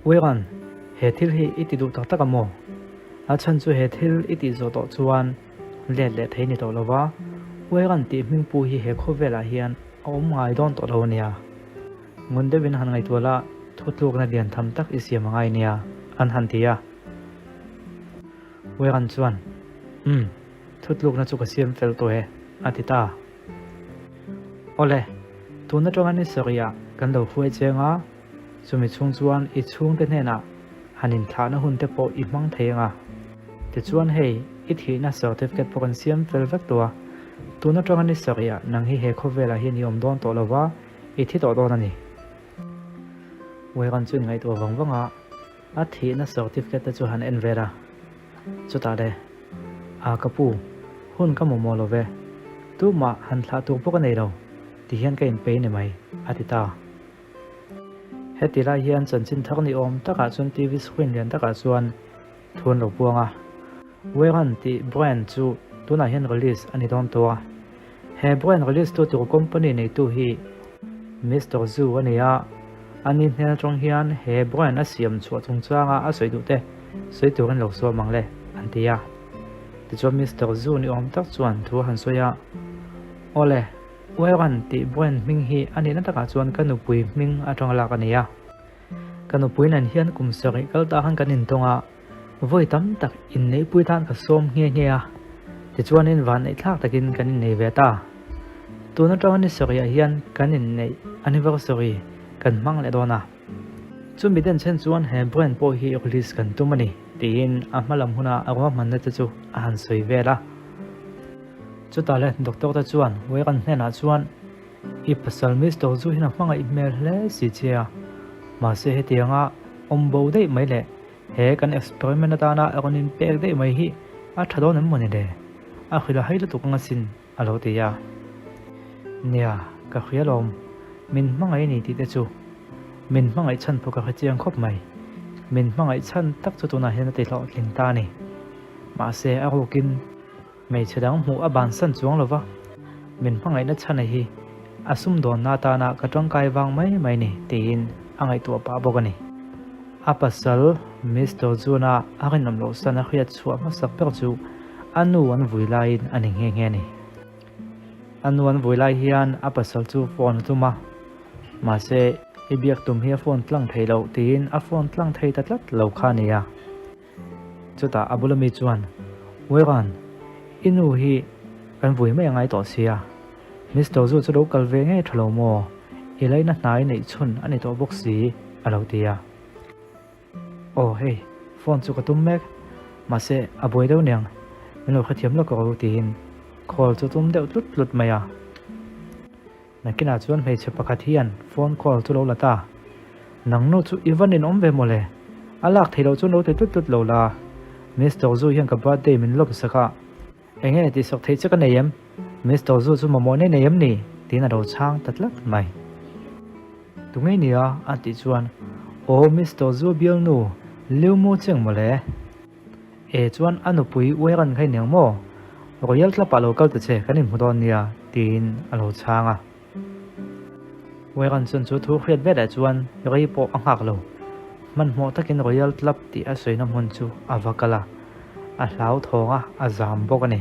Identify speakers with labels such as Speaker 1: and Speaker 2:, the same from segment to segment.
Speaker 1: Uiran, he thil hi i ti duh tak tak a maw? A chhan chu he thil i tih zawh tawh chuan let leh thei ni tawh lo va, Uiran tih hming pu hi he khawvelah hian a awm ngai dawn tawh lo a nia. Ngun deuhin han ngaihtuah la, thutlukna lian tham tak i siam a ngai nia, an han ti a. Uiran chuan, Umm, thutlukna chu ka siam fel tawh e, a ti ta. Awle, tun atanga ni sarih ah kan lo hruai cheng a, chumi chhung chuan i chhungte hnenah han inthlahna hun te pawh i hmang thei ang a. Tichuan hei, i thihna certificate pawh kan siam fel vek tawh a, tun atanga ni sarih ah nang hi he khawvelah hian i awm dawn tawh lo va, i thi tawh dawn a ni. Uiran chu inngaihtuah vang vang a, a thihna certificate te chu han en vel a. Chutah le, A ka pu, hun ka mamawh lo ve. Tumah han thlah tur pawh ka nei lo, ti hian ka inpei ni mai, a ti ta. Heti lai hian chanchin thar ni awm takah chuan TV screen lian takah chuan thu an lo puang a. Weran tih brand chu tunah hian release a ni dawn tawh a. He brand release tu tur company neitu hi Mister Zhu a ni a, ani hnen atang hian he brand a siam chhuah chungchanga a sawi duh te sawi turin lo sawm ang le, an ti a. Tichuan Mister Zhu ni awm tak chuan thu a han sawi a, Awle, Weran tih brand hming hi a nihna takah chuan ka nupui hming atanga lak a ni a. Ka nupui nen hian kum sarih kal ta khan kan intawng a, vawi tam tak inneihpui tan ka sawm nghe nghe a, tichuanin vanneih thlak takin kan innei ve ta. Tun atanga ni sarihah hian kan inneih anniversary kan hmang leh dawn a, chumi den chhen chuan he brand pawh hi release kan tum a ni, tiin a hma lam huna a ruahmanna te chu a han sawi vel a. Chutah le doctor te chuan Weran hnenah chuan, I pasal Mister chu hian a hmangaih hmel hle si che a, mahse hetianga awm bo daih mai leh he kan experiment atana a rawn inpek daih mai hi a tha dawn em mawni le? A hrilh a hai lutuk ang asin, a lo ti a. Nia, ka hria lawm, min hmangaih a ni tih te chu. Min hmangaih chhan pawh ka hre chiang khawp mai. Min hmangaih chhan tak chu tunah hian a ti hlawhtling ta a ni. Mahse a rukin. Hmeichhe dang hmuh a bansan chuang lo va, min hmangaihna chhana hi a sumdawnna atana ka tangkai vang mai mai ni tiin a ngaihtuah pah bawk a ni. A pasal Mister Juna a rinawm loh san a hriat chhuah hmasak ber chu a nu an vui laiin a ni nghe nghe a ni. A nu an vui lai hian a pasal chu phone a tum a, mahse i biak tum hi a phone tlang thei loh tiin a phone tlang thei ta tlat lo kha a ni a. Chutah a bula mi chuan, Weran, i nu hi kan vui mai a ngai tawh sia. Mister Zu chu lo kal ve ngei tha lo maw? I laina hnai neih chhun a ni tawh bawk si, a lo ti a. Aw hei, phone chu ka tum mek, mahse a buai deuh niang, min lo hrethiam lawk rawh u tiin call chu tum deuh tlut tlut mai a. Nakinah chuan hmeichhe pakhat hian phone call chu lo la ta. Nang nu chu i va ninawm ve mawle. A lak theih loh chuan lo ti tlut tlut lo la. Mister Zu hian ka birthday min lawm sak a. Enge tih sak theih che ka nei em? Mister Zu chu mamawh nei nei em ni? Tiin a lo chhang ta tlat mai. Tunge nia? A tih chuan, Aw Mister Zu bialnu, Liu Mu Cheng mawle. E chuan a nupui Ueran kha i niang maw? Royal Club ah lo kal ta che, kan inhmu dawn nia, tiin a lo chhang a. Ueran chuan chu thu hriat velah chuan rei pawh a nghak lo. Hmanhmawh takin Royal Club tih a sawina hmun chu a va kal a, a hlauthawng a, a zam bawk a ni.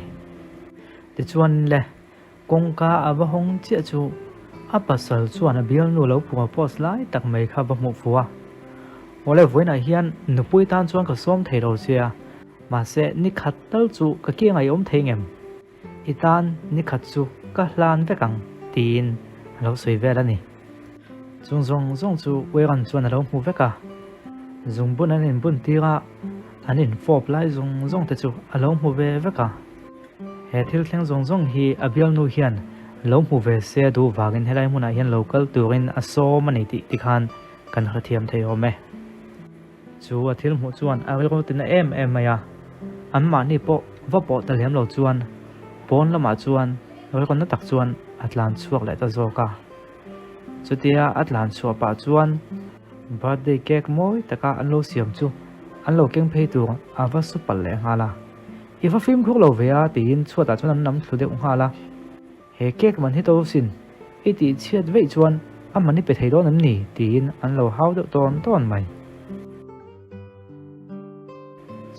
Speaker 1: Tichuan le, Kawngka a va hawng chiah chu a pasal chuan a bialnu lo propose lai tak mai kha va hmuh fuh a. Awle vawiinah hian nupui tan chuan ka sawm thei lo che a, mahse ni khat tal chu ka ke ngaihawm thei ngem? I tan ni khat chu ka hlan vek ang tiin a lo sawi vel a ni. Chung zawng zawng chu Weran chuan a lo hmu vek a, zungbun an inbun tir a, an infawp lai zawng zawng te chu a lo hmu ve vek a. He thil thleng zawng zawng hi a bialnu hian lo hmu ve se duh vangin helai hmunah hian lo kal turin a sawm a ni tih tikhan kan hrethiam thei awm e. Chu a thil hmuh chuan a rilru tina em em mai a, anmahni pawh va pawh ta lem lo chuan pawn lamah chuan rilru na tak chuan a tlan chhuak leh ta zawk a. Chutia a tlan chhuah pah chuan birthday cake mawi taka an lo siam chu an lo keng phei tur a va su palh leh nghal a. I va fimkhur lo ve a tiin chhuatah chuan an nam thlu deuh nghal a. He cake man hi to sin, i tih chhiat veih chuan a man i pe thei dawn em ni? tiin an lo hau deuh tawn tawn mai.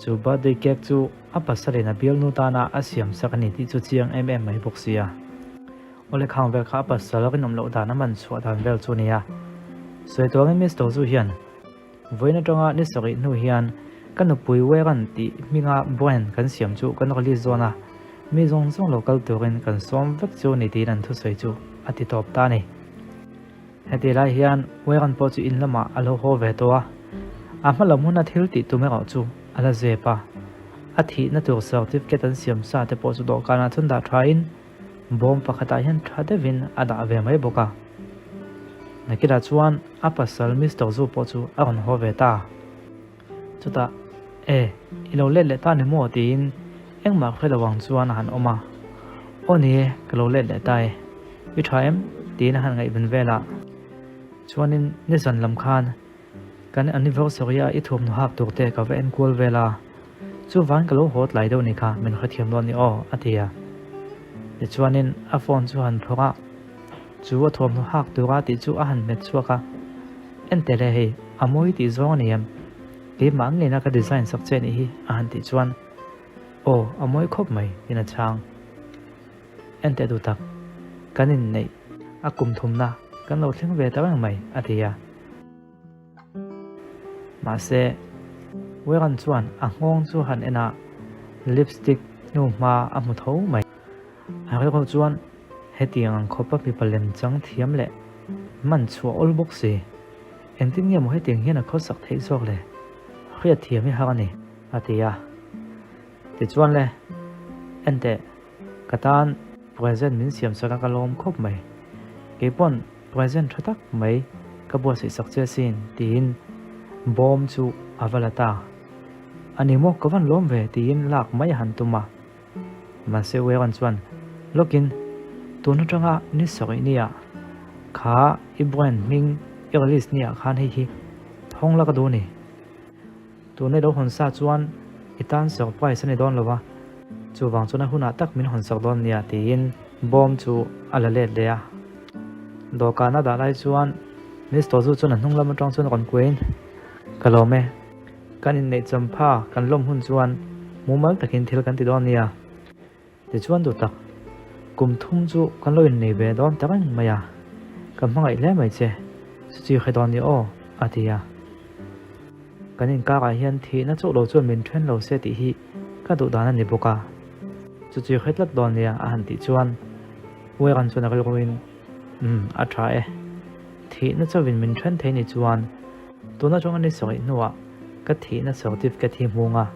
Speaker 1: Chu birthday cake chu a pasalin a bialnu tana a siam sak a ni tih chu chiang em em mai bawk sia. Awle khang vel kha a pasal rinawm loh dan a man chhuah dan vel chu a ni a. Sawi tuangin Mister Zu hian Vawiin atanga ni sarih hnu hian ka nupui Weran tih hminga brand kan siam chu kan release dawn a, mi zawng zawng lo kal turin kan sawm vek chu ni tiin an thusawi chu a ti tawp ta a ni. Heti lai hian Weran pawh chu in lamah a lo haw ve tawh a, a hma lam huna thil tih tum erawh chu a la zep a, a thihna tur certificate an siam sa te pawh chu dawhkanah chuan dah thain Bawm pakhatah hian tha deuhin a dah ve mai bawk a. Nakinah chuan a pasal Mister Zu pawh chu a rawn haw ve ta. Chutah, E, i lo let leh ta ni maw? tiin engmah hre lo ang chuan a han awm a. Aw ni e, ka lo let leh ta e. I tha em? tiin a han ngaihven vel a. Chuanin nizan lam khan Kan anniversary a i thuamhnaw hak tur te ka va enkual vel a, chuvain ka lo haw tlai deuh ni kha min hrethiam dawn ni aw, a ti a. Tichuanin a phone chu a han phawrh a, chu a thuamhnaw hak tura tih chu a han hmet chhuak a, Enteh le hei, a mawi tih zawng a ni em? Keimah ngeina ka design sak che nih hi, a han tih chuan, Aw, a mawi khawp mai, tiin a chhang. Enteh duh tak, kan inneih a kum thumna kan lo thleng ve ta reng mai, a ti a. Mahse, Weran chuan a nghawng chu han en a, lipstick hnu hma a hmu tho mai. A rilru chuan hetiang ang khawpa mipa lem chang thiam leh man chhuah awl bawk si, engtin nge maw hetiang hian a khawsak theih zawk le? Hriat thiam hi har a ni, a ti a. Tichuan le, enteh, ka tan present min siam sak a ka lawm khawp mai. Keipawn present tha tak mai ka buatsaih sak che asin tiin bawm chu a va la ta. A ni maw ka van lawm ve tiin lak mai a han tum a. Mahse Weron chuan lawkin tun atanga ni sarih nia kha i brand hming i release nia khan hei hi thawng la ka duh a ni. Tuna i lo hawn sa chuan i tan surprise a ni dawn lo va, chuvang chuan a hunah tak min hawn sak dawn nia tiin bawm chu a la let leh a. Dawhkan a dah lai chuan Miss Tozu chuan a hnung lam atang chuan rawn kuain, Ka lawm e, kan inneih champha kan lawm hun chuan mumal takin thil kan ti dawn nia. Tichuan duh tak, kum thum chu kan lo innei ve dawn ta reng mai a, ka hmangaih hle mai che, chuchi hre dawn ni aw, a ti a. Kan inkarah hian thihna chauh lo chuan min then lo se tih hi ka duh dan a ni bawk a, chuchi hre tlat dawn nia a han tih chuan Ueran chuan a rilruin, Umm, a tha e. Thihna chauhin min then thei ni chuan tuna atanga ni sarih hnuah ka thihna certificate hi hmung a,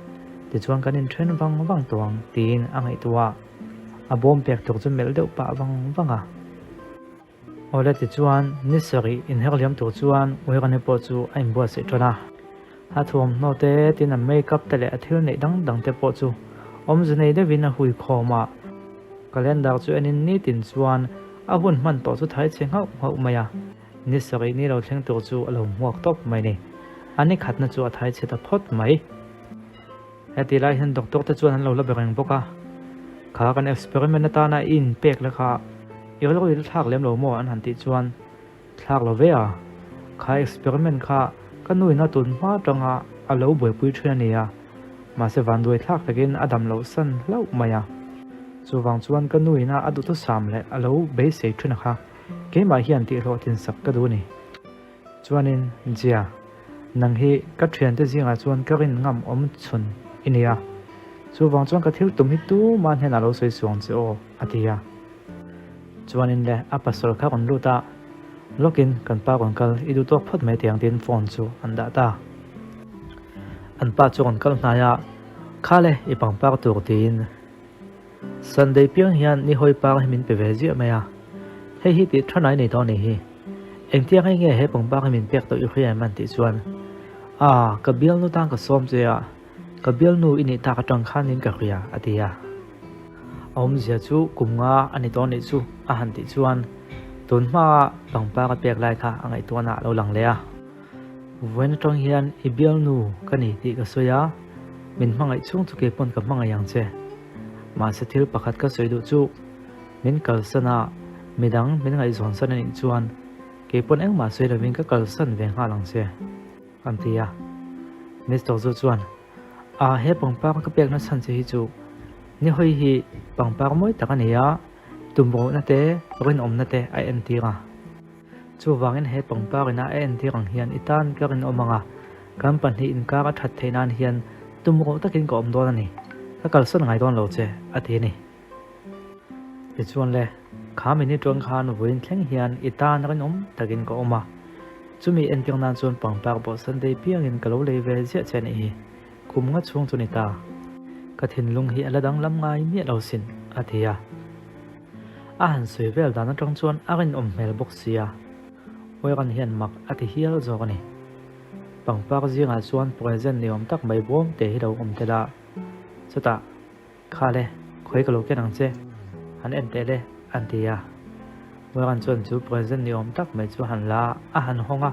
Speaker 1: tichuan kan inthen vang vang tawh ang tiin a ngaihtuah a, a bawm pek tur chu melh deuh pah vang vang a. Awle tichuan ni sarih inher liam tur chuan Uirani pawh chu a inbuatsaih tan a, a thuamhnaw te tin a make-up te leh a thil neih dang dang te pawh chu awmze nei deuhin a hui khawm a, calendar chu enin nitin chuan a hun hman tawh chu thai chhe nghauh nghauh mai a. Ni sarih ni lo thleng tur chu a lo hmuak tawp mai ni. A ni khatna chu a thai chhe ta phawt mai. Heti lai hian doctor te chuan an lo la be reng bawk a. Kha kan experiment atana i inpek la kha i rilru i la thlak lem lo maw an han tih chuan thlak lo ve a. Kha experiment kha ka nu in a tun hma atanga a lo buaipui thin a ni a. Mahse vanduai thlak takin a dam loh san hlauh mai a. Chuvang chuan ka nu in a a duhthusam leh a lo beisei thin a kha. Keimah hian tihhlawhtlin sak ka duh a ni. Chuanin, Jia, nang hi ka thiante zingah chuan ka rin ngam awm chhun i ni a. Chuvang chuan ka thil tum hi tumah hnenah lo sawi suang che aw, a ti a. Chuanin le, a pasal kha rawn lut a, lawkin kan pa rawn kal i duh tawk phawt mai tiang tiin phone chu an dah ta. An pa chu rawn kal hnai a, Khale, i pangpar tur tiin. Sunday piang hian ni hawi par hi min pe ve ziah mai a, hei hi tih tha nai nei tawh a nih hi. Engtiang hei nge he pangpar hi min pek tawh i hria em an tih chuan, Aa, ka bialnu tan ka sawm che a, ka bialnu i nih tak atang khanin ka hria a ti a. A awmzia chu kum nga a ni tawh nih chu a han tih chuan tun hmaa pangpar a pek lai kha a ngaihtuahna a lo lang leh a. Vawiin atang hian i bialnu ka ni tih ka sawi a, min hmangaih chhung chu keipawn ka hmangaih ang che. Mahse thil pakhat ka sawi duh chu min kalsan a, midang min ngaihzawn san a nih chuan keipawn engmah sawi lovin ka kalsan ve nghal ang che, an ti a. Mister Zu chuan. A, he pangpar ka pekna chhan che hi chu ni hawi hi pangpar mawi tak a ni a, tumruhna te, rinawmna te a entir a. Chuvangin he pangpar ina a entir ang hian i tan ka rinawm ang a, kan pahnih inkar a that theih nan hian tumruh takin ka awm dawn a ni, ka kalsawn ngai dawn lo che, a ti a ni. Tichuan le, kha minute ruang khan vawiin thleng hian i tan rinawm takin ka awm a, chumi entir nan chuan pangpar pawh Sunday piangin ka lo lei ve ziah che a nih hi, kum nga chhung chu ni ta. Ka thinlung hi a la danglam ngai miah lo sin, a ti a. A han sawi vel dan atang chuan a rinawm hmel bawk sia, Oiran hian mak a ti hial zawk a ni. Pangpar zingah chuan present ni awm tak mai bawm te hi lo awm tel a, chutah Kha le, khawi ka lo ken ang che, han en teh le, an ti a. Oiran chuan chu present ni awm tak mai chu han la a, a han hawng a.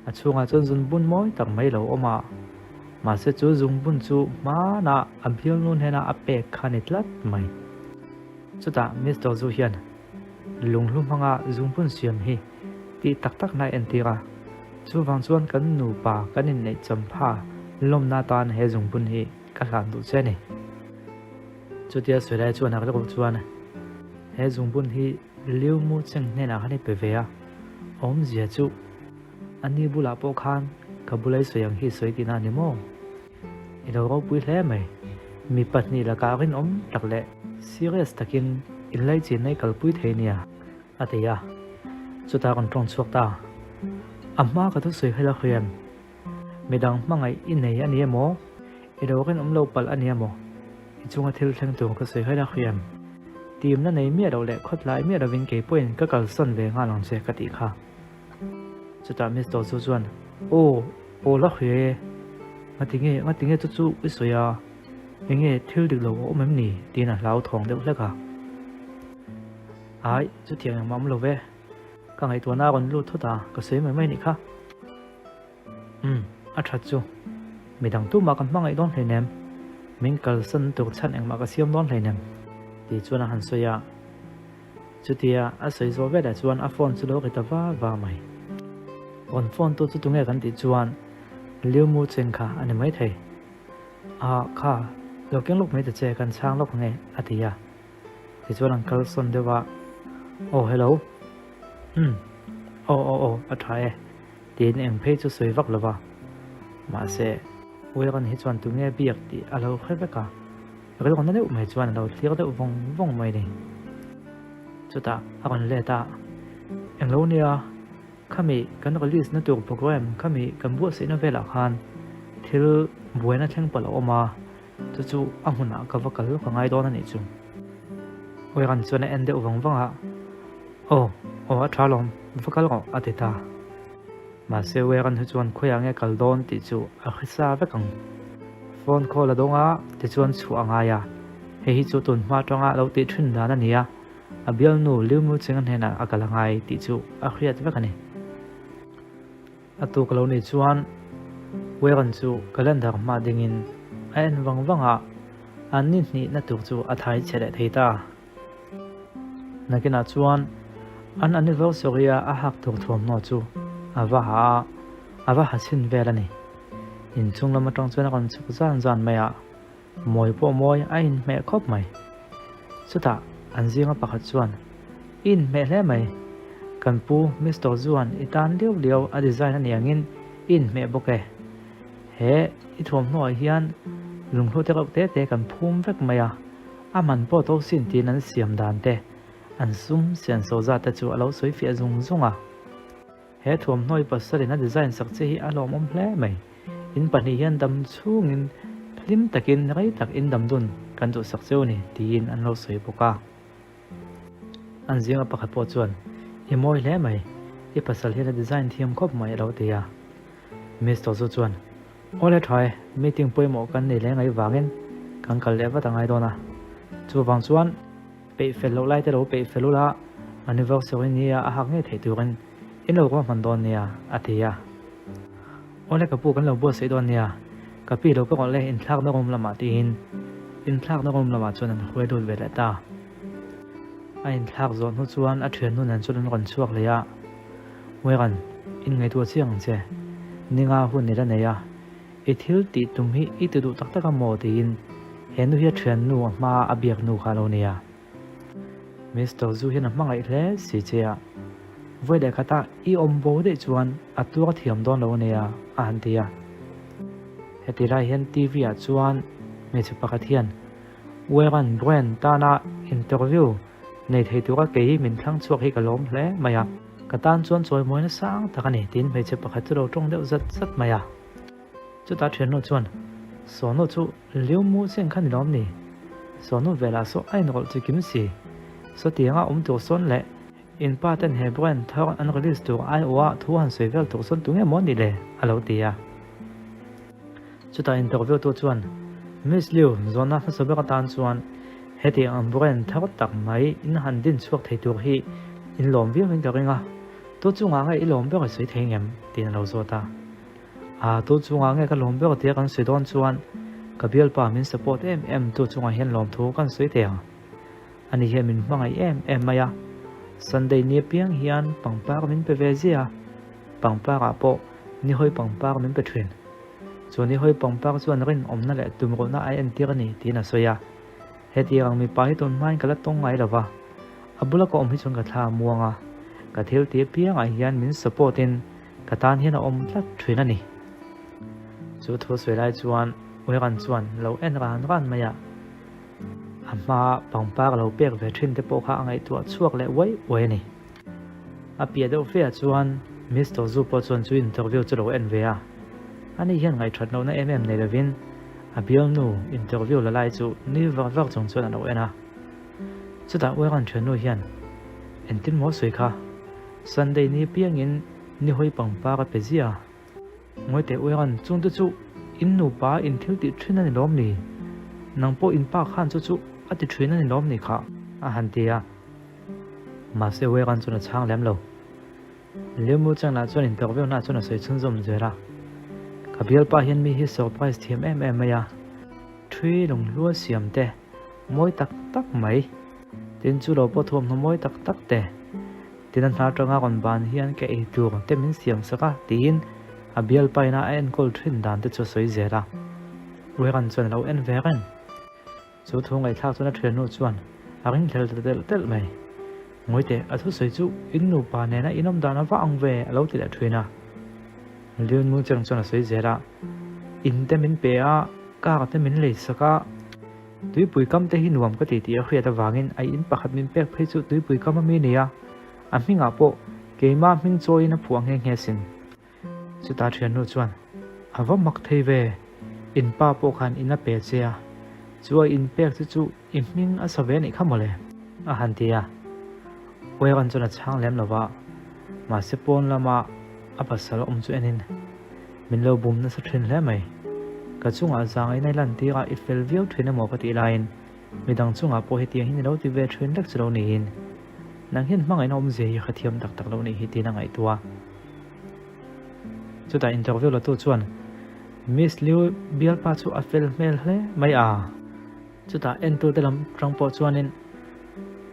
Speaker 1: A chhungah chuan zungbun mawi tak mai lo awm a, mahse chu zungbun chu hmanah a bialnu hnena a pek kha ni tlat mai. Chutah Mister Zu hian lunghlu hmanga zungbun siam hi tih tak tak na entir a, chuvang chuan kan nupa kan inneih champha lawmna atan he zungbun hi ka hlan duh che a ni. Chutia sawi lai chuan a rilru chuan he zungbun hi Liu Mu Cheng hnenah khan i pe ve a, awmzia chu a ni bulah pawh khan ka bula i sawi ang hi i sawi tihna a ni maw? I lo ropui hle mai. Mi pahnih lakah rinawm tak leh serious takin inlaichinna i kalpui thei nia, a ti a. Chutah rawn tawng chhuak ta. A hma ka thusawi hel a hriam. Midang hmangaih i nei a ni emaw? I lo rinawm lo palh a ni emaw? I chunga thil thleng tur ka sawi hel a hriam. Timna nei miah loh leh khawtlai miah lovin kei pawhin ka kalsawn ve nghal ang che ka tih kha. Chutah Mister chu chuan, Aw, aw la hria e. Ngatinge, ngatinge chu chu i sawi a, enge thil dik lo a awm em ni? tiin a hlauthawng deuh hlek a. Ai, chutiang engmah awm lo ve. Ka ngaihtuahna a rawn lut thut a, ka sawi mai mai nih kha. Umm, a that chu. Midang tumah kan hmangaih dawn hleinem. Min kalsan tur chhan engmah ka siam dawn hleinem. Tih chuan a han sawi a. Chutia a sawi zawh velah chuan a phone chu lo ri ta va va mai. Rawn phone tu chu tunge kan tih chuan Liu Mu Cheng kha a ni maithei. Ah, kha, lo keng lawk mai ta che, kan chhang lawk ang e, a ti a. Tichuan an kalsawn deuh a, Aw hello, umm, aw aw aw, a tha e, tiin eng phei chu sawi vak lo va. Mahse, Uiran hi chuan tunge biak tih a lo hre vek a, rilru na deuh mai chuan a lo thlir deuh vawng vawng mai a ni. Chutah a rawn let a, Englo nia, khami kan release na tur program khami kan buatsaihna velah khan thil buaina thleng palh a awm a, Chu chu a hmunah ka va kal ka ngai dawn a nih chu. Oiran chuan a en deuh vang vang a, Aw, aw a tha lawm, va kal rawh a ti ta. Mahse Oiran hi chuan khawiah nge kal dawn tih chu a hre sa vek ang. Phone call a dawng a, tichuan chhuah a ngai a. Hei hi chu tun hma atanga lo tih thin dan a ni a, a bialnu Liu Muchinga hnenah a kal a ngai tih chu a hriat vek a ni. A tuk lo nih chuan Warren chu calendar hma dingin a en vang vang a, an ni hnihna tur chu a thai chhe leh thei ta. Nakinah chuan an anniversary-a a hak tur thuamhnaw chu a va ha a, a va ha chhin vel a ni. Inchhung lam atang chuan a rawn chhuk zan zan mai a. Mawi pawh mawi a inhmeh khawp mai. Chutah an zinga pakhat chuan, I inhmeh hle mai. Kan pu Mister Zuan i tan liau liau a design a ni angin i inhmeh bawk e. He i thuamhnuah hian lunghlu te reuh te te kan phum vek mai a, a man pawh to sin tiin an siam dan te, an sum sian so zat te chu a lo sawi fiah zung zung a. He thuamhnawi pasalin a design sak che hi a lawmawm hle mai. In pahnih hian dam chhungin hlim takin rei tak in dam dun kan duhsak cheu a ni tiin an lo sawi bawk a. An zinga pakhat pawh chuan, I mawi hle mai, i pasal hian a design thiam khawp mai a lo ti a. Mister chu chuan, Awle tha e, meeting pawimawh kan nei leh ngaih vangin kan kal leh vat a ngai dawn a. Chuvang chuan peih fel loh lai te lo peih fel ula, anniversary nia a hak ngei theih turin in lo ruahman dawn nia a ti a. Awle ka pu kan lo buatsaih dawn nia, ka pi lo ka rawlh e inthlakna room lamah tiin inthlakna room lamah chuan an hruai lut ve leh ta. A inthlak zawh hnu chuan a thiannu nen chuan an rawn chhuak leh a, Weran, in ngaihtuah chiang ang che, ninga hun i la nei a. I thil tih tum hi i ti duh tak tak a maw? tiin he nu hi a thiannu a hma a biak nu kha a lo ni a. Mister Zu hian a hmangaih hle si che a, vawi leh khatah i awm bo daih chuan a tuar thiam dawn lo a nia a han ti a. Heti lai hian TV ah chuan hmeichhe pakhat hian Warren Brand tana interview nei thei tura kei min thlang chhuak hi ka lawm hle mai a, ka tan chuan chawimawina sang tak a ni tiin hmeichhe pakhat chu lo tawng deuh zat zat mai a. Chutah thiannu chuan, Sawnu chu Liu Mu Cheng kha ni lawm ni? Sawnu velah saw a inrawlh chi kim si. Sawtianga awm tur sawn leh in pa ten he brand thar an release tur aiawha thu han sawi vel tur sawn tunge maw ni le? a lo ti a. Chutah interview tu chuan, Miss Liu, zawnna hmasa ber atan chuan hetiang ang brand thar tak mai in han din chhuak thei tur hi in lawm viau in ka ring a, tu chungah nge i lawm ber i sawi thei ngem? tiin a lo zawt a. A, tu chungah nge ka lawm ber tia kan sawi dawn chuan ka bialpa min support em em tu chungah hian lawmthu kan sawi thei ang. Ani hian min hmangaih em em mai a, Sunday ni apiang hian pangpar min pe ve ziah a, pangpar ah pawh nihawi pangpar min pe thin. Chu nihawi pangpar chuan rinawmna leh tumruhna a entir a ni tiin a sawi a. Hetiang ang mipa hi tun hmain ka la tawng ngai lo va, a bula ka awm hi chuan ka thla a muang a, ka thil tih apiangah hian min support in ka tan hian a awm tlat thin a ni. Chu thu sawi lai chuan Uiran chuan lo en ran ran mai a, a hmaa pangpar lo pek ve thin te pawh kha a ngaihtuah chhuak leh uai uai a ni. A piah deuh fe ah chuan Mister Zu pawh chuan chu interview chu lo en ve a, ani hian ngaihthat lohna em em nei lovin a bialnu interview la lai chu nui var var chung chuan a lo en a. Chutah Uiran thiannu hian, Engtin maw sawi kha? Sunday ni piangin ni hawi pangpar a pe ziah a. Ngawi teh Uiran, chungte chu in nupa in thil tih thin a ni lawm ni? Nang pawh in pa khan chu chu a ti thin a ni lawm ni kha? A han ti a. Mahse Uiran chuan a chhang lem lo. Liu Mu Chang lah chuan interview na chuan a sawi chhunzawm zel a. Ka bialpa hian mi hi surprise thiam em em mai a. Thui lunghlua siam te mawi tak tak mai. Tin chu lo pawh thuamhnaw mawi tak tak te. Tin a hna atanga rawn ban hian ka ei tur te min siam sak a tiin a bialpa ina a enkawl thin dan te chu a sawi zel a. Uiran chuan a lo en ve reng. Chu thu ngaihthlak chuan a thiannu chuan a ringhlel ta telh telh mai. Ngawi teh, a thusawi chu in nupa nena in awm dan a va ang ve a lo ti leh thin a. Liun Mu Cheng chuan a sawi zel a, In te min pe a, car te min lei sak a, tuipui kam te hi nuam ka ti tih a hriat avangin a in pakhat min pek phei chu tuipui kam a mi nia, a hmingah pawh keimah hming chawiin a phuah nghe nghe sin. Chutah thiannu chuan, A va mak thei ve, in pa pawh khan in a pe che a, chu a in pek che chu i hming a sa ve anih kha mawle, a han ti a. Uiran chuan a chhang lem lo va, mahse pawn lama a pasal awm chu enin, Min lo bum nasa thin hle mai, ka chungah zangaina i lantir a, i fel viau thin emaw ka tih laiin midang chungah pawh hetiang hian i lo ti ve thin lek chu lo niin, nang hian hmangaihna awmzia hi ka thiam tak tak lo nih hi tiin a ngaihtuah a. Chutah interview la tu chuan Miss Liu bialpa chu a fel hmel hle mai a. Chutah entute lam tang pawh chuanin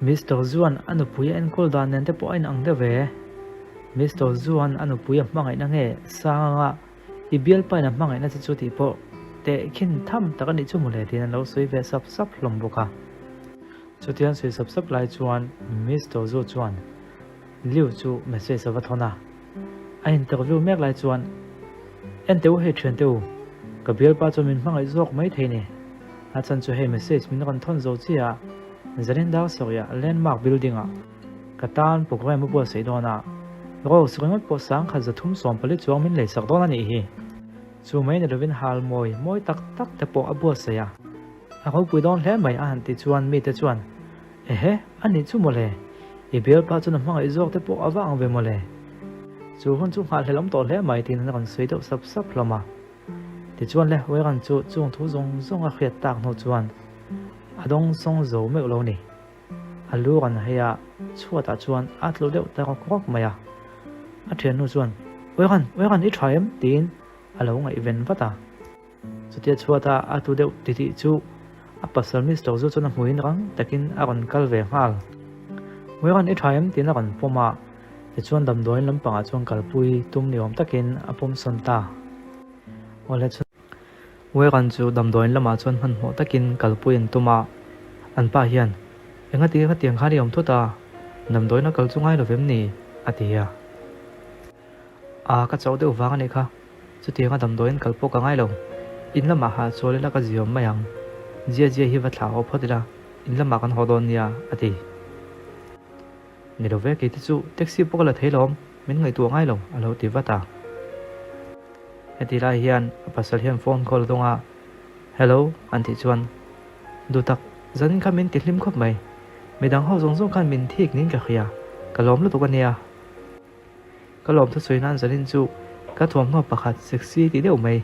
Speaker 1: Mister Zuan a nupui a enkawl dan nen te pawh a inang deuh ve. Mister Zuan a nupui a hmangaihna nge sang anga i bialpa in a hmangaihna che chu tih pawh tehkhin tham tak a nih chu mawle tiin an lo sawi ve sap sap hlawm bawk a. Chutiang sawi sap sap lai chuan Mister Zu chuan Liu chu message a va thawn a, a interview mek lai chuan, En teh u hei thian teh u, ka bialpa chuan min hmangaih zawk mai thei ni. A chhan chu hei message min rawn thawn zo chiah a, Zanin dar sarih ah Landmark building ah ka tan program a buatsaih dawn a, Rose ringawt pawh sangkhat 340 chuang min leisak dawn a nih hi. Chu mai ni lovin hal mawi mawi tak tak te pawh a buatsaih a, a ropui dawn hle mai a han ti chuan mite chuan Ehe, a nih chu mawle. I bialpa chuan a hmangaih zawk te pawh a va ang ve mawle. Chu hun chu nghahhlelh awm tawh hle mai tiin an rawn sawi deuh sap sap hlawm a. Tichuan le Uiran chu chung thu zawng zawng a hriat tak hnu chuan a dawng sawng zo meuh lo ni. A lu rawn hei a, chhuatah chuan a tlu deuh ta rawk rawk mai a. A thiannu chuan, Uiran, Uiran i tha em? tiin a lo ngaihven vat a. Chutia chhuata a tu deuh titih chu a pasal Mister Zu chuan a hmuhin rang takin a rawn kal ve nghal. Ngawiran i tha em? tiin a rawn pawm a, tichuan damdawiin lampangah chuan kalpui tum ni awm takin a pawm sawn ta. Awle. Weran chu damdawiin lamah chuan hmanhmawh takin kalpui an tum a, an pa hian, Engati khatiang khan i awm thut a, damdawiin a kal chu ngai lo vem ni? a ti a. A, ka chauh deuh vang a nih kha, chutianga damdawiin kal pawh ka ngai lo, in lamah hahchawl ila ka ziawm mai ang, Jia Jia hi va thlah haw phawt ila, in lamah kan haw dawn nia, a ti. Ni lo ve, keite chu taxi pawh ka la thei lawm, min ngaihtuah ngai lo, a lo ti vat a. Heti lai hian a pasal hian phone call a dawng a, Hello, an tih chuan, Duhtak, zanin kha min ti hlim khawp mai. Midang ho zawng zawng khan min thik niin ka hria, ka lawm lutuk a nia. Ka lawm thusawi nan zanin chu ka thuamhnaw pakhat sexy tih deuh mai,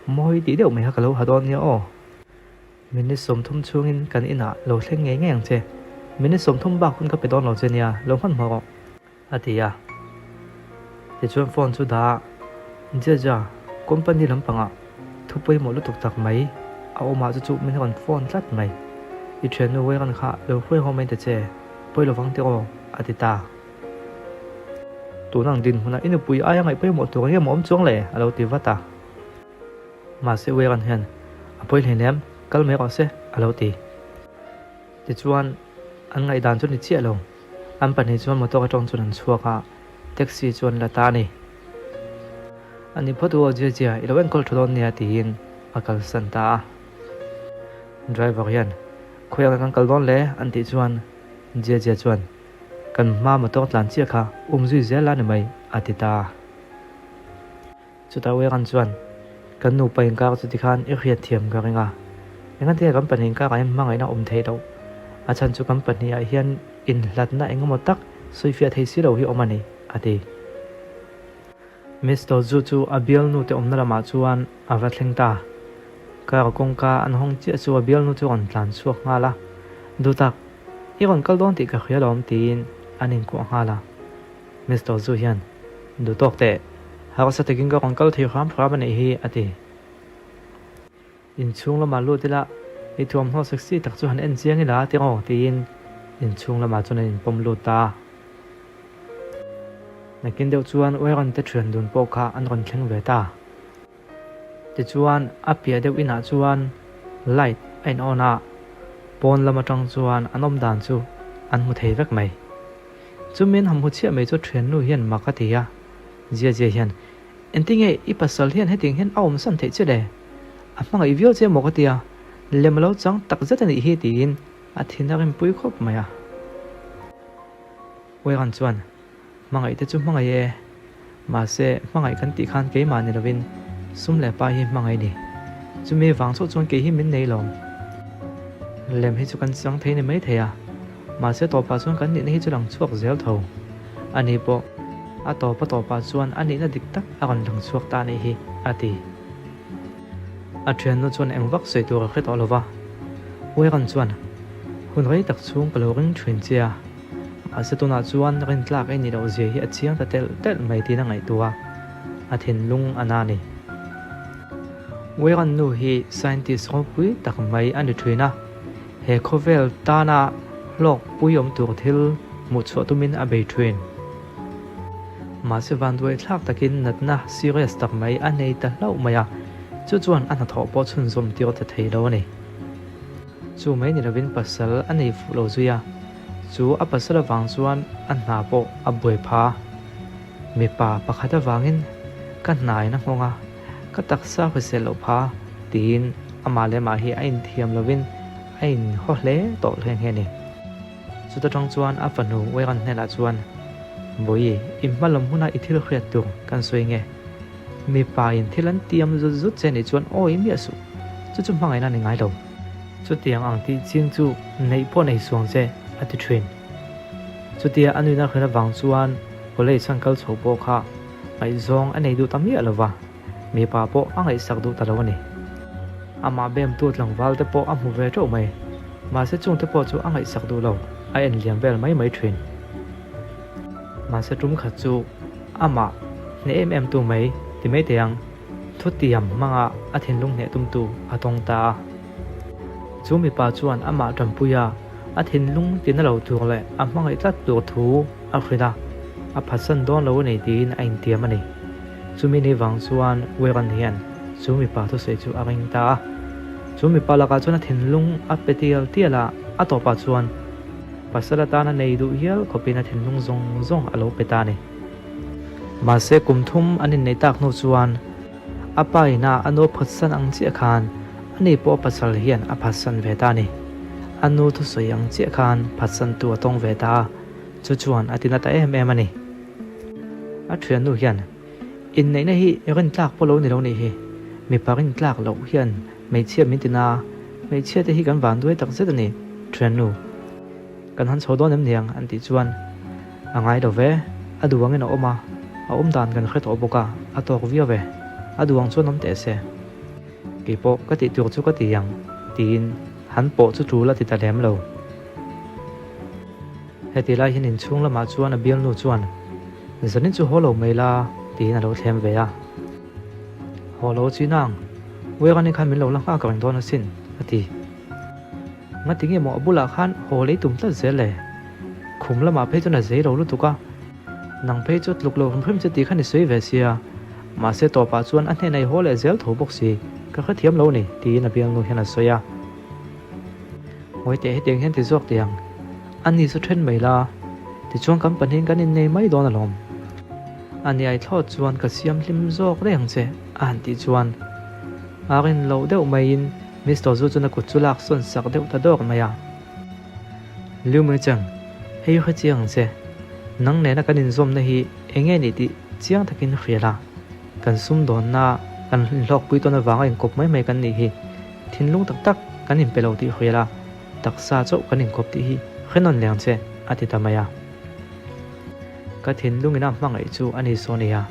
Speaker 1: mawi tih deuh mai kha ka lo ha dawn nia aw. Minute 30 chhungin kan inah lo thleng ngei ngei ang che. Minute 30 bak hun ka pe dawn lo che nia, lo hmanhmawh rawh. A ti a. Tichuan phone chu dah a, Jeja, company lampangah thu pawimawh lutuk tak mai a awmah chu chu min rawn phone tlat mai. I thiannu Weran kha lo hruai haw mai ta che, pawi lovang tih aw, a ti ta. Tun ang dinhmunah i nupui aia ngaih pawimawh tur eng emaw awm chuang le, a lo ti vat a. Mahse Weran hian, A pawi hleinem, kal mai rawh se, a lo ti. Tichuan, an ngaihdan chu ni chiah lo. An pahnih chuan motor atang chuan an chhuak a, taxi chu an la ta a ni. A ni phawt u aw Jia Jia, i lo enkawl tha dawn nia tiin a kalsan ta a. Driver hian, Khawiah nge kan kal dawn le? an tih chuan Jia Jia chuan, Kan hma motor tlan chiah kha um zui zel la ni mai, a ti ta a. Chutah Weran chuan, Kan nupa inkar chu tikhan i hriat thiam ka ring a. Engatinge kan pahnih inkarah hian hmangaihna awm theih loh? A chhan chu kan pahnihah hian inhlatna engemaw tak sawifiah thei si lo hi awm a ni, a ti. Mister Zhu chu a bialnu te awmna lamah chuan a va thleng ta. Car kawngka an hawng chiah chu a bialnu chu a rawn tlan chhuak nghal a. Duhtak, i rawn kal dawn tih ka hria lawm, tiin an inkuah nghal a. Mister Zhu hian, Duh tawk teh, harsa takin ka rawn kal thei hram hram a nih hi, a ti. Inchhung lamah lut ila, i thuamhnaw sexy tak chu han en chiang ila ti aw, tiin inchhung lamah chuan an inpawm lut ta a. Nakin deuh chuan Weron te thian dun pawh kha an rawn thleng ve ta. Tichuan a piah deuh inah chuan light a in on a, pawn lam atang chuan an awm dan chu an hmu thei vek mai. Chumi an han hmu chhiah mai chu thiannu hian mak a ti a, zia zia hian, Engtinge i pasal hian hetiang hian a awmsan theih che le? A hmangaih viau che maw ka ti a, lem a lo chang tak zet a nih hi tiin a thin a rinpui khawp mai a. Weran chuan, Hmangaih te chu hmangaih e. Mahse, hmangaih kan tih khan keimah ni lovin sum leh pa hi hmangaih ni. Chumi vang chauh chuan kei hi min nei lawm. Lem hi chu kan chang thei ni mai thei a, mahse tawpah chuan kan nihna hi chu lang chhuak zel tho. A ni pawh a tawp a tawpah chuan a nihna dik tak a rawn lang chhuak ta a nih hi, a ti. A thiannu chuan eng vak sawi tur a hre tawh lo va. Uiran chuan, Hun rei tak chhung ka lo ring thin che a, mahse tunah chuan rintlak i nih loh zia hi a chiang ta telh telh mai tiin a ngaihtuah a, a thinlung a na a ni. Uiran nu hi scientist ropui tak mai a ni thin a, he khawvel tana hlawk pui awm tur thil hmuh chhuah tumin a bei thin. Mahse vanduai thlak takin natna serious tak mai a nei ta hlauh mai a, chu chuan a hnathawh pawh chhunzawm tir ta thei lo a ni. Chu mai ni lovin pasal a nei fuh lo zui a, chu a pasal avang chuan a hna pawh a buai pha a. Mipa pakhat avangin ka hnain a nghawng a, ka taksa hrisel loh pha tiin amah leh amah hi a inthiam lovin a inhaw hle tawh nghe nghe a ni. Chuta tang chuan a fanu Weran hnenah chuan, Bawihi, i hma lam huna i thil hriat tur kan sawi nge? Mipa in thil an tiam zut zut che nih chuan aw i miah suh, chu chu hmangaihna a ni ngai lo. Chutiang ang tih ching chu neih pawh nei suang che, a ti thin. Chutia a nuina hriat avang chuan college an kal chho pawh kha ngaihzawng a nei duh ta miah lo va. Mipa pawh a ngaihsak duh ta lo a ni. Amah bemtu tlangval te pawh a hmu ve teuh mai. Mahse chung te pawh chu a ngaihsak duh lo, a en liam vel mai mai thin. Mahse tum khat chu amah hneh em em tu mai ti mai thei ang, thutiam hmanga a thinlung hneh tumtu a tawng ta a. Chu mipa chuan amah tanpui a, a thinlung tina lo tur leh a hmangaih tlat tur thu a hrilh a, a phatsan dawn lo a ni tiin a intiam a ni. Chumi ni vang chuan Weran hian chu mipa thusawi chu a ring ta a. Chu mipa lakah chuan a thinlung a pe tial tial a, a tawpah chuan pasal atana nei duh hial khawpin a thinlung zawng zawng a lo pe ta a ni. Mahse kum thum an inneih tak hnu chuan a pa ina a nu phatsan ang chiah khan ani pawh a pasal hian a phatsan ve ta a ni. A nu thusawi ang chiah khan phatsantu a tawng ve ta a, chu chuan a tina ta em em a ni. A thiannu hian inneihna hi rintlak pawh lo ni lo nih hi, mipa rintlak loh hian hmeichhia min tina a, hmeichhia te hi kan vanduai tak zet a ni, thiannu. Kan han chho dawn em niang an tih chuan a ngai lo ve, a duh angin a awm a, a awm dan kan hre tawh bawk a, a tawk viau ve, a duh ang chuan awm teh se. Kei pawh ka tih tur chu ka ti ang tiin han pawh chu tul a ti ta lem lo. Heti lai hian inchhung lamah chuan a bialnu chuan zanin chu haw lo mai la tiin a lo thlem ve a. Haw lo chi nang, Uiarani khan min lo la nghak reng dawn asin a ti. Ngati nge maw a bulah khan haw lei tum tlat zel le? Khum lamah phei chuan a zei lo lutuk a, nang phei chu tluk lo hrim hrim che tih khan i sawi ve sia, mahse tawpah chuan a hnenah i haw leh zel tho bawk si, ka hrethiam lo ni, tiin a bialnu hian a sawi a. Ngawi teh hetiang hian ti zawk teh ang, a ni chu then mai la, tichuan kan pahnihin kan innei mai dawn alawm. A ni ai thlawt chuan ka siam hlim zawk reng che, a han tih chuan a rin loh deuh maiin Mister Zu chuan a kut chu lak sawn sak deuh ta dawk mai a. Liu Meicheng, hei hre chiang ang che. Nang nena kan inzawmna hi eng nge nih tih chiang takin hria la. Kan sumdawnna kan inhlawkpui tawn avanga inkawp mai mai kan nih hi. Thinlung tak tak kan inpe lo tih hria la, taksa chauh kan inkawp tih hi hre nawn leh ang che, a ti ta mai a. Ka thinlungin a hmangaih chu a ni sawn nia.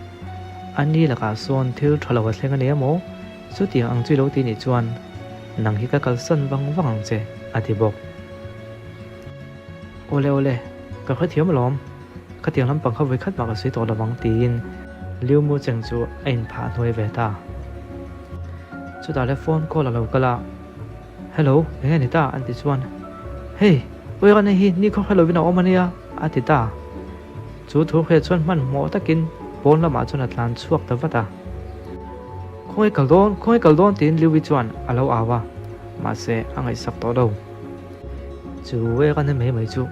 Speaker 1: A ni lakah sawn thil tha lo a thleng a ni emaw? Chutiang ang chu i lo ti nih chuan nang hi ka kalsan vang vang ang che, a ti bawk. Awle awle, ka hrethiam alawm. Khatiang lampang kha vawikhat mah ka sawi tawh lo ang tiin Liu Mu Cheng chu a inphah hnuai ve ta. Chutah le phone call a lo kal a, Hello, eng nge ni ta? an ti chuan, Hei, Uirane hi nikhaw hre lovin a awm a nia, a ti ta. Chu thu hriat chuan hmanhmawh takin pawn lamah chuan a tlan chhuak ta vat a. Khawngaih kal dawn, khawngaih kal dawn tiin Liwi chuan a lo au a, mahse a ngaihsak tawh lo. Chu Erane mai mai chu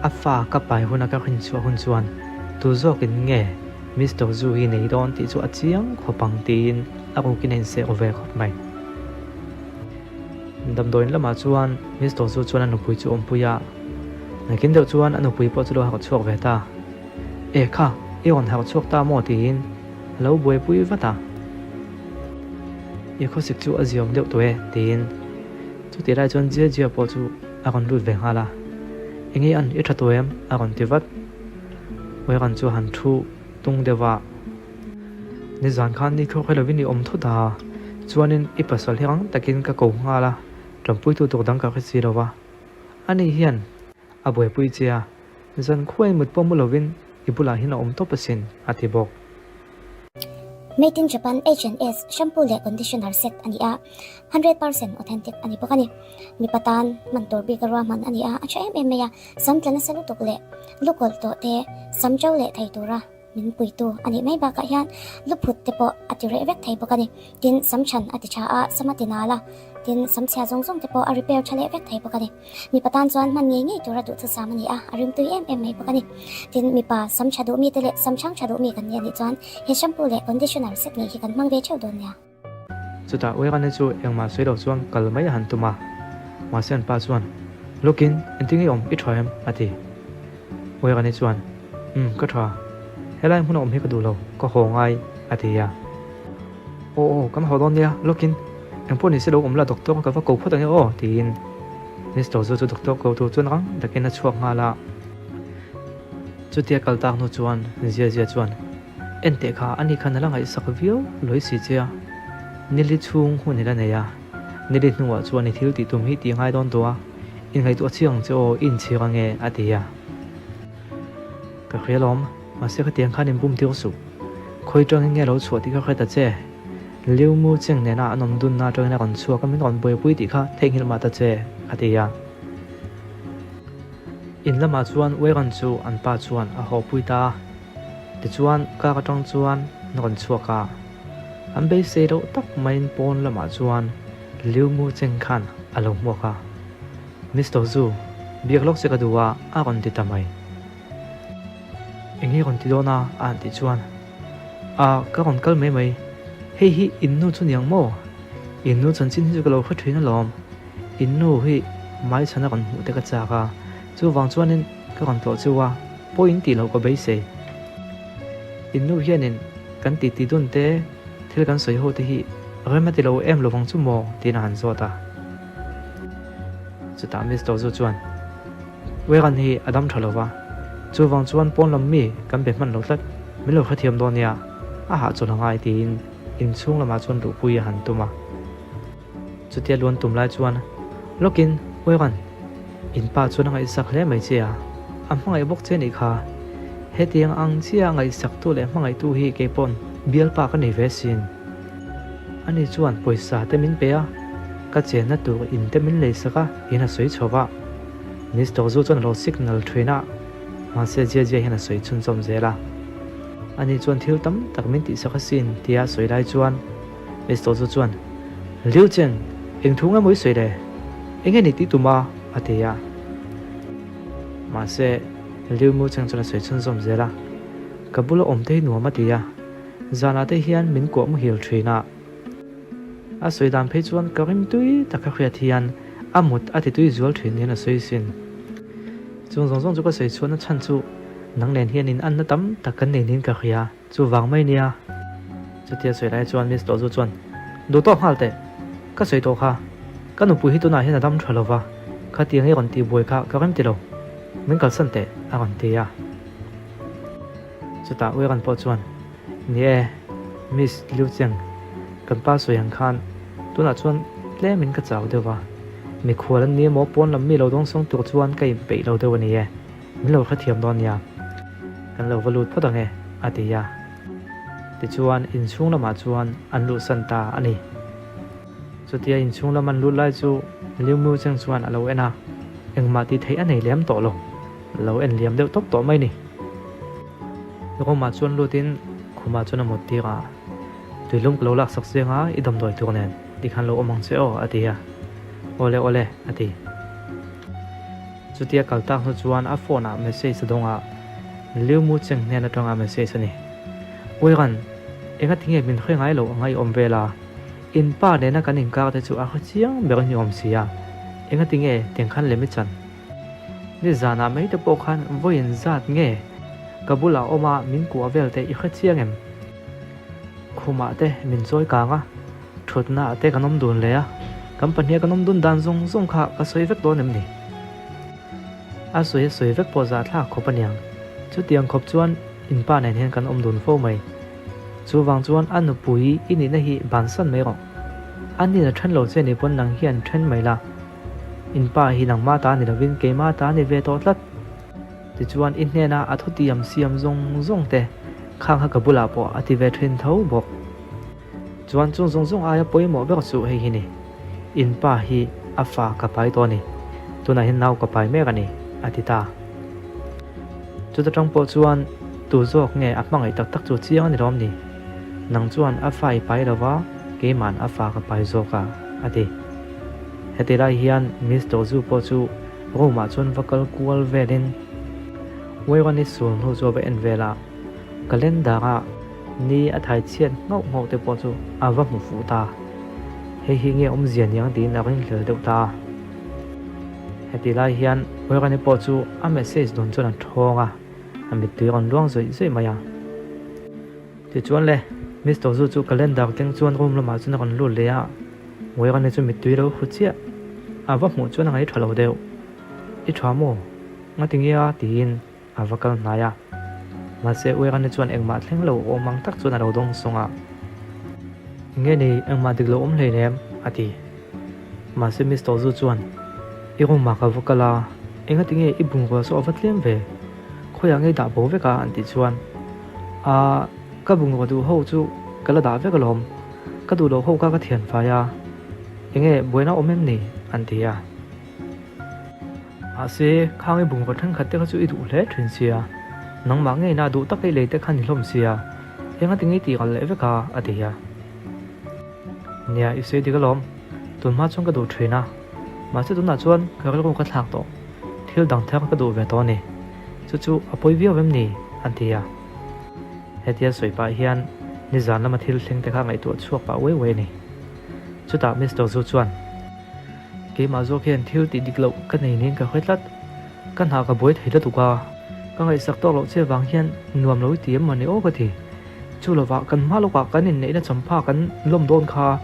Speaker 1: a fa ka pai huna ka rinchhuah hun chuan tu zawkin nge Mister Zu hi nei dawn tih chu a chiang khawp ang tiin a rukin a inseh aw ve khawp mai. Damdawiin lamah chuan Mister Zu chuan a nupui chu a awmpui a, nakin deuh chuan a nupui pawh chu lo harh chhuak ve ta. E kha, i rawn harh chhuak ta maw tiin a lo buaipui vat a. I khawsik chu a ziawm deuh tawh e tiin chutih lai chuan Jia Jia pawh chu a rawn lut ve nghal a. Enge an i tha tawh em? a rawn ti vat. Uiran chu a han thu tung deuh a. Nizan khan ni thlawk helovin i awm thut a, chuanin i pasal hi rang takin ka ko nghal a, ṭanpuitu tur dang ka hre si lo va. Ani hian a buaipui che a, zan khuain mut pawh mu lovin i bulah hian a awm tawp asin, a ti bawk.
Speaker 2: Made in Japan H&S shampoo leh conditioner set a ni a, 100% authentic a ni bawk a ni. Mipa tan hman tur bik a ruahman a ni a, a tha em em mai a, sam tla nasa lutuk leh lukawlh tawh te sam ṭo leh thei tura Min puitu a nih mai bakah hian luphut te pawh a ti reh vek thei bawk a ni. Tin, sam chhan a ti tha a, sam a ti nal a, tin, sam chhia zawng zawng te pawh a repair tha leh vek thei bawk a ni. Mipa tan chuan hman ngei ngei tura duhthusam a ni a, a rimtui em em mai bawk a ni. Tin, mipa sam tha duh mite leh sam chhang tha duh mi kan ni a nih chuan he shampoo leh conditioner set ngei hi kan hmang ve theuh dawn nia.
Speaker 1: Chutah Uirane chu engmah sawi lo chuan kal mai a han tum a, mahse an pa chuan, Lawkin, engtin nge awm i tha em? a ti. Uirane chuan, Umm, ka tha. Helai hmuna awm hi ka duh lo, ka haw ngai, a ti a. Aw aw, kan haw dawn nia, lawkin, engpawh ni se lo awm la doctor ka va ko phawt ang e aw, tiin Mister Zu chu doctor ko tur chuan rang takin a chhuak nghal a. Chutia kal tak hnu chuan Zia Zia chuan, Enteh kha ani khan a la ngaihsak viau lawi si che a, nili chhung hun i la nei a, nili hnuah chuan i thil tih tum hi tih ngai dawn tawh a, inngaihtuah chiang ang che aw, i inchhir ange a ti a. Ka hria lawm, mahse khatiang khan inbum tir suh. Khawi tangin nge lo chhuah tih ka hre ta che. Liu Mu Cheng nena an awm dunna atangin a rawn chhuak a, min rawn buaipui tih kha theihnghilh mah ta che, a ti a. In lamah chuan Uiran chu an pa chuan a hawpui ta a. Tichuan, kar atang chuan an rawn chhuak a. An beisei loh tak maiin pawn lamah chuan Liu Mu Cheng khan a lo hmuak a. Mister Zhu, biak lawk che ka duh a, a rawn ti ta mai. Eng hi rawn ti dawn a? a han tih chuan, A, ka rawn kal mai mai. Hei hi in nu chu niang maw? In nu chanchin hi chu ka lo hre thin alawm. In nu hi hmaichhan a rawn hmuh te ka chak a, chuvang chuanin ka rawn tlawh cheu a, pawi in tih loh ka beisei. In nu hianin kan titi dun te, thil kan sawi ho te hi rem a ti lo em lovang chu maw? tiin a han zawt a. Chutah Mister Zu chuan, Weran hi a dam tha lo va, chuvang chuan pawn lam mi kan be hman lo tlat, min lo hrethiam dawn nia, a hahchawl a ngai tiin inchhung lamah chuan luhpui a han tum a. Chutia luan tum lai chuan lawkin Weran in pa chuan a ngaihsak hle mai che a, a hmangaih bawk che nih kha. Hetiang ang chiah a ngaihsaktu leh hmangaihtu hi kei pawn bialpa ka nei ve sin. Ani chuan pawisa te min pe a, ka chenna tur in te min leisak a in a sawi chho va. Mister Zu chuan a lo signal thin a, mahse Jia Jia hian a sawi chhunchawm zel a. Ani chuan thil tam tak min tihsak asin tia a sawi lai chuan Mister Zu chuan, Liu Cheng, eng thu nge maw i sawi le? Enge ni tih tum a? a ti a. Mahse Liu Mu Cheng chuan a sawi chhunzawm zel a, Ka bula awm te hi nuam a ti a, zanah te hian min kuah muhil thin a. A sawi dan phei chuan ka rim tui tak a hriat hian a mut a ti tui zual thin niin a sawi sin. Chung zawng zawng chu ka sawi chhuahna chhan chu nang nen hian in anna tam tak kan nei niin ka hria, chuvang mai nia. Chutia sawi lai chuan Miss Tawhzu chuan, Duh tawk nghal teh, ka sawi tawh kha, ka nupui hi tunah hian a dam tha lova, khatiang i rawn tihbuai kha ka rem ti lo, min kalsan teh a rawn ti a. Chutah Uiran pawh chuan, Ni e, Miss Liu Cheng, kan pa sawi ang khan tunah chuan tlemin ka chau deuh va, mikhual an ni emaw pawn lam mi lo dawngsawng tur chuan ka inpeih lo deuh a ni e, min lo hrethiam dawn nia, kan lo va lut phawt ang e, a ti a. Tichuan inchhung lamah chuan an luhsan ta a ni. Chutia inchhung lam an lut lai chu Liu Mu Cheng chuan a lo en a, engmah tih theih a nei lem tawh lo. Lo en liam deuh tawp tawh mai ni. Room-ah chuan lutin khumah chuan a mut tir a, Tuilum ka lo laksak chiang a, i damdawi tur nen tikhan lo awm ang che aw, a ti a. Awle awle, a ti. Chutia kal tak hnu chuan a phone-ah message a dawng a, Liu Mu Cheng hnen atanga message a ni. Uiran, engatinge min hre ngai lo anga i awm vel a? In pa nena kan inkar te chu a hre chiang ber in i awm si a, engatinge tiang khan lem i chan? Nizanah mai te pawh khan vawiin zat nge ka bulah awm a min kuah vel te i hre chiang em? Khumah te min chawi kang a, thutna ah te kan awm dun leh a, kan pahniha kan awm dun dan zawng zawng kha ka sawi vek dawn em ni? A sawi a sawi vek pawh zahthlak khawp aniang, chutiang khawp chuan in pa nen hian kan awm dun fo mai. Chuvang chuan a nupui i nihna hi bansan mai rawh. A nihna then lo che ni pawn nang hian then mai la. In pa hi nangmah ta ni lovin keimah ta ni ve tawh tlat. Tichuan i hnena a thutiam siam zawng zawng te khang kha ka bulah pawh a ti ve thin tho bawk. Chuan chung zawng zawng aia pawimawh ber chu hei hi ni. In pa hi a fa ka pai tawh a ni. Tunah hian nau ka pai mek a ni, a ti ta. Chuta tang pawh chuan tu zawk nge a hmangaih tak tak chu chiang a ni lawm ni? Nang chuan a fa i pai lova, keima'n a fa ka pai zawk a, a ti. Heti lai hian Mister Zu pawh chu room ah chuan va kal kual velin Weiron-i sul hnu chu a va en vel a, calendar ah ni a thai chhiat nghauh nghauh te pawh chu a va hmu fuh ta. Hei hi nge awmzia niang tiin a ringhlel deuh ta a. Heti lai hian Weiron-i pawh chu a message dawn chuan a thawng a, a mittui a rawn luang zawih zawih mai a. Tichuan le, Mister Zu chu calendar keng chuan room lamah chuan a rawn lut leh a, Weiron-i chu mittui lo hru chiah. A va hmuh chuan a ngaih tha lo deuh. I tha maw? Ngati nge a? tiin a va kal hnai a. Mahse Weiron-i chuan engmah thleng lo awm ang tak chuan a lo dawng sawng a. Nge ni, engmah dik lo awm hleinem, a ti. Mahse Mister Zu chuan, I room ah ka va kal a, engati nge i bungrua saw a va tlem ve? Khawiah nge i dah bo vek a? an tih chuan, Aa, ka bungrua duh ho chu ka la dah vek alawm, ka duh loh ho kha ka thian fai a, enge buaina awm em ni? an ti a. Mahse, khang i bungrua thenkhat te kha chu i duh hle thin sia, nangmah ngeina duh taka i lei te kha ni hlawm sia, engati nge i tih ral leh vek a? a ti a. Nia, i sawi dik alawm. Tun hma chuan ka duh thin a, mahse tunah chuan ka rilru ka thlak tawh. Thil dang thar ka duh ve tawh a ni. Chu chu a pawi viau em ni? an ti a. Hetia sawi pah hian nizan lama thil thleng te kha ngaihtuah chhuak pah uai uai a ni. Chutah Mister Zu chuan, Keimah zawk hian thil tih dik loh ka nei niin ka hre tlat. Ka hna ka buai thei lutuk a, ka ngaihsak tawk loh che vang hian nuam lo i ti em mawni aw ka ti. Chu lovah kan hma lawkah kan inneihna champha kan lawm dawn kha.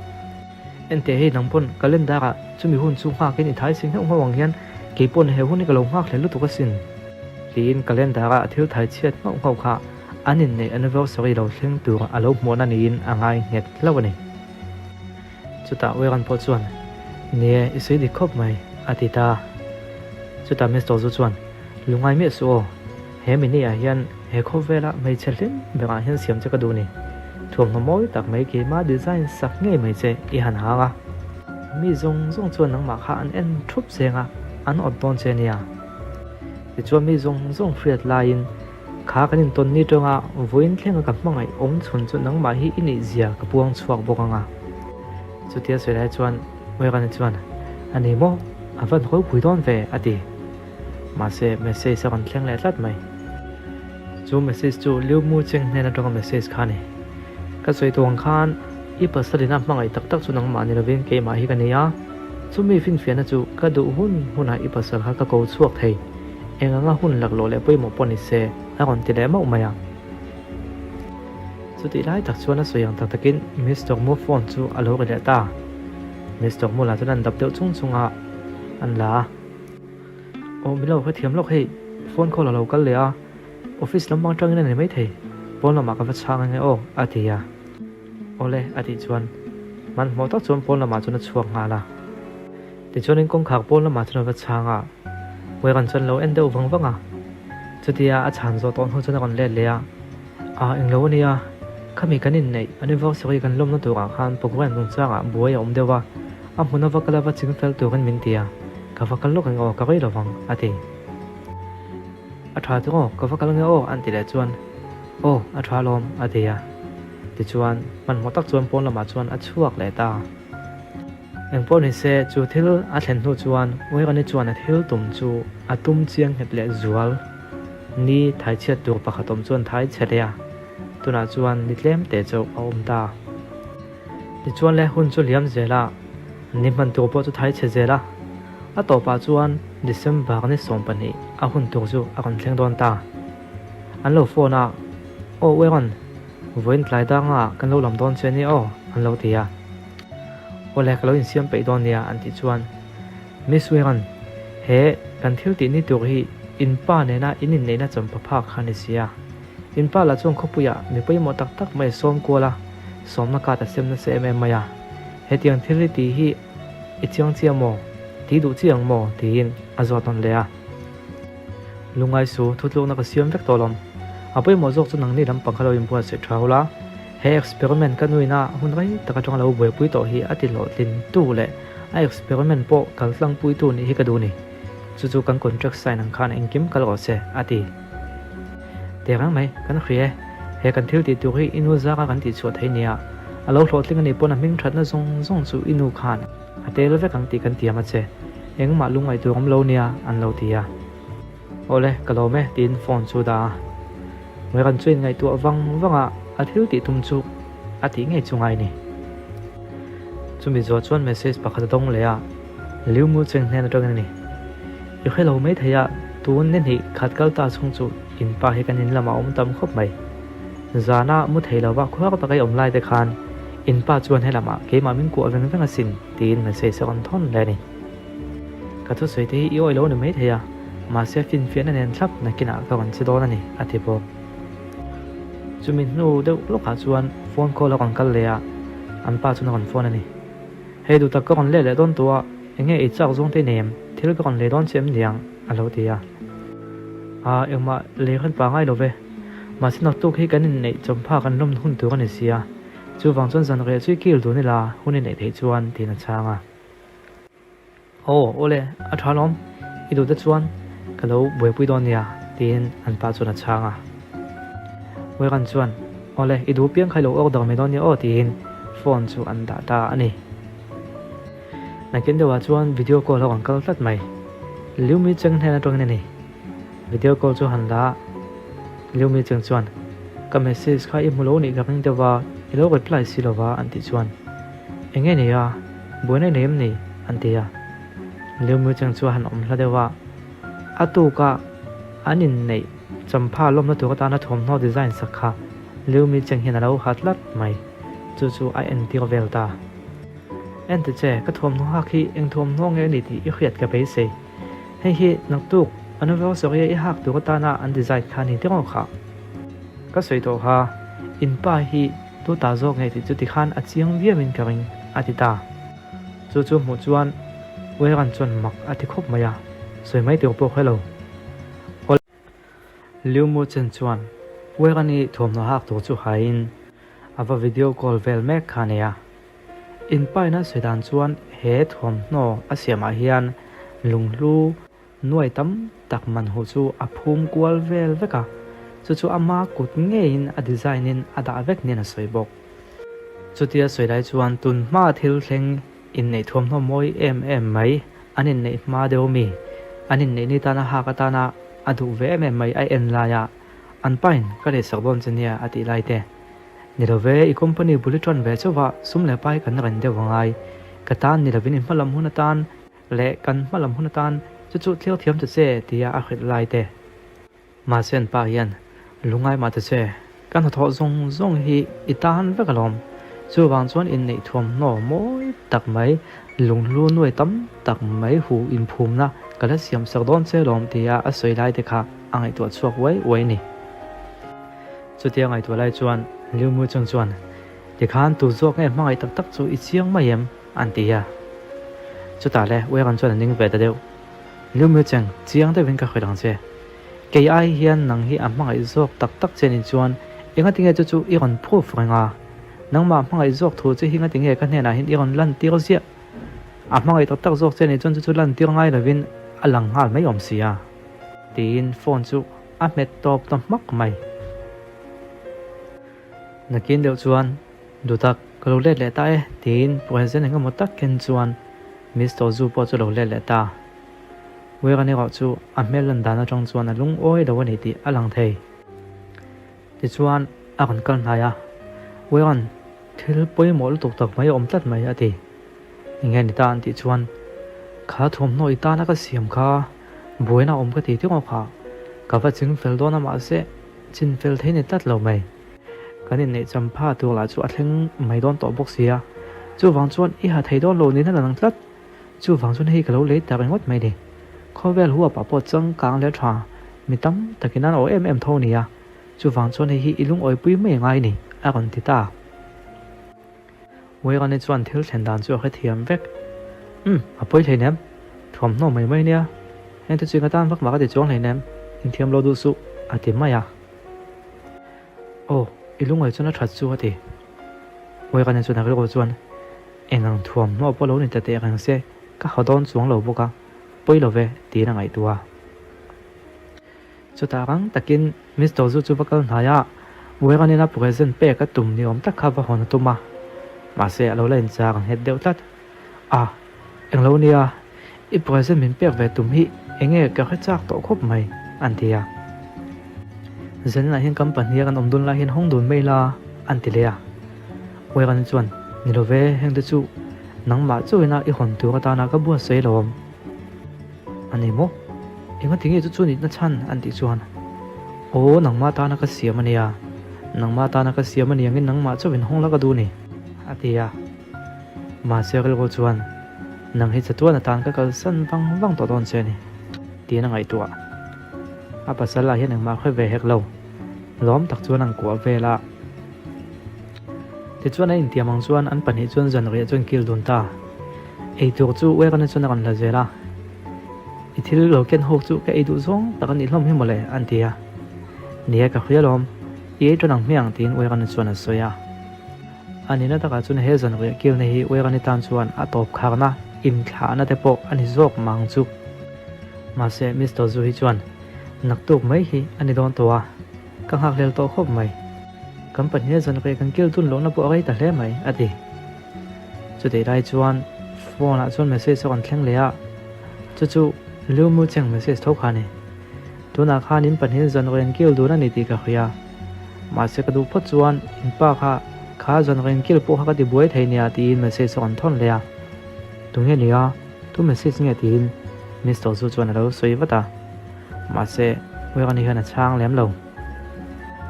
Speaker 1: Enteh hei nang pawn calendar ah chumi hun chu nghakin i thai si ngheuh ngheuh ang hian kei pawn he hun hi ka lo nghak hle lutuk asin. Tiin calendar ah thil thai chhiat nghauh nghauh kha an inneih anniversary lo thleng tur a lo hmuahna niin a ngai nghet hlauh a ni. Chutah Weran pawh chuan, Nie, i sawi dik khawp mai, a ti ta. Chutah Mister Zu chuan, Lungngai miah suh aw, he mini ah hian he khawvela hmeichhe hlim berah hian siam che ka duh ni. Thuamhnaw mawi tak mai keima design sak ngei mai che i han hang a. Mi zawng zawng chuan nangmah kha an en thup cheng a, an awt dawn che nia. Tichuan mi zawng zawng hriat laiin Kha kan intawn ni tanga vawiin thlenga ka hmangaih awm chhun chu nangmah hi i nih zia ka puang chhuak bawk ang a. Chutia sawi lai chuan Uirani chuan, A ni maw? A van ropui dawn ve, a ti. Mahse, message a rawn thleng leh tlat mai. Chu message chu Liu Mu Cheng hnen atanga message kha a ni. Ka sawi tawh ang khan i pasalina hmangaih tak tak chu nangmah ni lovin keimah hi ka ni a, chumi finfiahna chu ka duh hun hunah i pasal kha ka ko chhuak thei. Eng anga hun laklawh leh pawimawh pawh ni se, a rawn ti leh mauh mai a. Chutih lai tak chuan a sawi ang tak takin Mister Mu phone chu a lo ri leh ta. Mister Mu lah chuan an dap deuh chung chung a, an la a. Aw min lo hrethiam lawk hei, phone call a lo kal leh a, office lam bang tangin a ni maithei, pawn lamah ka va chhang ange aw, a ti a. Awle, a tih chuan hmanhmawh tak chuan pawn lamah chuan a chhuak nghal a. Tichuanin kawngkhar pawn lamah chuan a va chhang a, Weran chuan lo en deuh vang vang a. Chutia a chhan zawh tawh hnu chuan a rawn let leh a, Ah, englo a nia, khami kan inneih anniversary kan lawmna turah khan program chungchangah buai a awm deuh a, a hmun a va kal a va ching fel turin min ti a, ka va kal lawk eng aw, ka rei lo vang, a ti. A tha chu aw, ka va kal nge aw, an ti leh chuan, Aw, a tha alawm, a ti a. Tichuan, hmanhmawh tak chuan pawn lamah chuan a chhuak leh ta. Engpawh ni se, chu thil a thlen hnu chuan Uirani chuan a thil tum chu a tum chiang nghet leh zual. Ni thaichhiat tur pakhat awm chuan thai chhe leh a, tunah chuan ni tlem te chauh a awm ta. Tichuan le hun chu liam zel a, ni hman tur pawh chu thai chhe zel a, a tawpah chuan December ni 12 a hun tur chu a rawn thleng dawn ta. An lo phone a, Aw Uiran, vawiin tlai danga kan lo lam dawn che nia aw, an lo ti a. Awle ka lo insiam peih dawn nia an tih chuan Miss Wiran, he kan thil tih ni tur hi in pa nena in inneihna champha phak kha ni sia. In pa lah chuan khawpuiah mi pawimawh tak tak mai a sawm kual a, sawmna card a sem nasa em em mai a. Hetiang thil hi tih hi i chiang chiah maw? Tih duh chiah ang maw? tiin a zawt nawn leh a. Lungngai su, thutlukna ka siam vek tawh lawm. A pawimawh zawk chu nangni lampang kha lo inbuatsaih tha ula. He experiment ka nuina hun rei tak atanga lo buaipui tawh hi a ti hlawhtlin tu leh a experiment pawh kal tlangpui tu nih hi ka duh ni. Chu chu kan contract sign ang khan engkim kal rawh se, a ti. Tehreng mai, kan hria e. He kan thil tih tur hi i nu zara kan tihchhuah thei nia. A lo hlawhtling a nih pawn a hming thatna zawng zawng chu i nu khan a tel vek ang tih kan tiam a che. Engmah lungngaih tur awm lo nia, an lo ti a. Awle, ka lawm e, tiin phone chu dah a. Ngaihran chu inngaihtuah vang vang a, a thil tih tum chu a tih ngei chu ngai ni. Chumi zuah chuan message pakhat a dawng leh a, Liu Mu Cheng hnen atangin a ni. I hre lo mai thei a, tun ni hnih khat kal ta chhung chu in pa hi kan in lamah a awm tam khawp mai. Zana mu thei lova khuar taka i awm lai te khan in pa chuan helamah keimah min kuah veng veng asin tiin message a rawn thawn leh a ni. Ka thusawi te hi i awih lo ni mai thei a, mahse finfiahna nen thlap nakinah ka rawn che dawn a ni, a ti bawk. Chumi hnu deuh lawkah chuan phone call a rawn kal leh a, an pa chuan a rawn phone a ni. Hei duh tak ka rawn leh leh dawn tawh a, enge ei chak zawng te i nei em? Thil ka rawn lei dawn che em niang? a lo ti a. Aa, engmah lei rawn pa ngai lo ve. Mahse naktuk hi kan inneih chawmpha kan lawm hun tur a ni si a, chuvang chuan zan reh chu i kil dun ila hun i neih theih chuan, tiin a chhang a. Aw, awle, a tha lawm, i duh te chuan ka lo buaipui dawn nia, tiin an pa chuan a chhang a. Weran chuan, Awle, i duh piang kha i lo order mai dawn nia aw, tiin phone chu an dah ta a ni. Nakin deuhah chuan video call ho an kal tlat mai. Liu Mi Cheng hnen atangin a ni. Video call chu han la a, Liu Mi Cheng chuan, Ka message kha i hmu lo nih ka ring deuh a, i lo reply si lo va an tih chuan, Eng nge ni a, buaina i nei em ni? an ti a. Liu Mi Cheng chu a han awm hla deuh a, a tuka an inneih champha lawmna tur atana thawmhnaw design sak kha Liu Mi Cheng hian a lo ha tlat mai, chu chu a entir vel ta. Ente che, ka thuamhnaw hak hi eng thuamhnaw nge a ni tih i hriat ka beisei. Hei hi naktuk anniversary-a i hak tur atana an design kha a ni tiraw kha? Ka sawi tawh kha, in pa hi tu ta zawk nge tih chu tikhan a chiang viauin ka ring, a ti ta. Chu chu hmuh chuan Weran chuan mak a ti khawp mai a, sawi mai tur pawh hre lo. Liu Mu Chen chuan Weran-i thuamhnaw hak tur chu haiin a va video call vel mek kha a nei a. Inpaina sawi dan chuan he thuamhnaw a siamah hian lunghlu nuai tam tak man huh chu a phum kual vel vek a, chu chu ama kut ngeiin a design in a dah vek niin a sawi bawk. Chutia sawi lai chuan tun hma thil thleng inneih thuamhnaw mawi em em mai an inneih hma deuh ami an inneih ni tana hak atana a duh ve em em mai a en laia an pain ka lehsak dawn che nia a tih lai te Ni lo ve, i company bul i ṭan ve chauh a, sum leh pai kan ren deuh a ngai. Ka tan ni lovin i hmalam hun atan leh kan hmalam hun atan chu chu thlir thiam ta che tia a hrilh lai te. Mahse an pa hian, Lungai mah ta che, ka hnathawh zawng zawng hi i tan vek alawm. Chuvang chuan inneih thuamhnaw mawi tak mai, lunghlu nuai tam tak mai hu inphumna ka la siam sak dawn che alawm tia a sawi lai te kha a ngaihtuah chhuak uai uai a ni. Chutia ngaihtuah lai chuan Liu Mu Chung chuan, Tikhan tu zawk nge hmangaih tak tak chu i chiang mai em? an ti a. Chutah le Weran chuan a ning ve ta deuh. Liu Mu Cheng, chiang deuhin ka hrilh ang che. Kei ai hian nang hi a hmangaih zawk tak tak che ni chuan engati nge chu chu i rawn proof reng a? Nangmah hmangaih zawk thu che hi ngati nge ka hnenah hian i rawn lantir ziah? A hmangaih tak tak zawk che ni chuan chu chu lantir ngai lovin a lang nghal mai awm si a. Tiin phone chu a hmet tawp ta hmak mai. Nakin deuh chuan, Dutak, ka lo let leh ta e, tiin present eng emaw tak ken chuan Mister Zu pawh chu lo let leh ta. Weran erawh chu a hmel lan dan atang chuan a lungawi lo a ni tih a lang thei. Tichuan a rawn kal hnai a, Weran, thil pawimawh lutuk tak mai a awm tlat mai, a ti. Enge ni ta an tih chuan, Kha thuamhnaw i tana ka siam kha buaina awm ka ti tingawk a, ka va ching fel dawn a mahse chin fel thei ni tlat lo mai. Kan inneih champha tur lah chu a thleng mai dawn tawh bawk si a, chuvang chuan i ha thei dawn lo niin a lang tlat. Chuvang chuan hei ka lo lei ta ringawt mai ni. Khawvel huapah pawh changkang leh tha mi tam takin an awh em em tho nia, chuvang chuan hei hi i lungawipui mai ngai ni, a rawn ti ta. Uirani chuan thil thlen dan chu a hrethiam vek. Umm, a pawi hleinem. Thuamhnaw mai mai nia. Heng te chu ka tan vak vak a ti chuang hleinem. Inthiam lo duh suh, a ti mai a. Aw, i lungawi chuan a that chu a ti. Uirani chuan a rilru chuan, Eng ang thuamhnaw pawh lo ni ta teh reng se, ka ha dawn chuang lo bawk a, pawi lo ve, tiin a ngaihtuah a. Chutah rang takin Mister Zu chu va kal hnai a, Weran-in a present pek a tum ni awm tak kha va hawn a tum a, mahse a lo la inchak nghet deuh tlat. A, englo nia, i present min pek ve tum hi enge ka hre chak tawh khawp mai, an ti a. Zaninah hian kan pahniha kan awm dun lai hian hawng dun mai la, an ti leh a. Weran chuan, Ni lo ve, hengte chu nangmah chauhin a i hawn tur atana ka buatsaih lo awm. A ni maw? Engati nge chu chu nitna chhan an tih chuan, Aw, nangmah tana ka siam a nia, nangmah tana ka siam a ni angin nangmah chauhin hawng la ka duh ni, a ti a. Mahse rilru chuan, Nang hi chatuan atan ka kalsan vang vang tawh dawn che a ni, tiin a ngaihtuah. A pasal lah hian engmah hre ve hek lo, lawm tak chuan an kuah vel a. Tichuan a intiam ang chuan an pahnih chuan zanriah chuan kil dun ta. Eitur chu Weran-a chuan a rawn la zel a, I thil lo ken hawk chu ka ei duh zawng tak a nih hlawm hi mawle, an ti a. Ni e, ka hria lawm, i ei ṭan ang hmiang, tiin Weran-a chuan a sawi a. A nihna takah chuan he zanriah kilna hi Weran-i tan chuan a tawp kharna, inthlahna te pawh a ni zawk mang chu. Mahse, Mister Zu hi chuan naktuk mai hi a ni dawn tawh a, ka nghakhlel tawh khawp mai. Kan pahniha zanriah kan kil dun lohna pawh a rei ta hle mai, a ti. Chutih lai chuan phone ah chuan message a rawn thleng leh a, chu chu Liu Mu Cheng message tho kha a ni. Tunah khan in pahnihin zanrawn kil dun a ni tih ka hria. Mahse ka duh phawt chuan in pa kha kha zanrawn kil pawh kha ka ti buai thei nia tiin message a rawn thawn leh a. Tunge nia, tu message nge tiin Mister Zu chuan a lo sawi vat a. Mahse Uiakani hian a chhang lem lo.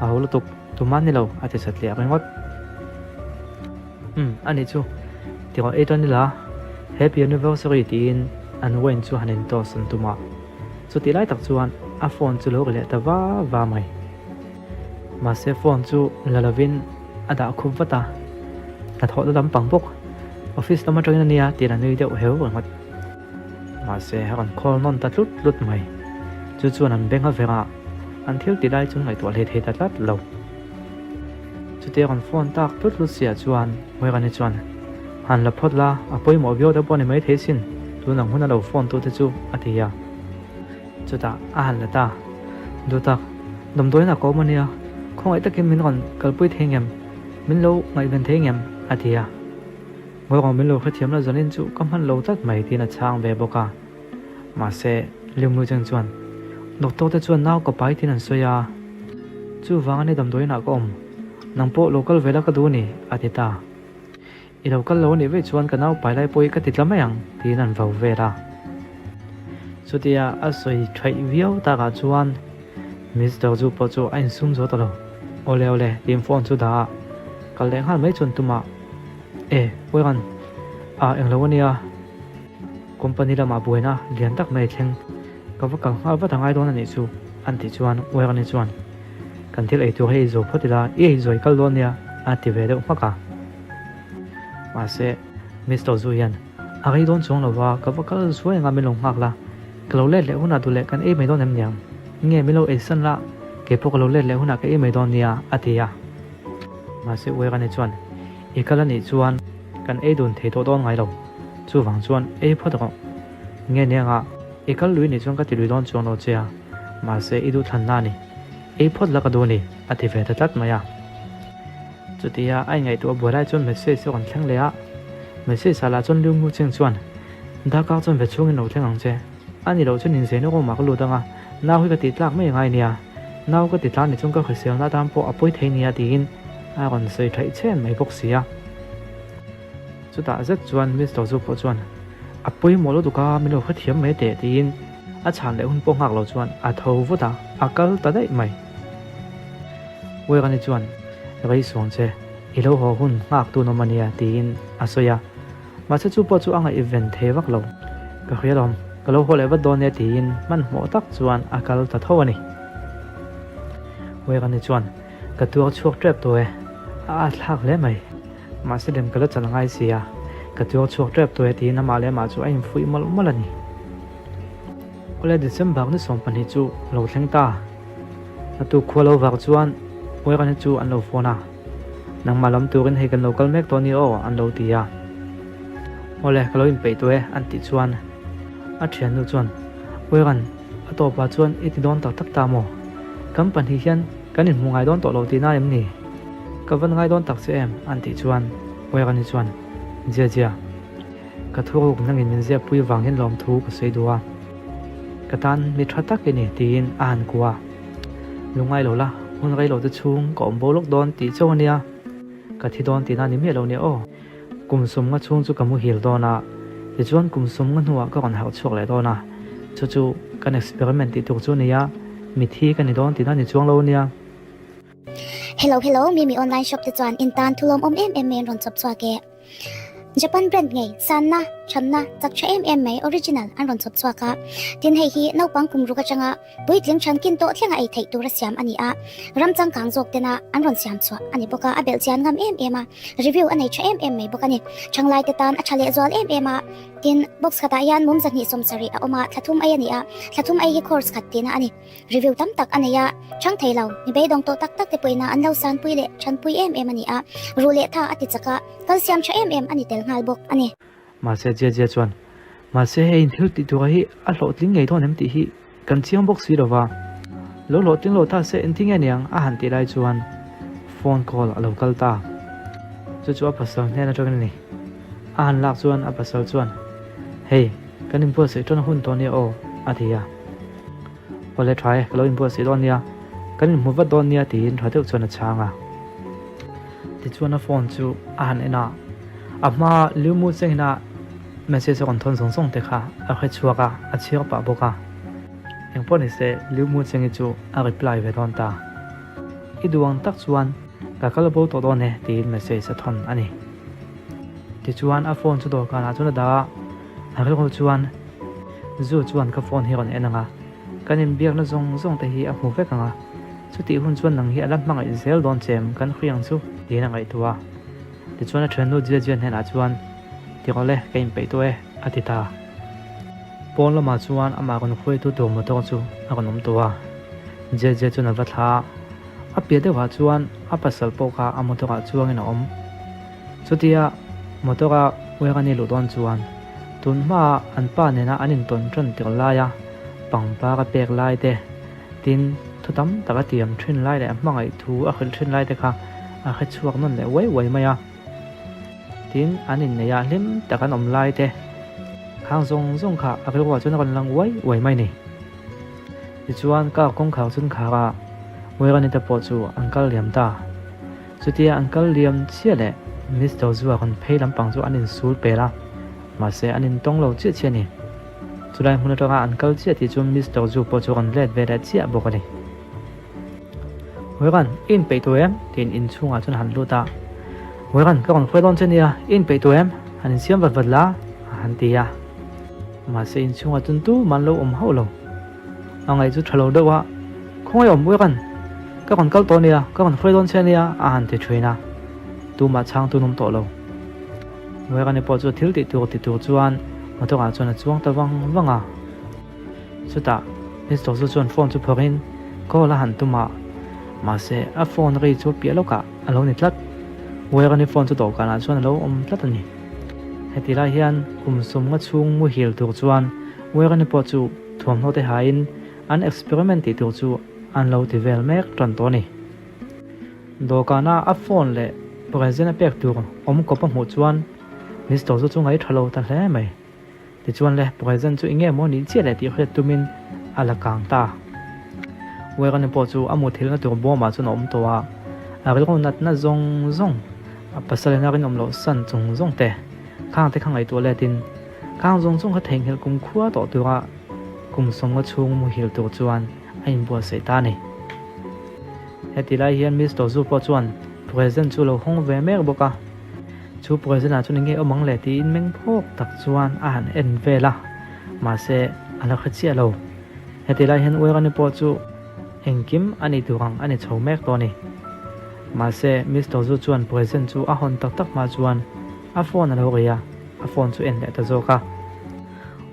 Speaker 1: A ho lutuk, tuman ni lo a ti satliah ringawt. Umm, a nih chu. Tiraw ei tan ila, Happy Anniversary tiin an wine chu han in toss an tum a. Chutih lai tak chuan a phone chu lo ri leh ta va va mai. Mahse phone chu la lovin a dah khup vat a, hnathawhna lampang bawk office lam atangin a nia tiin a nui deuh heu ringawt. Mahse a rawn call nawn ta tlut tlut mai. Chu chuan an beng a ver a, an thil ti lai chu an ngaihtuah hlei thei ta tlat lo. Chutia rawn phone tak tlut tlut siah chuan Muirani chuan, Han la phawt la, a pawimawh viau te pawh a ni maithei sin, tun ang huna lo phone tu te chu, a ti a. Chutah a han la ta. Duhtak, damdawiin a kawm a nia, khawngaih takin min rawn kalpui thei ngem, min lo ngaihven thei ngem, a ti a. Ngawirawh min lo hrethiam la zanin chu ka hman lo tlat mai tiin a chhang ve bawk a. Mahse, Liu Cheng chuan, Doctor te chuan nau ka pai tiin an sawi a, chuvang a ni damdawiinah ka awm, nang pawh lo kal ve la ka duh a ni, a ti ta. I lo kal lo a nih vaih chuan ka nau pai lai pawh hi ka ti tla mai ang, tiin an vau vel a. Chutia a sawi thaih viau takah chuan Mister Zu pawh chu a insum zo ta lo. Awle awle, tiin phone chu dah a, kal leh nghal mai chuan tumah, E, Uiran, a englo a nia. Company lamah buaina lian tak mai a thleng. Ka va kal nghal vat a ngai dawn a nih chu, an tih chuan Uiran-i chuan, Kan thil ei tur hi ei zo phawt ila, i ei zuai kal dawn nia, a ti ve deuh hmak a. Mahse, Mister Zu hian, A rei dawn chuang lo va, ka va kal zuai anga min lo nghak la, ka lo let leh hunah duh leh kan ei mai dawn em niang? Nge min lo ei san la, kei pawh ka lo let leh hunah ka ei mai dawn nia, a ti a. Mahse, Uiran-i chuan, I kal a nih chuan kan ei dun thei tawh dawn ngai lo, chuvang chuan ei phawt rawh. Nge ni anga i kal lui nih chuan ka ti lui dawn chuang lo che a, mahse i duhthlanna a ni, ei phawt la ka duh a ni, a ti ve ta tlat mai a. Chutia a inngaihtuah buai lai chuan message a rawn thleng leh a, message ah lah chuan Liu Mu Cheng chuan, Darkar chuan ve chhungin lo thleng ang che, a ni loh chuan inzei na room ah ka lut anga, nau hi ka tih tlak mai angai nia, nau ka ti tla ni chuan ka hriselna atan pawh a pawi thei nia tiin a rawn sawi thaih chhen mai bawk si a. Chutah zet chuan Mister Zu pawh chuan a pawimawh lutuk a, min lo hrethiam mai teh tiin a chhan leh hun pawh nghak lo chuan a tho vut a, a kal ta daih mai. Uirani chuan rei suang che, i lo haw hun nghak tun awm a nia tiin a sawi a. Mahse chu pawh chu a ngaihven thei vak lo. Ka hria lawm, ka lo haw leh vat dawn nia tiin hmanhmawh tak chuan a kal ta tho a ni. Uirani chuan ka tuar chhuak tep tawh e, a at thlak hle mai. Mahse lem ka la chan ngai si a, ka tuar chhuak tep tawh e tiin amah leh amah chu a infuih mawlh mawlh a ni. Awle December ni 12 chu lo thleng ta. A tuk khua lo vak chuan Uirani chu an lo phone a. Nangmah lam turin hei kan lo kal mek tawh ni aw an lo ti a. Awle ka lo inpeih tawh e an tih chuan a thiannu chuan Uiran a tawpah chuan i ti dawn tak tak ta maw? Kan pahnih hian kan inhmu ngai dawn tawh lo tihna em ni? Ka van ngai dawn tak che em an tih chuan Uirani chuan Zia zia ka thuruk nangin min ziakpui vang hian lawmthu ka sawi duh a, ka tan mi tha tak i ni tiin a han kuah a. Lungngai lo la, hun rei lo te chhung ka awm bo lawk dawn tih chauh a nia, ka thi dawn tihna ni miah lo nia aw. Kum sawmnga chhung chu ka muhil dawn a, tichuan kum sawmnga hnuah ka rawn harh chhuak leh dawn a, chu chu kan experiment tih tur chu a nia, mithi ka ni dawn tihna ni chuang lo a nia.
Speaker 2: Hello hello, Mimi online shop te chuan in tan thulawm awm em em mai an rawn chawp chhuak e. Japan brand ngei, sanna, thanna, chak tha em em mai original an rawn chhawp chhuak a. Tin hei hi naupang kum ruk atanga puitling than kin tawh thlenga ei theih tura siam a ni a, ram changkang zawk tena an rawn siam chhuah a ni bawk a, a belh chian ngam em em a, review a nei tha em em mai bawk a ni. Thanglai te tan a tha leh zual em em a, tin box khatah hian mum 270 a awm a, thla thum ei a ni a, thla thum ei hi course khat tihna a ni. Review tam tak a nei a, chhang thei lo, mi beidawng tawh tak tak te pawhin an lo sanpui leh chhanpui em em a ni a, ruh leh tha a ti chak a, kal siam tha em em a ni tel nghal bawk a ni.
Speaker 1: Mahse Jia Jia chuan, Mahse hei inthil tih tura hi a hlawhtling ngei dawn em tih hi kan chiang bawk si lova, lo hlawhtling lo ta se engtin nge niang a han tih lai chuan phone call a lo kal ta. Chu chu a pasal hnen atangin a ni. A han lak chuan a pasal chuan, Hei, kan inbuatsaih ṭan hun tawh nia aw, a ti a. Awle ṭha e, ka lo inbuatsaih dawn nia, kan inhmu vat dawn nia tiin ṭha deuh chuan a chhang a. Tichuan a phone chu a han en a, a hmaa Liu Mu Cheng-ina message a rawn thawn zawng zawng te kha a hre chhuak a, a chhiar pah bawk a. Engpawh ni se, Liu Mu Cheng-i chu a reply ve dawn ta. I duh ang tak chuan ka kal bo tawh dawn e tiin message a thawn a ni. Tichuan a phone chu dawhkanah chuan a dah a, a rilru chuan Zu chuan ka phone hi rawn en ang a, kan inbiakna zawng zawng te hi a hmu vek ang a, chutih hun chuan nang hi a la hmangaih zel dawn che em kan hri ang chu tiin a ngaihtuah a. Tichuan a thiannu Jia Jia hnenah chuan Ti rawh le, ka inpeih tawh e a ti ta. Pawn lamah chuan amah rawn hruaitu tur motor chu a rawn awm tawh a, Jia Jia chuan a va thla a, a piah deuhah chuan a pasal pawh kha a motor ah chuangin a awm. Chutia motor a Uerani luh dawn chuan tun hmaa an pa nena an intawn tan tir laia pangpar a pek lai te, tin thu tam tak a tiam thin lai leh a hmangaih thu a hrilh thin lai te kha a hre chhuak nawn leh uai uai mai a. Tin an inneih ah hlim tak an awm lai te khang zawng zawng kha a rilruah chuan a rawn lang uai uai mai ni. Tichuan car kawngkhar chun khar a Uerani te pawh chu an kal liam ta. Chutia an kal liam chiah leh Mister Zua rawn phei lampang chu an insul pel a, mahse an intawng lo chiah chiah a ni. Chulai hmun atanga an kal chiah tih chu Mister Zu pawh chu rawn let ve leh chiah bawk a ni. Weran, i inpeih tawh em? tiin inchhungah chuan a han lut a. Weran, ka rawn hruai dawn che nia, i inpeih tawh em? Han insiam vat vat la, a han ti a. Mahse inchhungah chuan tumah an lo awm hauh lo. A ngaih chu tha lo deuh a, Khawngaih awm Weran, ka rawn kal tawh nia, ka rawn hruai dawn che nia, a han ti thin a. Tumah chhangtu an awm tawh lo. Werani pawh chu thil tih tur ti tur chuan motor ah chuan a chuang ta vang vang a. Chutah Mister chu chuan phone chu phawrhin call a han tum a, mahse a phone ri chu piah lawkah a lo ni tlat. Werani phone chu dawhkanah chuan a lo awm tlat a ni. Heti lai hian kum sawmnga chhung muhil tur chuan Werani pawh chu thuamhnaw te hain an experiment tih tur chu an lo ti vel mek tan tawh a ni. Dawhkana a phone leh present a pek tur awm kawp a hmuh chuan Mister chu chu ngaih tha lo ta hle mai. Tichuan le, present chu enge maw nih chiah leh tih hriat tumin a la kang ta. Werani pawh chu a muthilhna tur bawmah chuan a awm tawh a, a rilru natna zawng zawng, a pasalina rinawm loh san chung zawng te, khang te kha ngaihtuah letin, khang zawng zawng kha theihnghilh kum khua tawh tura kum sawmnga chhung muhil tur chuan a inbuatsaih ta a ni. Heti lai hian Mister Zu pawh chuan present chu lo hawng ve mek bawk a, chu present ah chuan enge awm ang le tiin meng phawk tak chuan a han en vel a, mahse a la hre chiah lo. Heti lai hian Uerani pawh chu engkim a nih tur ang a ni chho mek tawh a ni. Mahse Mister Zu chuan present chu a hawn tak tak hma chuan a phone a lo ri a, a phone chu en leh ta zawk a.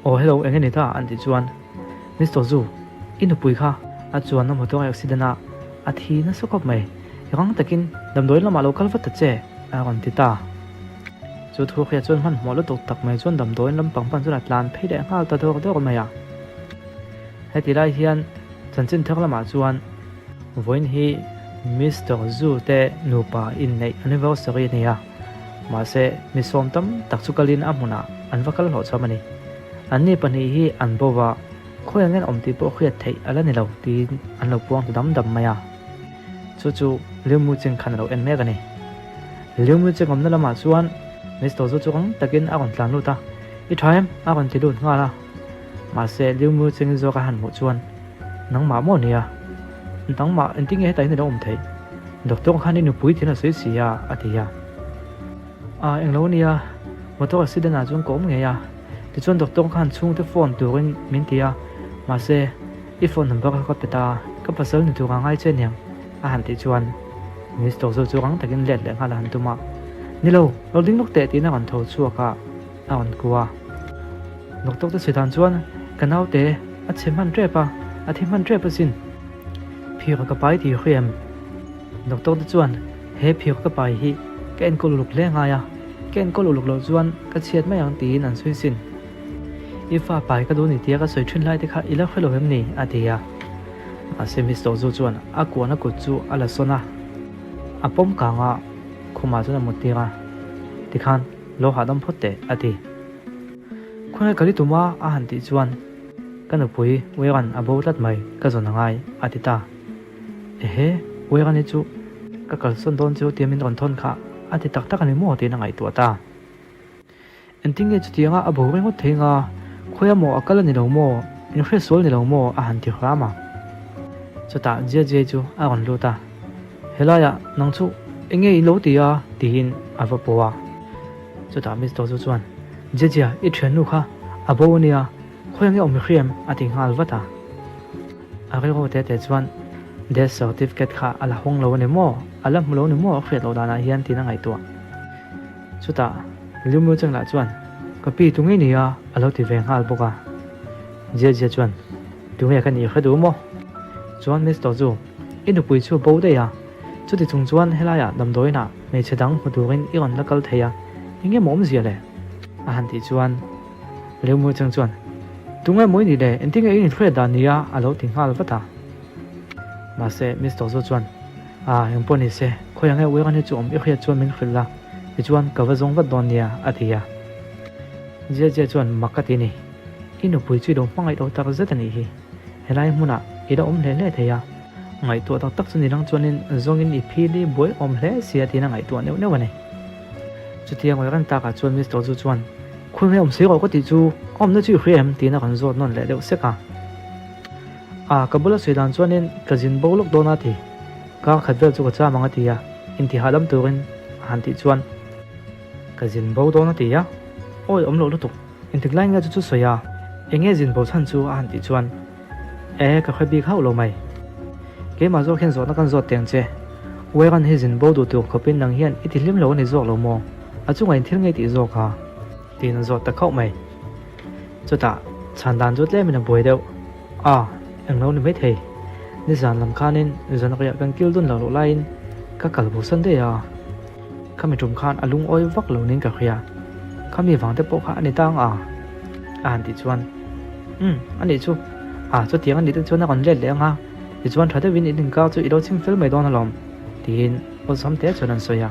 Speaker 1: Aw hello enge ni ta an tih chuan Mister Zu, i nupui kha a chuanna motor accident a, a thi nasa khawp mai. Rang takin damdawiin lamah lo kal vat ta che, a rawn ti ta. Chu thu hria chuan hmanhmawh lutuk tak mai chuan damdawiin lampang pan chuan a tlan phei leh nghal ta dawr dawr mai a. Heti lai hian chanchin thar lamah chuan vawiin hi Mister Zu te nupa inneih anniversary a ni a, mahse mi sawm tam tak chu kalin a hmunah an va kal hlawhchham a ni. Anni pahnih hi an bo va, khawi ang en awm tih pawh hriat theih a la ni lo tiin an lo puang ta dam dam mai a. Chu chu Liu Mu Cheng khan a lo en mek a ni. Liu Mu Cheng awmna lamah chuan Mister Zu chu rang takin a rawn tlan lut a, I tha em? a rawn ti lut nghal a. Mahse Liu Mu Cheng zawk a han hmuh chuan, Nangmah maw nia? Nangmah engtin nge hetah hian i lo awm theih? Doctor khan i nupui thin a sawi si a, a ti a. A englo ania, motor accident ah chuan ka awm ngei a, tichuan doctor khan chhungte phone turin min ti a, mahse i phone number kha ka pe ta a, ka pasal ni tur a ngai che aniang a han tih chuan Mister chu chu rang takin let leh nghal a han tum a, Nilo, lo ding lawk teh tiin a rawn tho chhuak a, a rawn ku a. Doctor te sawi dan chuan ka naute a chhe hman tep a, a thi hman tep asin, phir ka pai tih hria em? Doctor te chuan he phir ka pai hi ka enkawl uluk hle ngai a, ka enkawl uluk loh chuan ka chhiat mai ang tiin an sawi sin. I fa pai ka duh ni tia ka sawi thin lai te kha i la hre lo em ni? a ti a. Mahse Mister Zu chuan a kuahna kut chu a la sawn a, a pawm kang a, khumah chuan a mut tir a, tikhan. Lo hahdam phawt teh, a ti. Khawnge ka li tum a? a han tih chuan, Ka nupui Uiran a bo tlat mai, ka zawn a ngai, a ti ta. Ehe, Uiran hi chu ka kalsawn dawn chu tia min rawn thawn kha a ti tak tak a ni maw? tiin a ngaihtuah ta. Engtin nge chutianga a bo ringawt thei nga? Khawi maw a kal a ni lo maw? In hre sual ni lo maw? a han ti hram a. Chutah Jia Jia chu a rawn lut a, Helaiah nang chu eng nge i lo ti a? tiin a va pawh a. Chutah Mister chu chuan, Jia Jia, i thiannu kha a bo a nia, khawi nge awm i hria em? a ti nghal vat a. A rilru te te chuan death certificate kha a la hawng lo a ni maw? A la hmu lo a ni maw? A hriat loh danah hian tiin a ngaihtuah. Chutah Liu Mu Cheng lah chuan, Ka pi tu ngei nia a lo ti ve nghal bawk a. Jia Jia chuan, Tu nge ka nih hre duh maw? Chuan Mister Zu, i nupui chu bo daih a, chuti chung chuan helaiah damdawiinah hmeichhe dang hmu turin i rawn la kal thei a, eng nge maw awmzia le? A han tih chuan Liu Mu Cheng chuan, Tu nge maw i nih le? Engtin nge i inhriat dan nia? a lo ti nghal vat a. Mahse Mister Zu chuan, A, engpawh ni se, khawiah nge Uiran hi chu awm i hriat chuan min hrilh la, tichuan ka va zawng vat dawn nia, a ti a. Jia Jia chuan mak ka ti ni, I nupui chu i lo hmangaih lo tak zet a nih hi, helai hmunah i la awm hle hle thei a, ngaihtuah tak tak chu ni lang chuanin zawngin i phil i buai awm hle sia tiin a ngaihtuah neuh neuh a ni. Chutia ngawi reng takah chuan Mister Zu chuan, Khul nge awm si rawh ka tih chu, a awmna chu i hria em? tiin a rawn zawt nawn leh deuh sek a. A, ka bula sawi dan chuanin ka zin bo lawk dawn a ti. Kar khat vel chu ka cham ang a ti a, intihahdam turin a han tih chuan. Ka zin bo dawn a ti a, awi awm loh lutuk, intik lai nge chu chu sawi a, eng nge zin bo chhan chu a han tih chuan, E, ka hre bik hauh lo mai. Keimah zawk hian zawhna kan zawt teng che. Uairan hi zin bo duh tur khawpin nang hian i ti hlim lo a ni zawk lo maw? A chungah in thil ngei tih zawk a? Tiin a zawt ta khauh mai. Chutah, chhan dan chu tlemin a buai deuh. A, eng lo ni maithei. Nizan lam khanin zan riah kan kil dun lo loh laiin ka kal bo san daih a. Khami tum khan a lungawi vak lo niin ka hria. Khami vang te pawh kha a ni tang a, a han tih chuan, Umm, a nih chu. A, chutiang a nih te chuan a rawn let leh ang a, tichuan tha deuhin in inkar chu i lo chim fel mai dawn alawm, tiin awlsam te chuan an sawi a.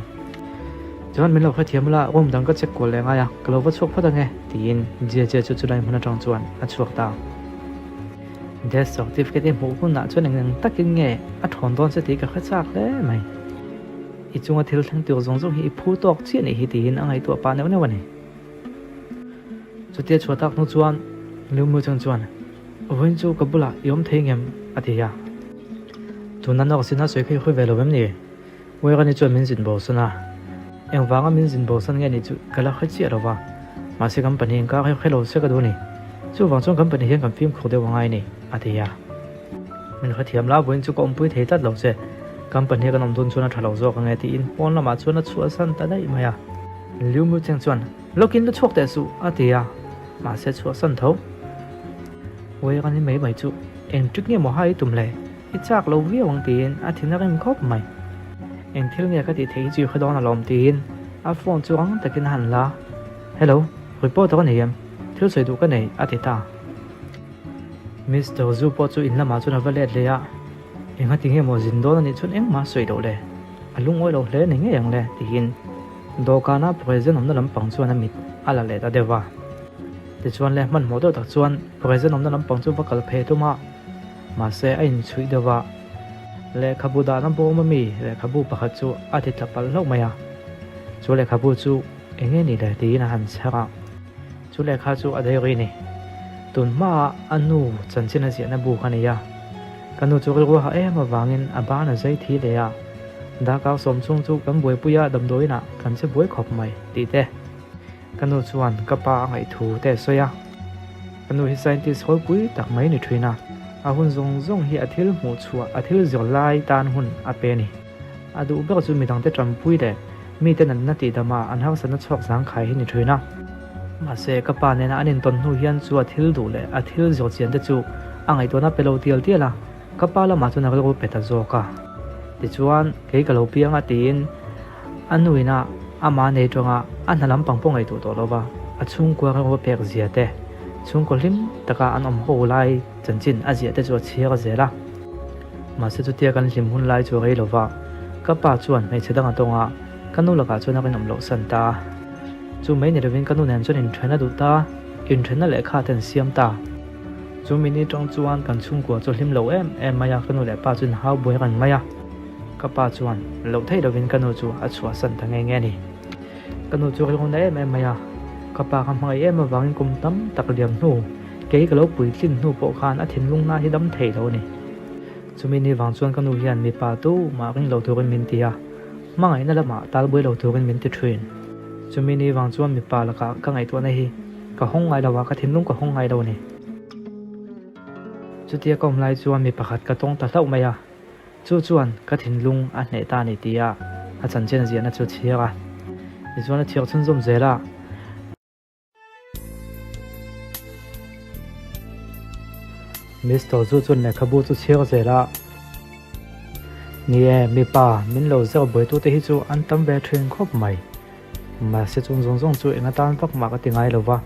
Speaker 1: Chuan min lo hrethiam ula, room dang ka check kual leh ngai a, ka lo va chhuak phawt ange, tiin Jia Jia chu chulai hmun atang chuan a chhuak ta. Death certificate i hmuh hunah chuan eng eng takin nge a thawn dawn che tih ka hre chak hle mai. I chunga thil thleng tur zawng zawng hi i phu tawk chiah nih hi tiin a ngaihtuah pah neuh neuh a ni. Chutia chhuah tak hnu chuan Liu Mu Cheng chuan, Vawiin chu ka bulah i awm thei ngem? a ti a. Tuna nawk zin a sawi kha i hawi ve lo em ni? Uirani chuan min zin bosan a, engvanga min zin bosan nge nih chu ka la hre chiah lo va, mahse kan pahnih inkar hi hre lo se ka duh a ni. Chuvang chuan kan pahnih hian kan fimkhur deuh a ngai a ni, a ti a. Min hrethiam la, vawiin chu ka awmpui thei tlat lo che, kan pahnih kan awm dun chuan a tha lo zawk ange tiin pawn lamah chuan a chhuahsan ta daih mai a. Liu Mu Cheng chuan, Lawkin la chhuak teh suh, a ti a, mahse chhuahsan tho. Uirani mai mai chu eng ṭik nge maw hai i tum le? I chak lo viau ang tiin a thin a rim khawp mai. Eng thil nge ka tih theih hi chu i hre dawn alawm tiin a phone chu rang takin a han la. Hello, reporter a nei em? Thil sawi duh ka nei a ti ta. Mister Zu pawh chu in lamah chuan a va let leh a, Enga ti nge maw zin dawn a nih chuan engmah sawi loh le, a lungawi lo hle ni ngei ang le tiin dawhkana present awmna lampang chuan a mit a la leh ta deuh va. Tichuan le hmanhmawh deuh tak chuan present awmna lampang chu va kal phei tum a. Mahse, a inchhuih deuh a. Lehkhabu dahna bawm ami lehkhabu pakhat chu a ti tla palh hlauh mai a. Chu lehkhabu chu eng nge ni le tiin a han chhar a. Chu lehkha chu a diary ni. Tun hmaah a nu chanchin a ziahna bu kha a nei a. Ka nu chu rilru hah em avangin a ban a zai thi leh a. Darkar sawm chhung chu kan buaipui a damdawiinah kan che buai khawp mai tih te. Ka nu chuan ka pa a ngaih thu te a sawi a. Ka nu hi scientist hawlpui tak mai ni thin a, a hun zawng zawng hi a thil hmuh chhuah, a thil zir lai tan hun a pe a ni. A duh ber chu midangte tanpui leh mite natna tihdama an harsatna chhuak zangkhai hi ni thin a. Mahse, ka pa nena an intawn hnu hian chu a thil duh leh a thil zir chian te chu a ngaihtuahna pe lo tial tial a, ka pa lamah chuan a rilru pe ta zawk a. Tichuan, kei ka lo piang a tiin A nuina amah nei tawngah a hna lampang pawh ngaihtuah tawh lo va, a chhungkua rilru pek zia te, chhungkaw hlim taka an awm ho lai chanchin a ziah te chu a chhiar zel a. Mahse chutia kan hlim hun lai chu a rei lo va, ka pa chuan hmeichhe dang a tawng a, ka nu lakah chuan a rinawm loh san ta a. Chu mai ni lovin ka nu nen chuan inthen a duh ta, inthenna lehkha te an siam ta. Chu mini tang chuan kan chhungkua chu hlim lo em em mai a, ka nu leh pa chuan hau buai reng mai a. Ka pa chuan loh theih lovin ka nu chu a chhuahsan ta nghe nghe a ni. Ka nu chu rilru na em em mai a, ka pa ka hmangaih em avangin kum tam tak liam hnu, kei ka lo puitlin hnu pawh khan a thinlung na hi dam thei lo a ni. Chumi ni vang chuan ka nu hian mipa tu mah ring lo turin min ti a, hmangaihna lamah tal buai lo turin min ti thin. Chumi ni vang chuan mipa lakah ka ngaihtuahna hi ka hawng ngai lo a, ka thinlung ka hawng ngai lo a ni. Chutia ka awm lai chuan mi pakhat ka tawng ta hlauh mai a, chu chuan ka thinlung a hneh ta a ni tia a chanchin a ziahna chu a chhiar a. Tichuan a chhiar chhunzawm zel a. Mister chu chuan lehkhabu chu chhiar zel a, Ni e, mipa min lo zir buaitute hi chu an tam ve thin khawp mai. Mahse chung zawng zawng chu eng atan vak mah ka ti ngai lo va,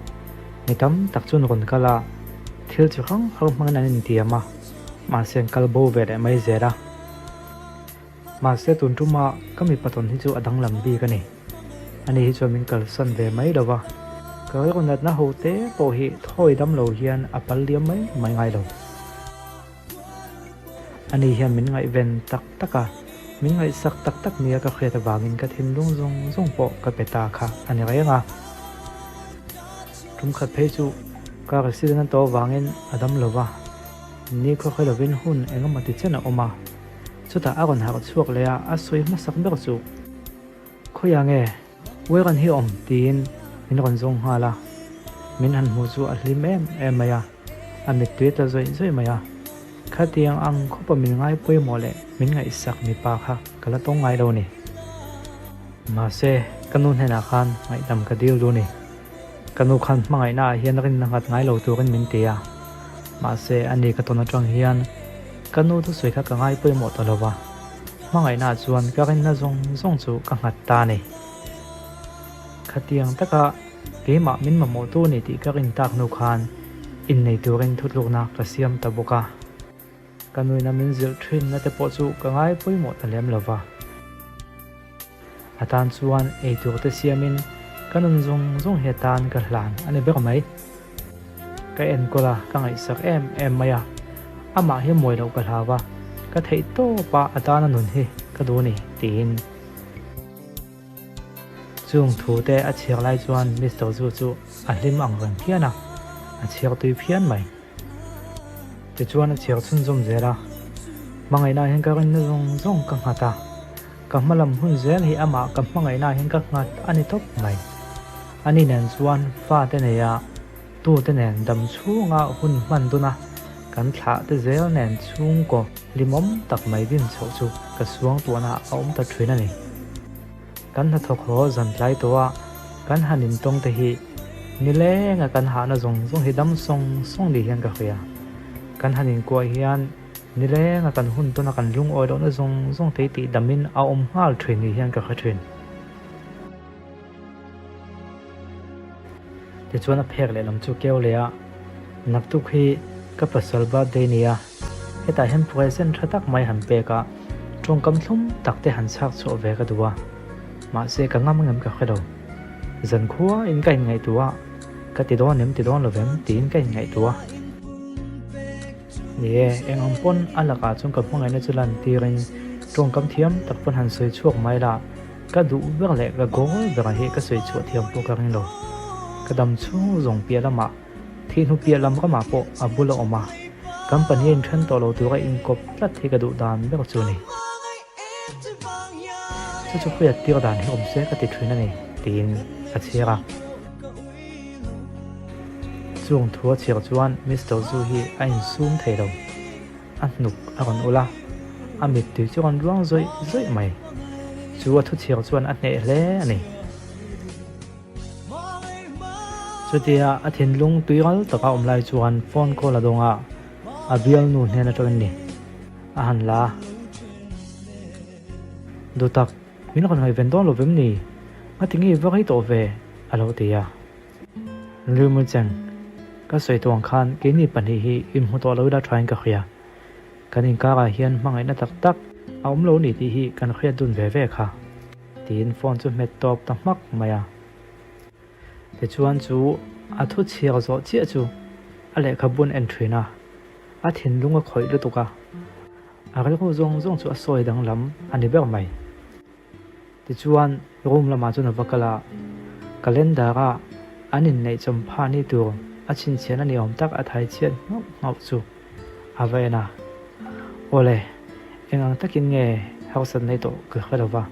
Speaker 1: mi tam tak chuan rawn kal a, thil chi hrang hrang hmangin an intiam a, mahse an kal bo ve leh mai zel a. Mahse tun tuma ka mipa tawn hi chu a danglam bik a ni. Ani hi chuan min kalsan ve mai lo va, ka rilru natna ho te pawh hi thawi dam lo hian a pal liam mai mai ngai lo. Ani hian min ngaihven tak tak a, min ngaihsak tak tak nia ka hriat avangin ka thinlung zawng zawng pawh ka pe ta kha a ni reng a. Tum khat phei chu ka accident a tawh avangin a dam lo va, ni khawkhawi lovin hun engemaw ti chen a awm a, chutah a rawn harh chhuak leh a, a sawi hmasak ber chu. Khawiah nge Wagon hi awm tiin min rawn zawng nghal a, min han hmuh chu a hlim em em mai a, a mittui ta zawih zawih mai a. Khatiang ang khawpa min ngai pawimawh leh min ngaihsak mipa kha ka la tawng ngai lo ni. Mahse, ka nu hnenah khan ngaihdam ka dil duh ni. Ka nu khan hmangaihna ah hian rinna nghat ngai lo turin min ti a, mahse ani ka tawn atang hian ka nu thusawi kha ka ngai pawimawh ta lo va, hmangaihna ah chuan ka rinna zawng zawng chu ka nghat ta a ni. Khatiang taka keimah min mamawh tu ni tih ka rin tak hnu khan innei turin thutlukna ka siam ta bawk a. Ka nuina min zilh thinna te pawh chu ka ngai pawimawh ta lem lo va. A tan chuan eitur te siamin ka nun zawng zawng hi atan ka hlan a ni ber mai. Ka enkawl a, ka ngaihsak em em mai a. Amah hi mawi loh ka hlau a, ka theih tawp a a tana nun hi ka duh a ni, tiin. Chung thu te a chhiar lai chuan Mister Zu chu a hlim ang reng phian a, a chhiar tui phian mai. Tichuan a chhiar chhunzawm zel a, hmangaihna hian ka rinna zawng zawng ka nghat a, ka hma lam hun zel hi amah ka hmangaihna hian ka nghat a ni tawp mai. Ani nen chuan fa te nei a, tu te nen dam chhunga hun hman dun a, kan thlah te zel nen chhungkaw hlimawm tak mai din chhoh chu ka suangtuahna a awm ta thin a ni. Kan hnathawk haw zan tlai tawh a, kan han intawng te hi nilenga kan hahna zawng zawng hi dam sawng sawng ni hian ka hria. Kan han inkuah hian nilenga kan hun tawna kan lungawi lohna zawng zawng te hi tih damin a awm nghal thin ni hian ka hre thin. Tichuan a phek lehlam chu keu leh a, naktuk hi ka pasal birthday nia, hetah hian present tha tak mai han pek a, tawngkam thlum tak te han chhak chhuah ve ka duh a, mahse ka ngam ngam ka hre lo. Zankhua in ka inngaihtuah a, ka ti dawn em ti dawn lo vem tiin ka inngaihtuah a. Ni e, eng ang pawn a lakah chuan ka hmangaihna chu lan tirin tawngkam thiam tak pawn han sawi chhuak mai la, ka duh ber leh ka goal berah hi ka sawi chhuah thiam pawh ka ring lo. Ka dam chhung zawng piah lamah, thih hnu piah lam ramah pawh a bul a awm a, company a inthen tawh lo tura inkawp tlat hi ka duh dan ber chu a ni. Chu chu hriat tir dan hi awm se ka ti thin a ni, tiin a chhiar a. Chung thu a chhiar chuan Mister Zu hi a insum thei lo. A hnuk a rawn ulh a, a mittui chu a rawn ruang zawih zawih mai. Chu a thu chhiar chuan a hneh hle a ni. Chutia a thinlung tui ral taka awm lai chuan phone call a dawng a, a bialnu hnen atangin ni a han la a. Dutak, min rawn ngaihven dawn lo vem ni? Ngatinge i va rei tawh ve? a lo ti a. Rilmu cheng, ka sawi tawh ang khan keini pahnih hi inhmu tawh lo ila thain ka hria. Kan inkarah hian hmangaihna tak tak a awm lo ni tih hi kan hriat dun ve ve kha. Tiin phone chu hmet tawp ta hmak mai a. Tichuan chu a thu chhiar zawh chiah chu a lehkhabu an en thin a, a thinlung a khawih lutuk a, a rilru zawng zawng chu a sawi danglam a ni ber mai. Tichuan room lamah chuan a va kal a, calendar a an inneih chawmpha ni tur a chhinchhiahna ni awm tak a thai chhiat nghauh nghauh chu a va en a, Awle, eng ang takin nge harsat nei tawh ka hre lo va,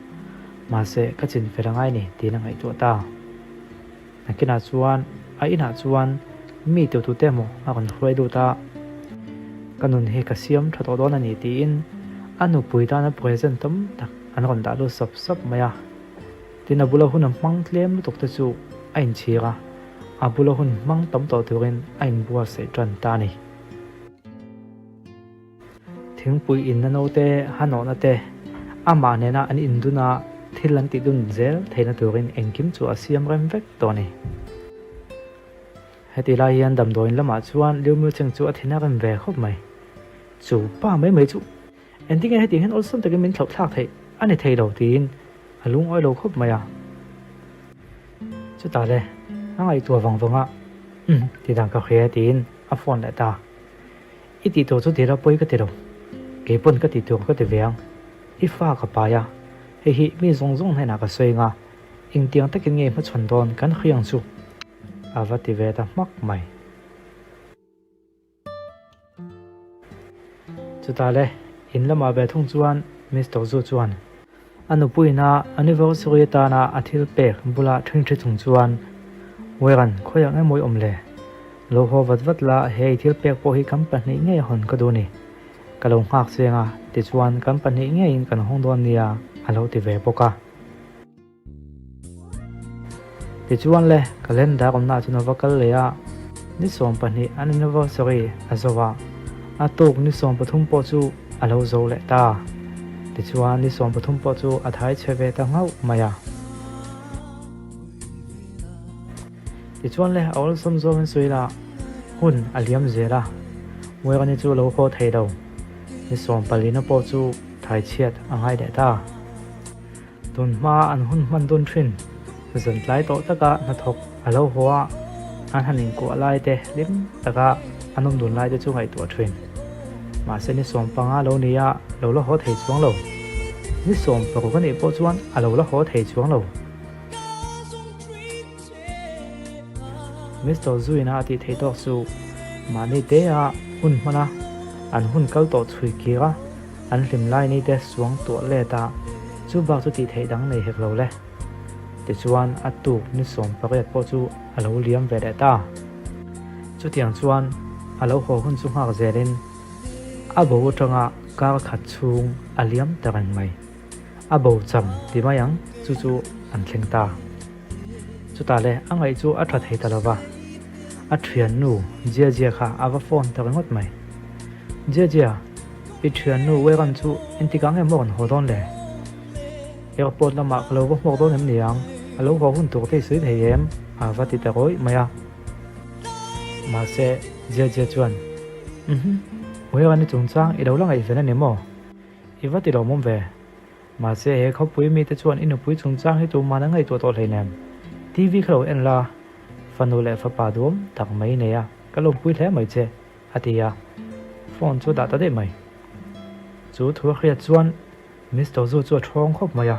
Speaker 1: mahse ka chin fel a ngai ni tiin a ngaihtuah ta. Nakinah chuan a inah chuan mi tutute emaw a rawn hruai lut a, ka nun hi ka siam tha tawh dawn a ni tiin a nupui tana present tam tak an rawn dah lut sap sap mai a. Tin a bula hun a hmang tlem lutuk te chu a inchhir a, a bula hun hmang tam tawh turin a inbuatsaih tan ta a ni. Thingpui inna naute hanawhna te, amah nena an indun a, thil an tihdun zel theihna turin engkim chu a siam rem vek tawh a ni. Heti lai hian damdawiin lamah chuan Liu Miu Cheng chu a thin a rem ve khawp mai. Chu pa mai mai chu engtin nge hetiang hian awlsam takin min thlauh thlak theih a ni thei lo tiin a lungawi lo khawp mai a. Chutah le a ngaihtuah vang vang a, Umm ti dan ka hria tiin a phone leh ta. I tih tur chu tira pawi ka ti lo. Kei pawn ka tih tur ka ti ve ang. I fa ka pai a, hei hi mi zawng zawng hnenah ka sawi anga engtiang takin nge hmachhawn dawn kan hria ang chu a va ti ve ta hmak mai. Chutah le in lamah ve thung chuan Mister Zu chuan a nupuina anniversary atana a thil pek bula ṭhingṭhi chung chuan Weran khawiah nge mawi awm le? Lo haw vat vat la, hei thil pek pawh hi kan pahnih ngei hawn ka duh ni. Ka lo nghak chiang a, tichuan kan pahnih ngeiin kan hawng dawn nia a lo ti ve bawk a. Tichuan le, calendar awmna ah chuan a va kal leh a, ni 12 an anniversary a zo a, a tuk ni 13 pawh chu a lo zo leh ta. Tichuan ni 13 pawh chu a thai chhe ve ta nghauh mai a. Tichuan le, a awlsam zawngin sawi la, hun a liam zel a, Muirani chu a lo haw thei lo. Ni 14 na pawh chu thai chhiat a ngai leh ta. Tun hma an hun hman dun thin, zan tlai tawh taka hnathawk a lo haw a, an han inkuah lai te hlim taka an awm dun lai te chu ngaihtuah thin. Mahse ni 15 lo ni a, lo la haw thei chuang lo. Ni 16 a nih pawh chuan a lo la haw thei chuang lo. Mister Zuina a tih theih tawk chu mahni te a hun hman a, an hun kal tawh chhui kir a, an hlim lai ni te suang tuah let a, chu bak chu tih theih dang nei hek lo le. Tichuan a tuk ni 18 pawh chu a lo liam ve leh ta. Chutiang chuan a lo haw hun chu nghak zelin a bo atanga kar khat chhung a liam ta reng mai. A bo cham ti mai ang chu chu an thleng ta. Chutah le a ngaih chu a tha thei ta lo va, a thiannu Jia Jia kha a va phone ta ringawt mai. Jia Jia, i thiannu Weran chu engtikah nge maw rawn haw dawn le? Airport lamah ka lo va hmuak dawn em ni ang? A lo haw hun tur te i sawi thei em? A va ti ta rawih mai a. Mahse, Jia Jia chuan, Uhmm, Weran i chungchang i lo la ngaihven a ni maw? I va ti lawmawm ve. Mahse, he khawpui mite chuan i nupui chungchang hi tuman an ngaihtuah tawh hleinem. TV kha lo en la, fanu leh fapa duam tak mai nei a, ka lawmpui hle mai che, a ti a. Phone chu a dah ta daih mai. Chu thu a hriat chuan Mister Zu chu a thawng khawp mai a.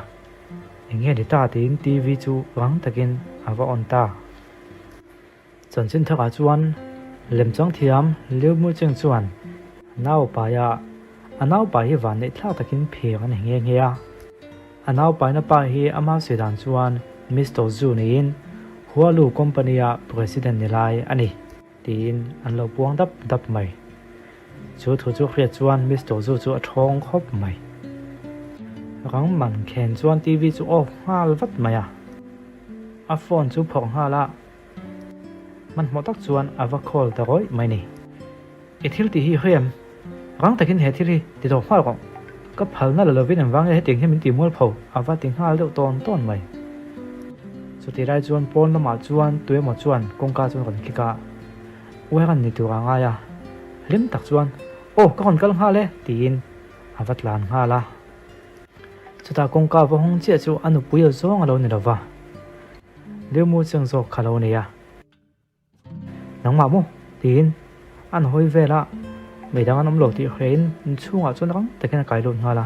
Speaker 1: Eng nge ni ta tiin TV chu rang takin a va on ta. Chanchin thakah chuan lemchang thiam Liu Mucheng chuan naupaia a naupai hi van neih thlak takin phir a ni nghe nghe a. A naupaina pa hi ama sawi dan chuan Mister Zhu niin Hualu Company-a President ni lai a ni tiin an lo puang dap dap mai. Chu thu chu hriat chuan Mister Zhu chu a thawng khawp mai. Rang man khen chuan TV chu off nghal vat mai a. A phone chu phawrh nghal a. Hmanhmawh tak chuan a va call ta rawih mai ni. I thil tih hi hriam, rang takin he thil hi ti tawh nghal rawh. Ka phalna la lovin engvang nge hetiang hian min ti mualpho a va ti nghal deuh tawn tawn mai. Chutih lai chuan pawn lamah chuan tuemaw chuan kawngka chuan rawn kik a, Ueran ni tur a ngai a, hlim tak chuan Aw ka rawn kal nghal e tiin a va tlan nghal a. Chutah kawngka va hawng chiah chu a nupui a zawng a lo ni lova. Liu Mu Cheng zawk kha lo nei a. Nangmah maw? tiin an hawi vel a, mi dang an awm lo tih hrein inchhungah chuan rang takin a kai lut nghal a.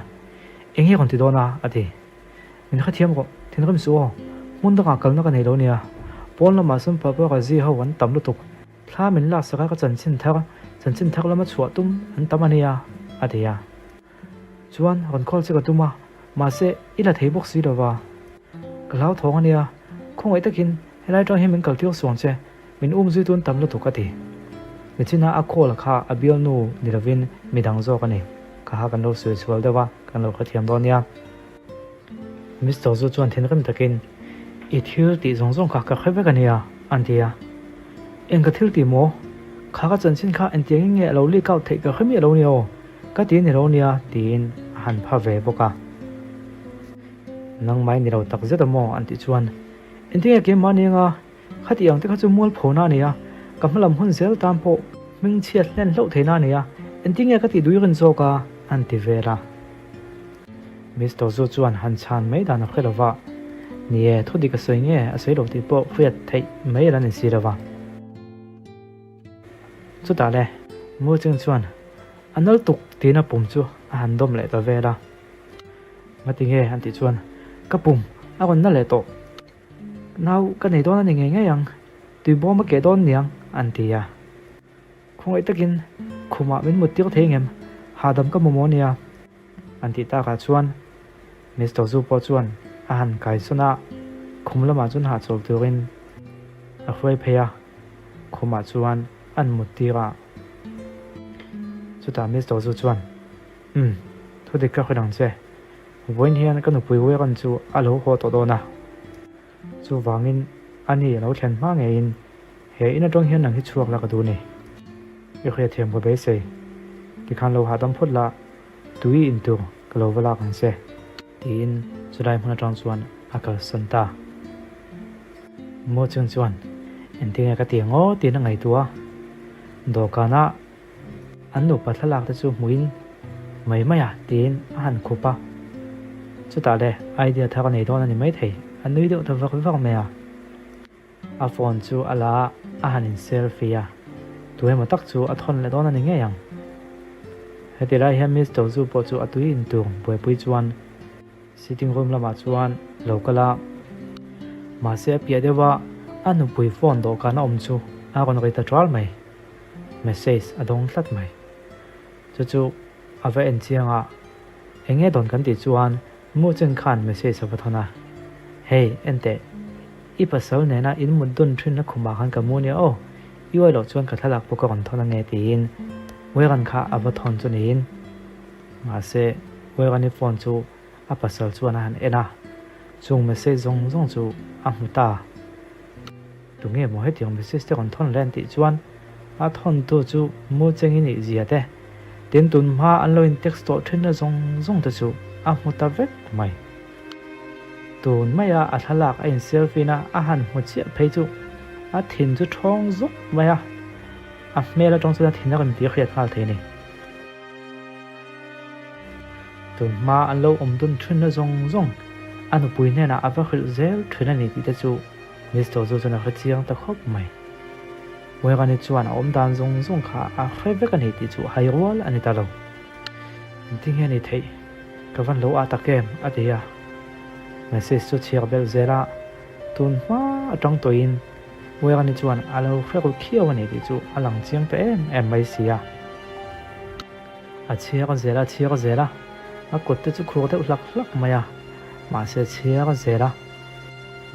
Speaker 1: Eng nge rawn ti dawn a? a ti. Min hrethiam rawh, thinrim suh aw, hmun dangah kalna ka nei lo nia, pawn lamah sawn paparazzi ho an tam lutuk, thla min laksak a ka chanchin thar, chanchin thar lama chhuah tum an tam a nia, a ti a. Chuan rawn call che ka tum a, mahse i la thei bawk si lova. Ka hlauthawng a nia, khawngaih takin helai atang hian min kal tir suang che, min um zui tun tam lutuk a ti. Nichina a call kha a bialnu ni lovin midang zawk a ni, ka ha kan lo sawi chhual deuh a, kan lo hrethiam dawn nia. Mister Zu chuan thinrim takin, I thil tih zawng zawng kha ka hre vek a nia, an ti a. Eng ka thil tih maw? Kha ka chanchin kha engtiangin nge a lo leak out theih ka hre miah lo nia aw, ka ti ni lo nia, tiin a han pha ve bawk a. Nangmah i ni lo tak zet a maw? an tih chuan, Engtinge keimah ni anga khati ang te kha chu mualphona a ni a, ka hmalam hun zel tan pawh hmingchhiat hlen hlauh theihna a ni a, engtinge ka tih dui rin zawk a? an ti vel a. Mister Zu chuan han chhan mai dan a hre lo va, Ni e, thu dik a sawi nge a sawi lo tih pawh hriat theih mai a la ni si lo va. Chutah le, Mu Ching chuan a nal tuk tiin a pum chu a han dawm leh ta vel a. Ngati nge an tih chuan ka pum a rawn na leh tawh. Nau ka nei dawn a ni ngei ngei ang, tuibawm a keh dawn niang an ti a. Khawngaih takin khumah min mut tir thei ngem, hahdam ka mamawh nia an tih takah chuan Mister Zu pawh chuan a han kaisawn a, khum lamah chuan hahchawl turin a hruai phei a, khumah chuan an mut tir a. Chutah Mister Zu chuan, Umm, thu dik ka hrilh ang che, vawiin hian ka nupui Weron chu a lo haw tawh dawn a, chuvangin ani a lo thlen hma ngeiin He in atang hian nang hi chhuak la ka duh ni. I hriatthiam ka beisei. Tikhan lo hahdam phawt la, tui in tur ka lo va lak ang che. Tiin chulai hmun atang chuan a kalsan ta. Mo chung chuan engtinge ka ti ang aw tiin a ngaihtuah a. Dawhkana an nupa thlalak te chu hmuhin mai mai a tiin a han khup a. Chutah le idea thar a nei dawn a ni maithei, a nui deuh ta vak vak mai a. A phone chu a la a, a han in selfie a, tu emaw tak chu a thawn leh dawn a ni ngei ang. Heti lai hian Miss Tozu pawh chu a tui in tur buaipui chuan sitting room lamah chuan lo kal a, mahse a piah deuh a a nupui phone dawhkan a awm chu a rawn ri ta ṭual mai. Message a dawng tlat mai. Chu chu a va en chiang a, eng nge dawn kan tih chuan Mu chen khan message a va thawn a, Hey, enteh, i pasal nena in mut dun thinna khumah khan ka mu nia aw, i uai loh chuan ka thlalak pawh ka rawn thawn ange tiin Weran kha a va thawn chu niin. Mahse, Werani phone chu a pasal chuan a han en a, chung message zawng zawng chu a hmu ta. Tunge maw hetiang message te rawn thawn le an tih chuan a thawntu chu mu chengin ih zia te, tin tun hma an lo in text tawh thinna zawng zawng te chu a hmu ta vek mai. Tun maia a thlalak a in selfie na a han hmu chiah phei chu a thin chu thawng zawk mai a, a hmel atang chuan a thin a rawn tih hriat nghal thei a ni. Tun hma an lo awm dun thinna zawng zawng a nupui hnenah a va hrilh zel thin a ni tih te chu Mister chu chuan a hre chiang ta khawp mai. Werani chuan a awm dan zawng zawng kha a hre vek a ni tih chu hai rual a ni ta lo. Engtin nge ni theih? Ka van lo ah tak em? a ti a. Message chu chhiar belh zel a, tun hma atang tawhin Werani chuan a lo hre ru khiau a ni tih chu a lang chiang ta em em mai si a. A chhiar zel a chhiar zel a, a kut te chu khur deuh hlak hlak mai a, mahse chhiar zel a.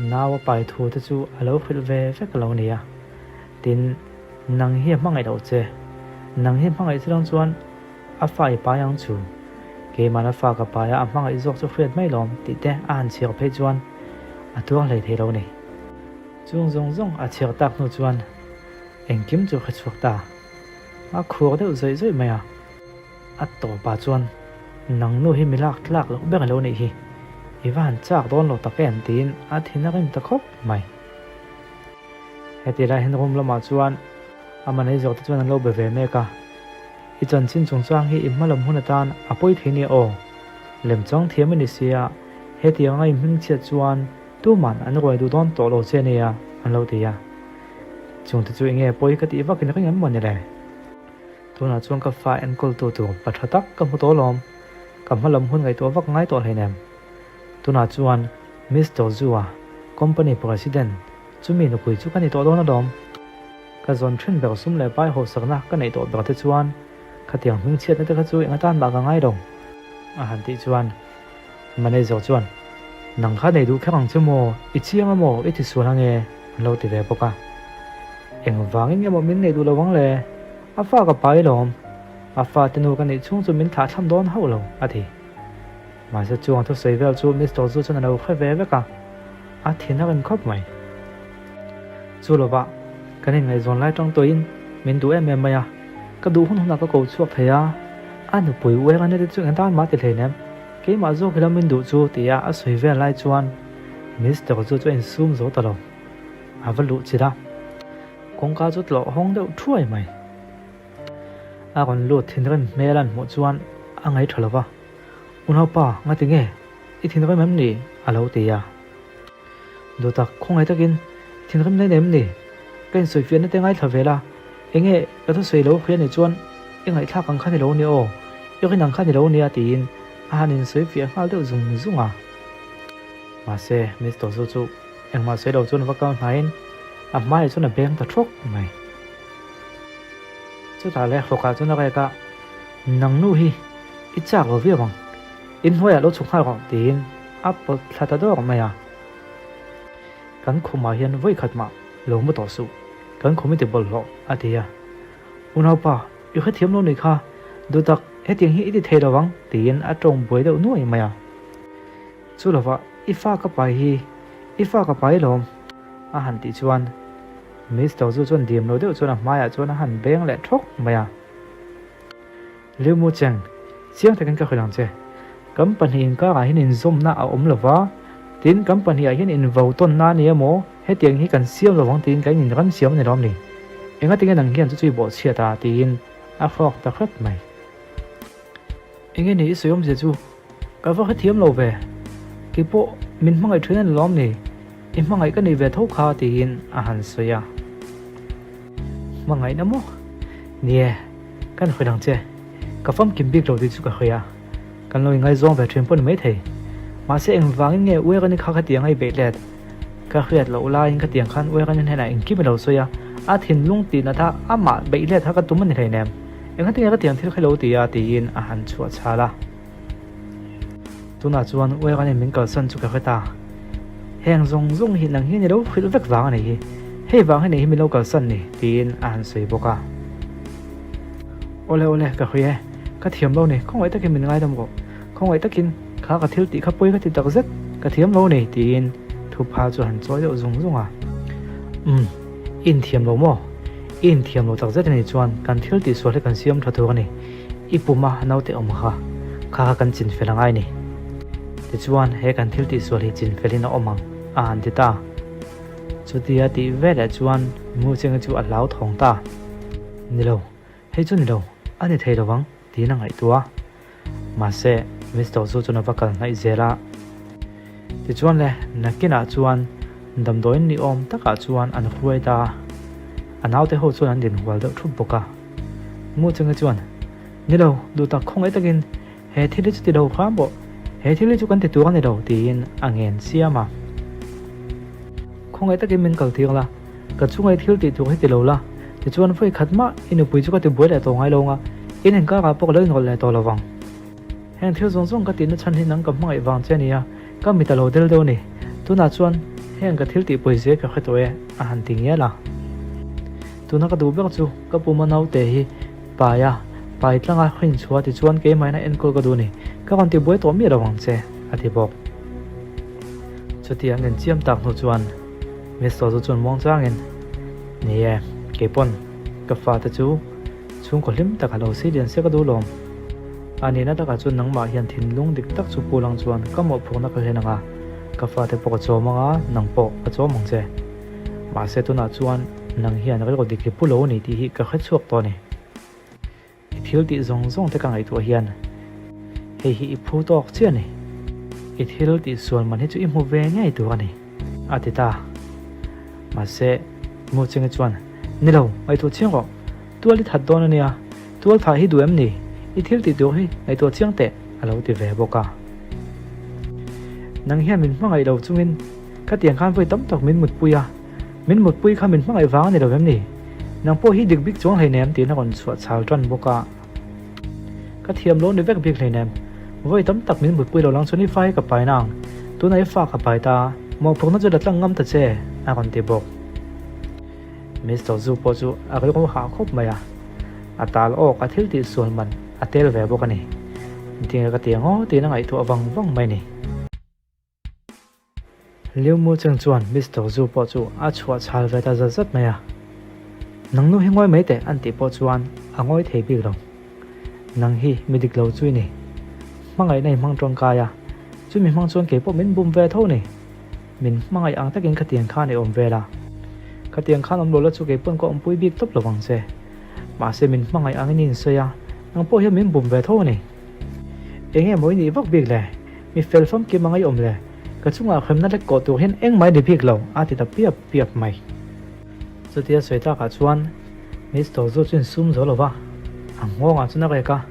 Speaker 1: Nau a pai thu te chu a lo hrilh ve vek lo nia. Tin, nang hi a hmangaih loh che. Nang hi hmangaih che lang chuan a fa i pai ang chu. Keimahna fa ka pai a, a hmangaih zawk chu hriat mai lawm tih te a han chhiar phei chuan a tuar hlei thei lo ni. Chung zawng zawng a chhiar tak hnu chuan engkim chu hre chhuak ta. A khur deuh zawih zawih mai a. A tawpah chuan, Nang nu hi mi lak tlak loh ber a lo nih hi, i va han chak dawn lo tak em tiin a thin a rim ta khawp mai. Heti lai hian room lamah chuan a manager te chuan an lo be ve mek a, I chanchin chungchang hi i hmalam hun atan a pawi thei nia aw, lemchang thiam i ni sia, hetiang a i hmingchhiat chuan. Tuman an ruai duh dawn tawh lo che nia, an lo ti a. Chungte chu enge pawi ka tih vakin ring em maw ni le? Tunah chuan ka fa enkawltu tur pa tha tak ka hmu tawh lawm. Ka hma lam hun ngaihtuah vak ngai tawh hleinem. Tunah chuan Mister Zua, company president, chumi nupui chu ka ni tawh dawn alawm. Ka zawn thin ber sum leh pai hawsakna ka neih tawh ber te chuan khatiang hmingchhiatna te kha chu eng atan mah ka ngai lo, a han tih chuan manager chuan, Nang kha nei duh kher ang che maw? I chiang a maw? I ti sual ange? an lo ti ve bawk a. Engvangin nge maw min nei duh lo ang le? A fa ka pai lawm. A fate nu ka neih chhung chu min thlah thlam dawn hauh lo, a ti. Mahse chuang thusawi vel chu Mister Zu chuan a lo hre ve vek a, a thin a rin khawp mai. Chu lovah kan inngaihzawn lai tang tawhin min duh em em mai a, ka duh hun hunah ka ko chhuak thei a, a nupui uar a nete chu eng tan mah ti hleinem, keimah zawk ila min duh chu tia a sawi vel lai chuan Mister Zu chu a insum zo ta lo, a va luh chilh a, kawngka chu tlawh hawng deuh thuai mai. A rawn lut thinrim hmel an hmuh chuan a ngaih tha lova, Unaupa, ngati nge? I thinrim em ni? a lo ti a. Duhtak, khawngaih takin thinrim nei em ni? Ka insawifiahna te ngaithla ve la, enge ka thusawi lo hria nih chuan i ngaihthlak ang kha ni lo ni aw, i rin ang kha ni lo nia tiin a han insawifiah nghal deuh zung zung a. Mahse, Mister Zu chu engmah sawi lo chuan va kal hnaiin a hmaiah chuan a beng ta thawk mai. Chutah leh hrawkah chuan a rek a, Nang nu hi i chak lo viau ang, in hnuaiah lo chhuk nghal rawh tiin a pawt thla ta dawr mai a. Kan khumah hian vawi khat mah lo mu tawh suh, kan khum i ti bawlhhlawh a ti a. Unaupa, i hrethiam lo nih kha, duhtak hetiang hi i ti thei lo ang tiin a tawng buai deuh nuai mai a. Chu lovah i fa ka pai hi, i fa ka pai lawm a han tih chuan Mister chu chuan dim lo deuh chuan a hmaiah chuan a han beng leh thawk mai a. Liu Mu Cheng, chiang takin ka hrilh ang che. Kan pahnih inkarah hian inzawmna a awm lo va, tin kan pahnihah hian invautawnna a ni emaw, hetiang hi kan siam lo vang tiin kan inram siam a ni lawm ni? Engatinge nang hian chu chu i bawhchhiat a? tiin a hrawk ta hrep mai. Enge ni i sawi awmzia chu? Ka va hrethiam lo ve. Keipawh min hmangaih thin a ni lawm ni? I hmangaih ka nih ve tho kha tiin a han sawi a. Hmangaihna maw? Nie, kan hrilh ang che. Ka famkim bik lo tih chu ka hria a. Kan lo ingaizawng ve thin pawh ni maithei. Mahse engvangin nge Uerani kha khatiang a i beih let? Ka hriat loh laiin khatiang khan Uerani hnenah engkim i lo sawi a, a thinlung tih nat a amah beih let kha ka tum a ni hleinem. Engati nge ka tiang thil kha i lo ti a? tiin a han chhuah chhal a. Tunah chuan Uerani min kalsan chu ka hre ta. Heng zawng zawng hi nang hian i lo hrilh vek vang a nih hi. Hei vang hi nih hi min lo kalsan ni, tiin a han sawi bawk a. Awle awle, ka hria e. Ka thiam lo ni, khawngaih takin min ngaidam rawh. Khawngaih takin kha ka thil tih kha pawi ka ti tak zet, ka thiam lo ni, tiin thupha chu a han chawi deuh zung zung a. Umm, i inthiam lo maw? I inthiam lo tak zet a nih chuan kan thil tih sual hi kan siam tha tur a ni. I puma naute awm kha, kha kha kan chinfel a ngai ni. Tichuan, he kan thil tihsual hi chinfelin a awm ang, a han ti ta. Chutia tih veleh chuan Muchenga chu a hlauthawng ta. Ni lo, hei chu ni lo, a ni thei lovang, tiin a ngaihtuah a. Mahse, Mister Zu chuan a va kal hnaih zel a. Tichuan le, nakinah chuan damdawiin ni awm takah chuan an hruai ta a. A naute ho chuan an dinhual deuh thup bawk a. Muchenga chuan, Ni lo, duhtak khawngaih takin He thil hi chu ti lo hram pawh, he thil hi chu kan ti tur a ni lo tiin a ngen siam a. Khawngaih takin min kal tir la, ka chunga i thil tih tur hi ti lo la, tichuan vawi khat mah i nupui chu ka ti buai leh tawh ngai lo ang a, in inkarah pawh ka lo inrawlh leh tawh lo vang. Heng thil zawng zawng ka tihna chhan hi nang ka hmangaih vang che a ni a, ka mit a lo del deuh a ni. Tunah chuan heng ka thil tih pawi zia ka hre tawh e, a han ti ngial a. Tuna ka duh ber chu ka puma naute hi Pai a, pai tlanga hrin chhuah tichuan keimahina enkawl ka duh ni, ka rawn ti buai tawh miah lo ang che, a ti bawk. Chuti an inchiam tak hnu chuan Mister chu chuan muang changin, Ni e, keipawn ka fate chu chhungkaw hlim taka lo si lian se ka duh lawm. A nihna takah chuan nangmah hian thinlung dik tak chu pu lang chuan ka mawhphurhna ka hlen ang a, ka fate pawh ka chawm ang a, nang pawh ka chawm ang che. Mahse tunah chuan nang hian rilru dik hi pu lo a ni tih hi ka hre chhuak tawh a ni. I thil tih zawng zawng te ka ngaihtuah hian hei hi i phu tawk chiah a ni. I thil tih sual man hi chu i hmu ve ngei tur a ni. A ti ta. Mahse, Muchingi chuan, Ni lo, ngaihtuah chiang rawh. Tual i that dawn a nia. Tual thah hi duh em ni? I thil tih tur hi ngaihtuah chiang teh, a lo ti ve bawk a. Nang hian min hmangaih lo chungin ka tiang khan vawi tam tak min mutpui a. Min mutpui kha min hmangaih vang a ni lo em ni? Nang pawh hi dik bik chuang hleinem tiin a rawn chhuah chhal tan bawk a. Ka thiam lo ni vek bik hleinem. Vawi tam tak min mutpui lo lang chuan i fa hi ka pai nang. Tunah i fa ka pai ta. Mawhphurhna chu la tlang ngam ta che, a rawn ti bawk. Mister Zu pawh chu a rilru hah khawp mai a. A tal awk a thil tih sual man a tel ve bawk a ni. Engtinge ka ti ang aw tiin a ngaihtuah vang vang mai a ni. Liu Mu Cheng chuan Mister Zu pawh chu a chhuah chhal ve ta zat zat mai a. Nang nu hi ngawi mai teh an tih pawh chuan a ngawi thei bik lo. Nang hi mi dik lo chu i ni. Hmangaihna i hmang tawngkai a, chumi hmang chuan kei pawh min bum ve tho ni. Min hmangaih ang takin khatiang khan i awm vel a. Khatiang khan awm lo la chu kei pawn ka awmpui bik tawp lo vang che. Mahse min hmangaih angin i insawi a, nang pawh hian min bum ve tho a ni. Enge maw i nih vak bik le? Mi fel famkim anga i awm le? Ka chungah hremna lek kawh tur hian engmah i ni bik lo, a ti ta piap piap mai. Chutia sawi takah chuan Mister Zu chu insum zo lo va, a nghawngah chuan a rek a,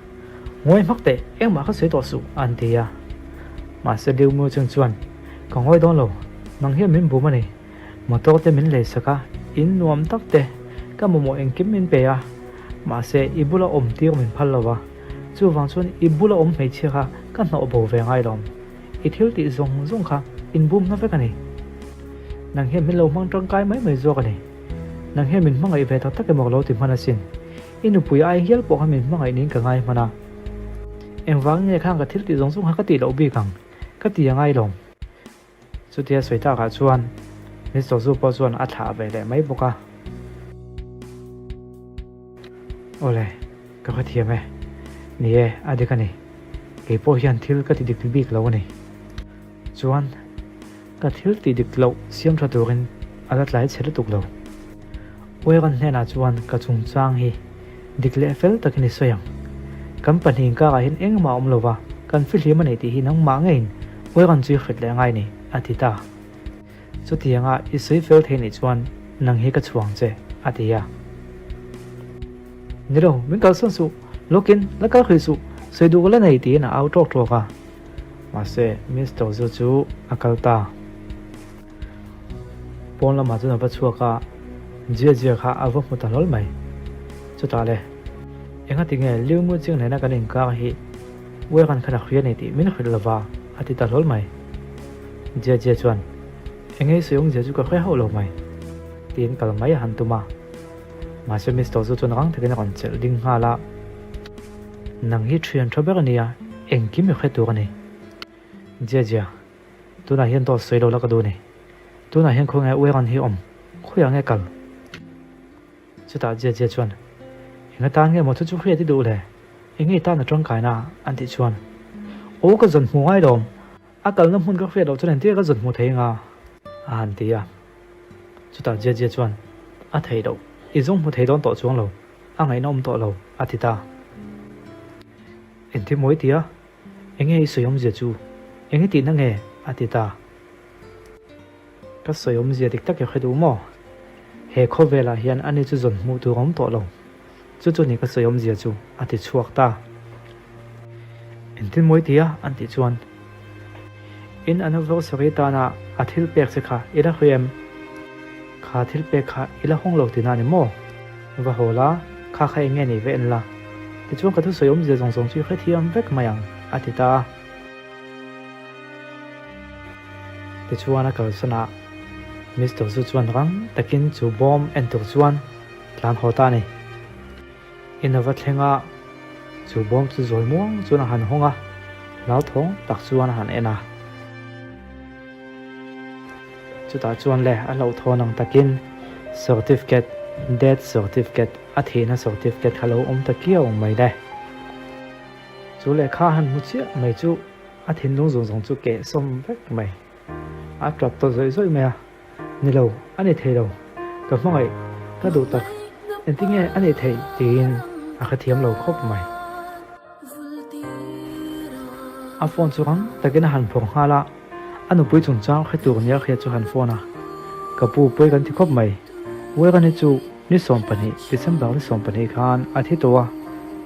Speaker 1: Ngawi hmak teh, engmah kha sawi tawh suh, an ti a. Mahse Liu Mu Cheng chuan, Ka ngawi dawn lo, nang hian min bum a ni. Motor te min lei sak a, in nuam tak te, ka mamawh engkim min pe a, mahse i bula awm tir min phal lo va, chuvang chuan i bula awm hmeichhia kha ka hnawh bo ve ngai lo. I thil tih zawng zawng kha inbumna vek a ni. Nang hian min lo hmang tangkai mai mai zawk a ni. Nang hian min hmangaih ve tak tak emaw ka lo ti hman asin. I nupui ai hial pawh kha min hmangaih niin ka ngai hman a. Engvangin nge khang ka thil tih zawng zawng kha ka tih loh bik ang? Ka ti a ngai lo. Chutia sawi takah chuan Mister Zu pawh chuan a thlah ve leh mai bawk a. Awle, ka hrethiam e. Ni e, a dik a ni. Kei pawh hian thil ka ti dik bik lo a ni. Chuan, ka thil tih dik loh siam tha turin a la tlai chhe lutuk lo. Ueran hnenah chuan ka chungchang hi dik leh fel takin i sawi ang. Kan pahnih inkarah hian engmah a awm lo va, kan fihlim a nei tih hi nangmah ngeiin Ueran chu i hret leh ngai ni, a ti ta. Chutianga i sawi fel thei nih chuan nang hi ka chhuang che, a ti a. Ni lo, min kalsawn suh, lawkin la kal hrih suh, sawi duh ka la nei tiin a au tawk tawk a. Mahse, Mister Zu chu a kal ta. Pawn lamah chuan a va chhuak a, Jia Jia kha a va hmu ta hlawl mai. Chutah le, engati nge Liu Mu Ching nena kan inkar hi Ueran khan a hria nei tih min hrilh lova, a ti ta hlawl mai. Jia Jia chuan, Enge i sawi awmzia chu ka hre hauh lo mai, tiin kal mai a han tum a. Mahse Mister Zu chuan rang takin a rawn chelh ding nghal a, Nang hi thian tha ber a nia, engkim i hre tur a ni. Jia Jia. Tunah hian dawt sawi lo la ka duh ni. Tunah hian khawnge Ueran hi awm? Khawiah nge kal? Chutah Jia Jia chuan, Eng atan nge maw chu chu hriat i duh le? Eng nge i tan a tangkaina? an tih chuan, Aw ka zawn hmu ngai lawm, a kalna hmun ka hriat loh chuan engtin ka zawn hmu thei anga? a han ti a. Chutah Jia Jia chuan, A theih loh, i zawng hmu thei dawn tawh chuang lo, a ngaihna awm tawh lo, a ti ta. Engtin maw i ti a? Enge i sawi awmzia chu? Enge tihna nge? a ti ta. Ka sawi awmzia dik tak i hre duh maw? He khawvelah hian ani chu zawn hmuh tur a awm tawh lo. Chu chu ni ka sawi awmzia chu, a ti chhuak ta. Engtin maw i ti a? an tih chuan. In anniversary tana a thil pek che kha i la hria em? Kha thil pek kha i la hawng lo tihna a ni maw? Va haw la, kha kha eng nge ni ve en la. Tichuan ka thusawi awmzia zawng zawng chu i hrethiam vek mai ang, a ti ta a. Tichuan a kalsan a, Mister Zu chuan rang takin chu bawm en tur chuan tlan haw ta a ni. In a va thleng a, chu bawm chu zawi muang chuan a han hawng a, hlauthawng tak chuan a han en a. Chutah chuan le a hlauhthawn ang takin certificate, death certificate, a thihna certificate kha lo awm ta kiau mai le. Chu lehkha han hmu chiah mai chu a thinlung zawng zawng chu keh sawm vek mai. A tap ta zawih zawih mai a, Ni lo, a ni thei lo, ka hmangaih, ka duh tak, engtinge a nih theih tiin a hrethiam lo khawp mai. A phone chu rang takin a han phawrh nghal a. A nupui chungchang hre tur nia hriat chu han phone a, Ka pu, pawi kan ti khawp mai. Uairani chu ni 12, December ni 12 khan a thi tawh a,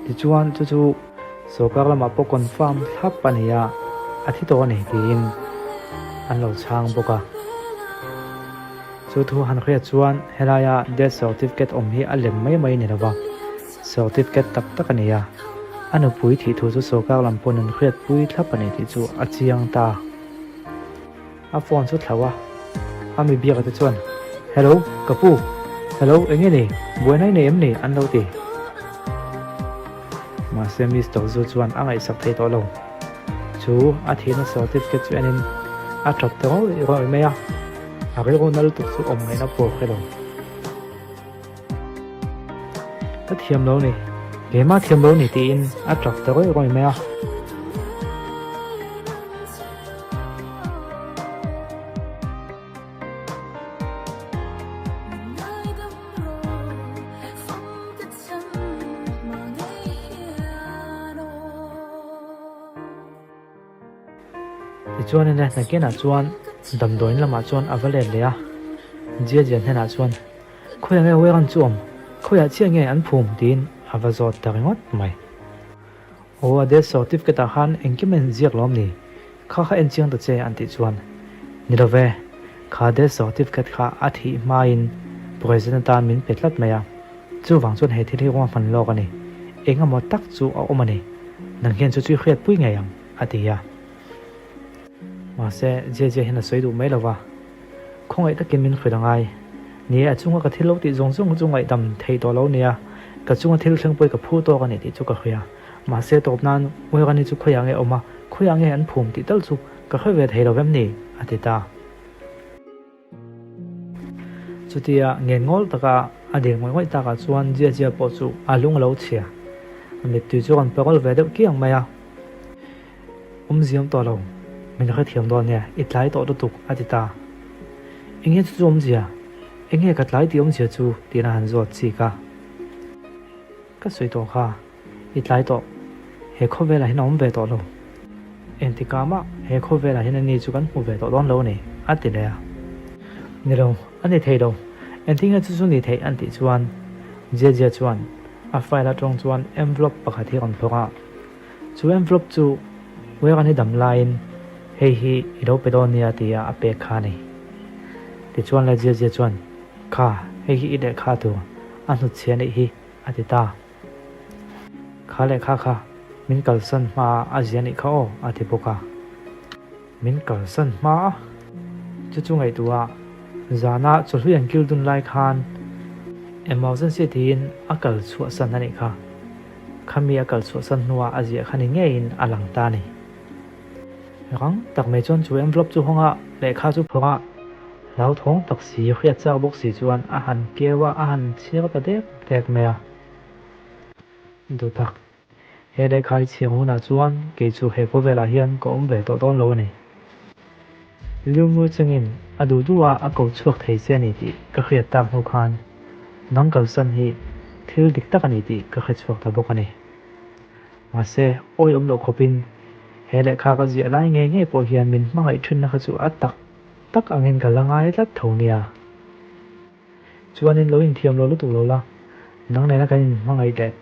Speaker 1: tichuan chu chu sorkar lamah pawh confirm thlap a ni a, a thi tawh a ni tiin an lo chhang bawk a. Chu thu han hriat chuan helaia death certificate awm hi a lem mai mai ni lova, certificate tak tak a ni a, a nupui thih thu chu sorkar lam pawn an hriatpui thlap a ni tih chu a chiang ta. A phone chu thlauh a, a mi biak te chuan, Hello, ka pu, hello, eng nge ni, buaina i nei em ni? an lo ti. Mahse Mister Zu chuan a ngaihsak thei tawh lo. Chu a thihna certificate chu enin a tap ta rawih rawih mai a, a rilru na lutuk chu awm ngaihna pawh a hre lo. Ka thiam lo ni, keimah thiam lo ni tiin a tap ta rawih rawih mai a. Tichuan in nakinah chuan damdawiin lamah chuan a va let leh a, Jia Jia hnenah chuan, Khawiah nge Weran chu awm? Khawiah chiah nge an phum? tiin a va zawt ta ringawt mai. Aw, a death certificate ah khan engkim a inziak lawm ni? Kha kha en chiang ta che an tih chuan, Ni lo ve, kha death certificate kha a thih hmain present atan min pe tlat mai a, chuvang chuan he thil hi ruahman lawk a ni, eng emaw tak chu a awm a ni, nang hian chu chu i hriatpui ngei ang, a ti a. Mahse, Jejia hian a sawi duh mai lo va, Khawngaih takin min hrilh a ngai. Ni e, a chunga ka thil lo tih zawng zawng chu ngaihdam theih tawh lo nia, ka chunga thil thleng pawh i ka phu tawk a ni tih chu ka hria. Mahse, tawp nan Uirani chu khawiah nge awm a, khawiah nge an phum tih tal chu ka hre ve thei lo vem ni? a ti ta. Chutia ngen ngawl taka a dil ngawih ngawih takah chuan Jia Jia pawh chu a lung a lo chhia. A mittui chu a rawn parawl ve deuh kiang mai a. Awmzia awm tawh lo, min hrethiam dawn nia, i tlai tawh lutuk, a ti ta. Enge chu chu awmzia? Enge ka tlai tih awmzia chu? tiin a han zawt chik a. Ka sawi tawh kha, i tlai tawh. He khawvelah hian a awm ve tawh lo. Engtikah mah he khawvelah hian ani chu kan hmu ve tawh dawn lo a ni, a ti leh a. Ni lo, a ni thei lo. Engtinge chu chu ni theih an tih chuan Jia Jia chuan a file atang chuan envelope pakhat hi a rawn phawrh a. Chu envelope chu Weran hi dam laiin hei hi i lo pe dawn nia tia a pek kha a ni. Tichuan le Jia Jia chuan, Kha, hei hi i lehkha tur a hnutchhiah anih hi, a ti ta. Kha lehkha kha min kalsan hma a zia anih kha aw, a ti bawk a. Min kalsan hma a, chu chu ngaihtuah zana chawhlui an kil dun lai khan emergency tiin a kal chhuahsan a nih kha. Khami a kal chhuahsan hnuah a ziah kha ni ngeiin a lang ta a ni. Rang tak mai chuan chu envelope chu hawng a, lehkha chu phawrh a, hlauthawng tak si, hriat chak bawk si chuan a han keu a, a han chhiar ta dek dek mai a. Duhtak. He lehkha i chhiar hunah chuan kei chu he khawvelah hian ka awm ve tawh dawn lo a ni. Liu chungin a duh duh a a ko chhuak thei che a ni tih ka hriat tak hnu khan nang kalsan hi thil dik tak a ni tih ka hre chhuak ta bawk a ni. Mahse, awi awm loh khawpin he lehkha ka ziah lai ngei ngei pawh hian min hmangaih thinna kha chu a tak tak angin ka la ngai tlat tho nia. Chuanin lo inthiam lo lutuk lo la, nang nena kan inhmangaih leh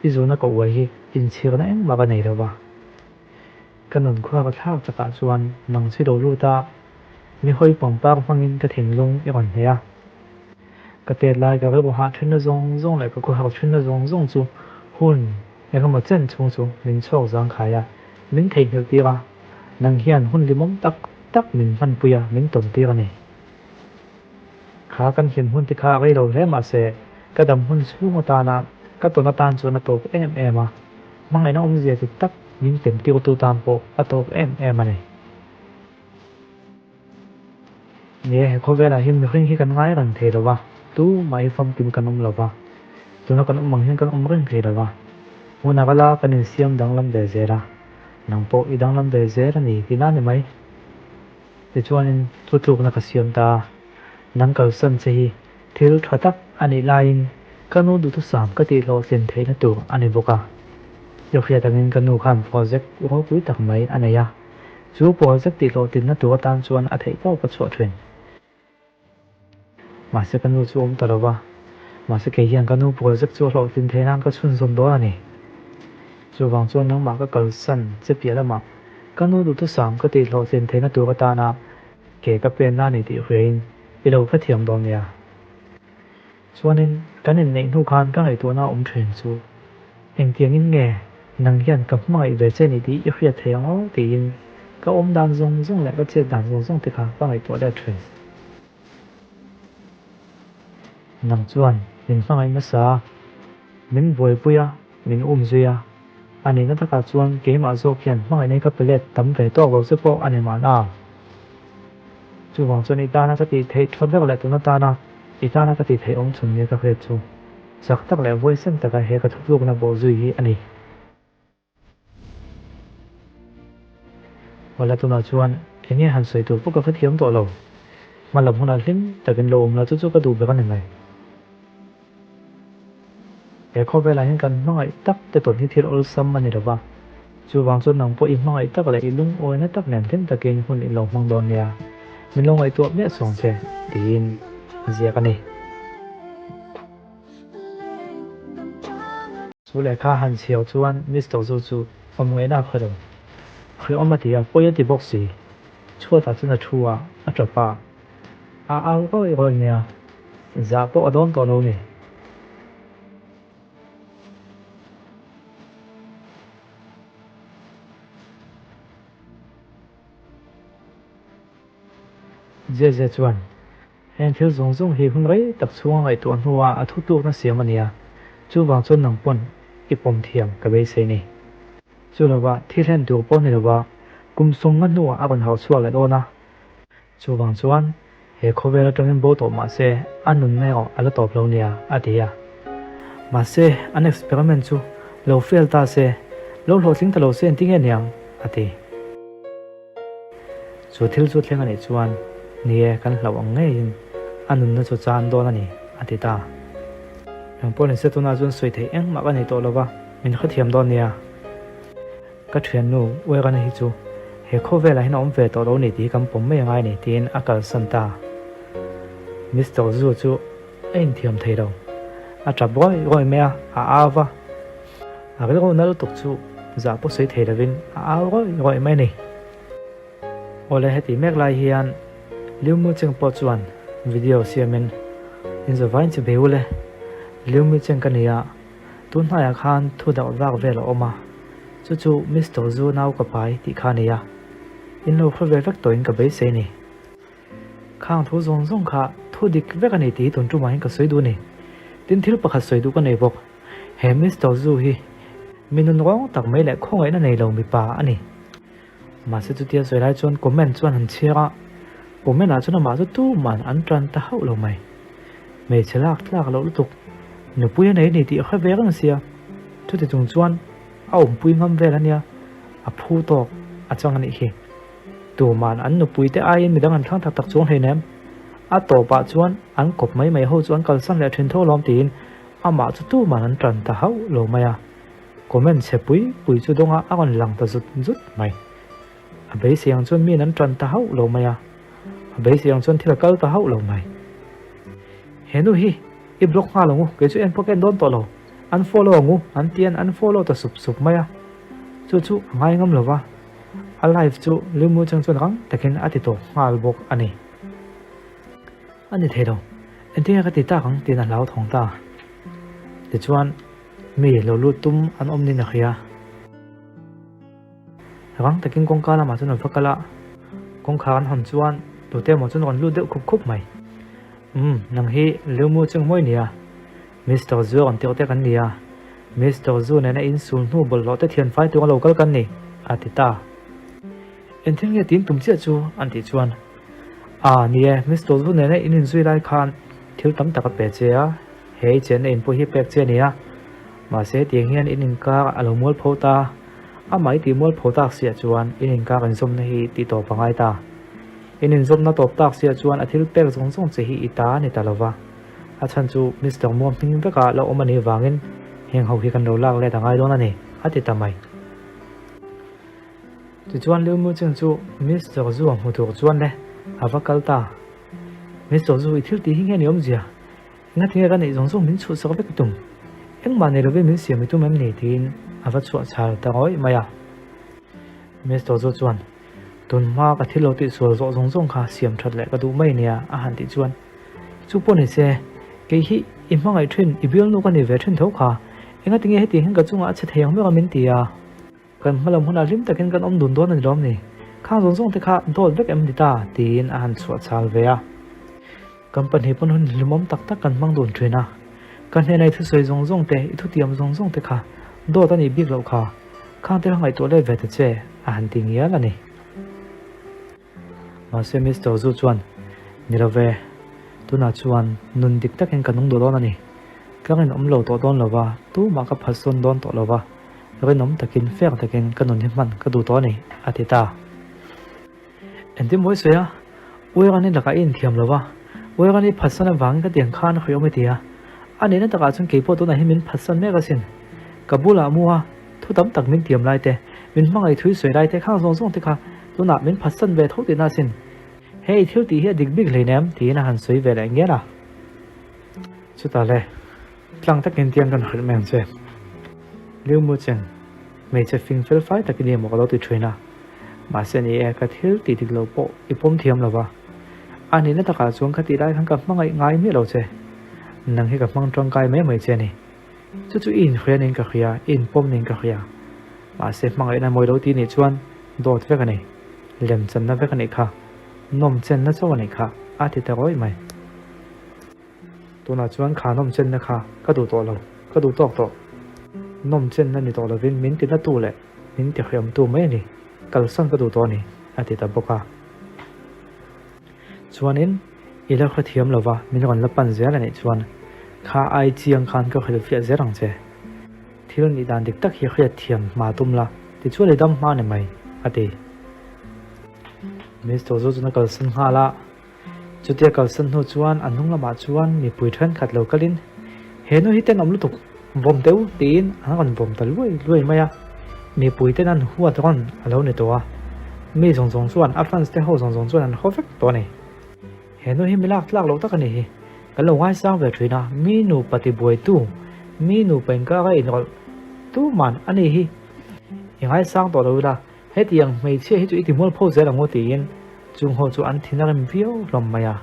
Speaker 1: i zuna ka uai hi inchhirna engmah ka nei lo va. Ka nun khua ka thlak takah chuan nang chi lo lut a, mi hawi pangpar hmangin ka thinlung i rawn hneh a. Ka tet lai ka rilru hah thinna zawng zawng leh ka khuahar thinna zawng zawng chu hun engemaw chen chhung chu min chhuak zangkhai a, min theihnghilh tir a, nang hian hun limawm tak tak min hmanpui a, min tawn tir a ni. Kha kan hlim hun te kha rei lo hle mahse ka dam hun chhung atana ka tawn atan chuan a tawp em em a, hmangaihna awmzia dik tak min tem tirtu tan pawh a tawp em em a ni. Ni e, he khawvelah hian mihring hi kan ngai reng thei lo va, tumah hi famkim kan awm lo va, tuna kan awm ang hian kan awm reng thei lo va, hmunah kala kan insiam danglam ve zel a, nang pawh i danglam ve zel a ni tihna a ni mai. Tichuanin thutlukna ka siam ta a, nang kalsan che hi thil tha tak a nih laiin ka nu duhthusam ka tih hlawhtlin theihna tur a ni bawk a. I hriat angin ka nu khan project ropui tak mai a nei a, Chu project tihhlawhtlinna tur atan chuan a theih tawp a chhuah thin. Mahse ka nu chu awm ta lo va, mahse kei hian ka nu project chu a hlawhtlin theih nan ka chhunzawm dawn a ni. Chuvang chuan nangmah ka kalsan che piah lamah ka nu duhthusam ka tihhlawhtlin theihna tur atana ke ka penna a ni tih hriain i lo hrethiam dawn nia. Chuanin kan inneih hnu khan ka ngaihtuahna awm thin chu engtiangin nge nang hian ka hmangaih ve che ni tih i hriat thei ang aw tiin ka awm dan zawng zawng leh ka chet dan zawng zawng te kha ka ngaihtuah let thin. Nang chuan min hmangaih nasa a, min buaipui a, min um zui a, a nihna takah chuan keimah zawk hian hmangaihna hi ka pe let tam ve tawk lo che pawh a ni mahna. Chuvang chuan i tana ka tih theih tha ber leh tuna tana i tana ka tih theih awm chhun nia ka hriat chu chak tak leh vawisan taka he ka thutlukna bawh zui hi a ni. Wala tunah chuan eng nge han sawi tur pawh ka hrethiam tawh lo. Hma lam hunah hlim takin lo awm la chu chu ka duh ber a ni mai. He khawvelah hian kan hmangaih tak te tawn hi thil awlsam a ni lo va, chuvang chuan nang pawh i hmangaih tak leh i lungawina tak nen hlim takin hun i lo hmang dawn nia, min lo ngaihtuah miah sawng che, tiin a ziak a ni. Chu lehkha han chhiau chuan Mister Zu chu awm ngaihna a khaw lo. Hrehawm a ti a, pawi a ti bawk si. Chhuatah chuan a thu a, a tap a. A au rawih rawih nia, zah pawh a dawn tawh lo ni. Zeze chuan, Heng thil zawng zawng hi hun rei tak chhunga ngaihtuah hnuah a thutlukna siam a nia, chuvang chuan nang pawn i pawm thiam ka beisei ni. Chu lova thil hlen tur pawh ni lova kum sawmnga hnuah a rawn harh chhuak leh dawn a. Chuvang chuan he khawvel atangin bo tawh mah se a nunna erawh a la tawp lo nia, a ti a. Mahse, an experiment chu lo fail ta se, lo hlawhtling ta lo se engtin nge niang? a ti. Chu thil chu thleng a nih chuan, ni e, kan hlauh ang ngeiin a nunna chu chan dawn a ni, a ti ta. Engpawh ni se tunah chuan sawi theih engmah ka nei tawh lo va, min hrethiam dawn nia. Ka thiannu Uerana hi chu he khawvelah hian a awm ve tawh lo ni tih hi kan pawm mai angai a ni tiin a kalsan ta. Mister Zu chu a inthiam thei lo. A tap rawih rawih mai a, a au va. A rilru na lutuk chu zah pawh sawi thei lovin a au rawih rawih mai a ni. Awle heti mek lai hian Liu Mu Cheng pawh chuan video siamin inzawvain chi bei ule Liu Mu Cheng ka ni a, Tun hnaiah khan thu darh vak vel a awm a, chu chu Mister Zu nau ka pai tih kha a ni a, in lo hre ve vek tawhin ka beisei ni. Khang thu zawng zawng kha thu dik vek a ni tih hi tun tumah hian ka sawi duh a ni. Tin thil pakhat sawi duh ka nei bawk, he Mister Zu hi mi nun rawng tak mai leh khawngaihna nei lo mipa a ni. Mahse chutia sawi lai chuan comment chuan han chhiar a, comment ah chuan amah chu tuman an tan ta hauh lo mai. Hmeichhe lak tlak loh lutuk, nupui a nei a ni tih a hre ve reng sia, chuti chung chuan a awmpui ngam vel a nia, a phu tawk a chang a nih khi. Tuman an nupui te aiin midang an thlang tak tak chuang hleinem, a tawpah chuan an kawp mai mai ho chu an kalsan leh thin tho alawm tiin amah chu tuman an tan ta hauh lo mai a. Comment chhe pui pui chu dawngah a rawn lang ta zut zut mai. A beisei ang chuan miin an tan ta hauh lo mai a, a beisei ang chuan thil a kal ta hauh lo mai. He nu hi i block nghal ang u, kei chu en pawh ka en dawn tawh lo, unfollow ang u an ti an unfollow ta sup sup mai a, chu chu a ngai ngam lo va, a live chu Liu Mu Cheng chuan rang takin a ti tawp nghal bawk a ni. A ni thei lo, engtin nge ka ti tak ang tiin a hlauthawng ta. Tichuan. Mi lo lut tum an awm niin a hria. Rang takin kawngka lamah chuan an va kal a, kawngkhar an hawn chuan tute emaw chuan rawn lut deuh khup khup mai. Umm, nang hi Liumu cheng mawi nia, Mister Zu a rawn tirh te kan ni a, Mister Zu nena insul hnu bawlhhlawh te thian fai tura lo kal kan ni, a ti ta. Engthil nge tin tum chiah chu? an tih chuan, A, ni e, Mister Zu nena in inzui lai khan thil tam tak a pe che a, He i chenna in pawh hi pek che a ni a, mahse hetiang hian in inkar a lo mualpho ta, amah i tih mualpho tak siah chuan in inkar inzawmna hi tih tawp a ngai ta. In inzawmna tawp tak siah chuan a thil pek zawng zawng che hi i ta a ni ta lo va, a chhan chu Mister Muam hming veka la awm a nih vangin heng ho hi kan lo lak let a ngai dawn a ni, a ti ta mai. Tichuan Liu Mucheng chu Mister Zhu-a hmu tur chuan le a va kal ta. Mister Zhu, i thil tih hi nge ni awmzia? Engatinge ka neih zawng zawng min chhuhsak vek i tum? Engmah nei lovin min siam i tum em ni? tiin a va chhuah chhal ta ngawih mai a. Mister Zhu chuan, Tun hma ka thil lo tihsual zawh zawng zawng kha siam that leh ka duh mai nia a han tih chuan, Chu pawh ni se, kei hi i hmangaih thin, i bialnu ka ni ve thin tho kha, engatinge hetiang hian ka chungah a che thei ang ber a min ti a? Kan hmalam hunah hlim takin kan awm dun dawn a ni lawm ni? Khang zawng zawng te kha dawt vek em ni ta? tiin a han chhuah chhal ve a. Kan pahnih pawn hun hlimawm tak tak kan hmang dun thin a. Ka hnena i thusawi zawng zawng te, i thutiam zawng zawng te kha dawt a nih bik loh kha. Khang te kha ngaihtuah let ve ta che, a han ti ngial a ni. Mahse Mister Zu chuan, Ni lo ve, tunah chuan nun dik takin ka nung duh dawn a ni. Ka rinawm lo tawh dawn lo va, tumah ka phatsawn dawn tawh lo va, rinawm takin fek takin ka nun hi hman ka duh tawh a ni, a ti ta. Engtin mawi sawi a, Uirani lakah i inthiam lo va, Uirani phatsawn avangin ka tiang khan a hriawm i ti a, a nihna takah chuan keipawh tunah hian min phatsawn mek asin. Ka bulah mu a, Thu tam tak min tiam lai te, min hmangaih thui sawi lai te khang zawng zawng te kha tunah min phatsan ve tho tihna asin. Hei thil tih hi a dik bik hleinem tiin a han sawi ve leh ngial a. Chutah le, tlang takin tiang kan hrilh mai ang che. Liu Mu Cheng, hmeichhe fing fel fai tak i ni emaw ka lo ti thin a. Mahse ni e, ka thil tih dik lo pawh i pawm thiam lo va. A nihna takah chuan ka tih lai khan ka hmangaih ngai miah lo che. Nang hi ka hmang tangkai mai mai che a ni. Chu chu i inhria niin ka hria, i inpawm niin ka hria. Mahse hmangaihna mawi lo ti nih chuan dawt vek a ni, lemchanna vek a nih kha, nawmchenna chauh a nih kha, a ti ta rawih mai. Tunah chuan kha nawmchenna kha ka duh tawh lo, ka duh tawk tawh. Nawmchenna ni tawh lovin min tina tu leh min ti hriamtu mai a ni, kalsan ka duh tawh a ni, a ti ta bawk a. Chuanin, i la hrethiam lova min rawn la pan zel a nih chuan kha ai chiang khan ka hrilhfiah zel ang che. Thil nih dan dik tak hi hriat thiam hma tum la, tichuan i dam hma ni mai, a ti. Mister Zu chuan a kalsan nghal a, chutia kalsan hnu chuan a hnung lamah chuan mipui thenkhat lo kalin, He nu hi tenawm lutuk, vawm teh u, tiin an rawn vawm ta luai luai mai a. Mipui ten an huat rawn a lo ni tawh a, mi zawng zawng chuan a fans te ho zawng zawng chuan an haw vek tawh a ni. He nu hi mi lak tlak loh tak a ni hi, kan lo ngaisang ve thin a, mi nupa ti buaitu, mi nupa inkar a inrawlh tuman a ni hi i ngaisang tawh lo ila, hetiang hmeichhia hi chu i ti mualpho zel ang u tiin chung ho chu an thin a rem viau hlawm mai a.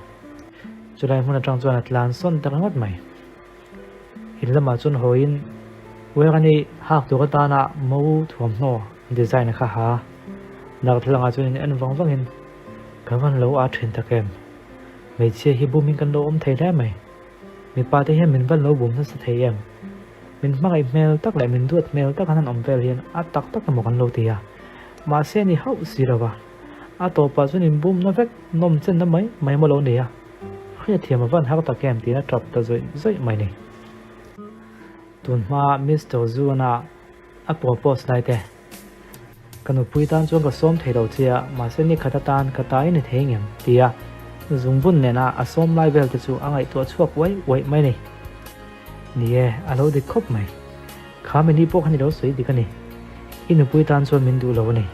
Speaker 1: Chulai hmun atang chuan a tlan sawn ta ringawt mai. In lamah chuan hawiin Uerani hak tur atana mo thuamhnaw design a kha ha. Darthlalangah chuan in en vang vangin ka van lo a thin tak em. Hmeichhia hi bumin kan lo awm thei hle mai. Mipa te hian min van lo bum nasa thei em. Min hmangaih hmel tak leh min duat hmel tak an han awm vel hian a tak tak emaw kan lo ti a. Mahse ni hauh si lova. A tawpah chuan in bumna vek nawm chenna mai mai emaw lo ni a. Hriatthiam a van har tak em tiin a tap ta zawih zawih mai ni. Tun hma Mister Zuna a propose lai te. Ka nupui tan chuan ka sawm thei lo che a, mahse ni khat atan ka ta i ni thei ngem? tia zungbun nena a sawm lai vel te chu a ngaihtuah chhuak uaih uaih mai ni. Ni e, a lo dik khawp mai. Kha mini pawh kha ni lo sawi dik a ni. I nupui tan chuan min duh lo a ni.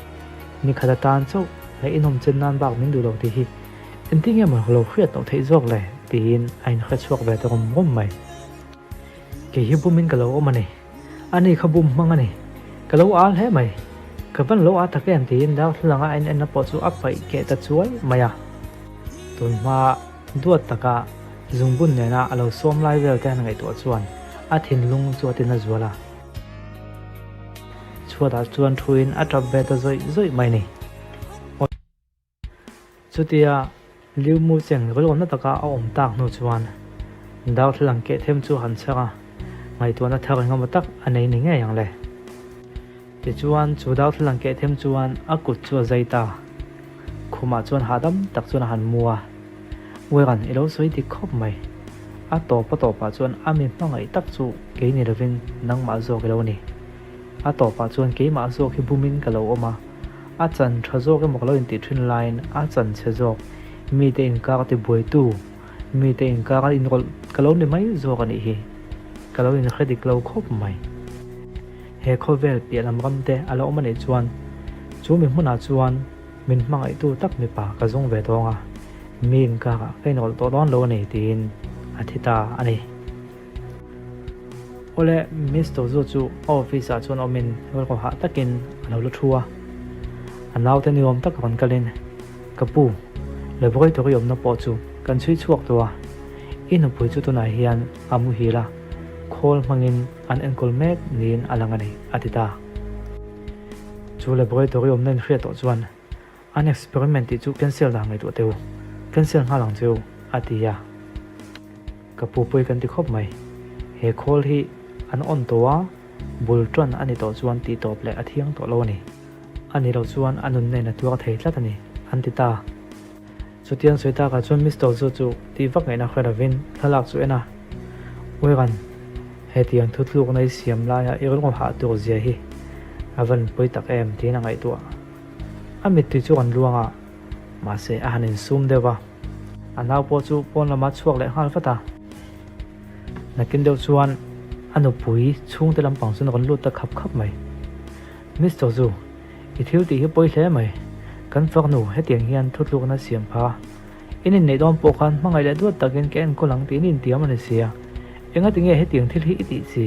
Speaker 1: Ni khat atan chauh leh i nawm chen nan bak min duh lo tih hi engtin nge maw lo hriat loh theih zawk le? tiin a inhre chhuak ve ta rawm rawm mai. Kei hi bumin ka lo awm a ni. A ni kha bum hmang a ni. Ka lo al hle mai. Ka van lo a tak em tiin darthlalang a en enna pawh chu a paih keh ta chuai mai a. Tun hma duat taka zungbun nena a lo sawm lai vel te han ngaihtuah chuan a thinlung chu a tina zual a. Chhuatah chuan thuin a tap ve ta zawih zawih mai ni. Chutia Liu Mu Cheng rilawmna taka a awm tak hnu chuan darthlalang keh them chu a han chhar a, ngaihtuahna thar engemaw tak a nei ni ngei ang le. Tichuan chu darthlalang keh them chuan a kut chu a zai ta. Khumah chuan hahdam tak chuan a han mu a, Uiran i lo sawi dik khawp mai. A tawp a tawpah chuan a mi hmangaih tak chu kei ni lovin nangmah zawk i lo ni. A tawpah chuan keimah zawk hi bumin ka lo awm a. A chan tha zawk emaw ka lo intih thin laiin a chan chhe zawk, mite inkar a tibuaitu, mite inkar a inrawlh ka lo ni mai zawk a nih hi. Ka lo inhre dik lo khawp mai. He khawvel piah lam ram te a lo awm a nih chuan. Chu mi hmunah chuan min hmangaihtu tak mipa ka zawng ve tawng a, mi inkarah ka inrawlh tawh dawn lo a ni tiin a thi ta a ni. Awle, Mister Zu chu a office ah chuan awmin rilru hah takin a lo la thu a. A naute ni awm tak rawn kalin, Ka pu, laboratory awmna pawh chu kan chhui chhuak tawh a, i nupui chu tunah hian a muhil a, khawl hmangin an enkawl mek niin a lang a ni, a ti ta. Chu laboratory awmna inhriat tawh chuan an experiment tih chu cancel dan ngaihtuah teh u, cancel nghal ang che u, a ti a. Ka pu pawi kan ti khawp mai. He khawl hi an on tawh a, bul tan a ni tawh chuan tih tawp leh a thiang tawh lo a ni. A ni loh chuan a nunna in a tuar thei tlat a ni, an ti ta. Chutiang sawi takah chuan Mister Zu chu tih vak ngaihna hre lovin thlalak chu en a, Uiran, hetiang thuthlukna i siam laia i rilru hah tur zia hi a van pawi tak em tiin a ngaihtuah. A mittui chu an luang a, mahse a han insum deuh va. A nau pawh chu pawn lamah chhuak leh nghal vat a. Nakin deuh chuan a nupui chhungte lampang chuan a rawn lut ta khap khap mai. Mister Zu, i thil tih hi pawi hle mai. Kan farnu hetiang hian thutlukna siam pha. In inneih dawn pawh khan hmangaih leh duat takin ka enkawl ang tiin intiam a ni sia. Engati nge hetiang thil hi i tih si?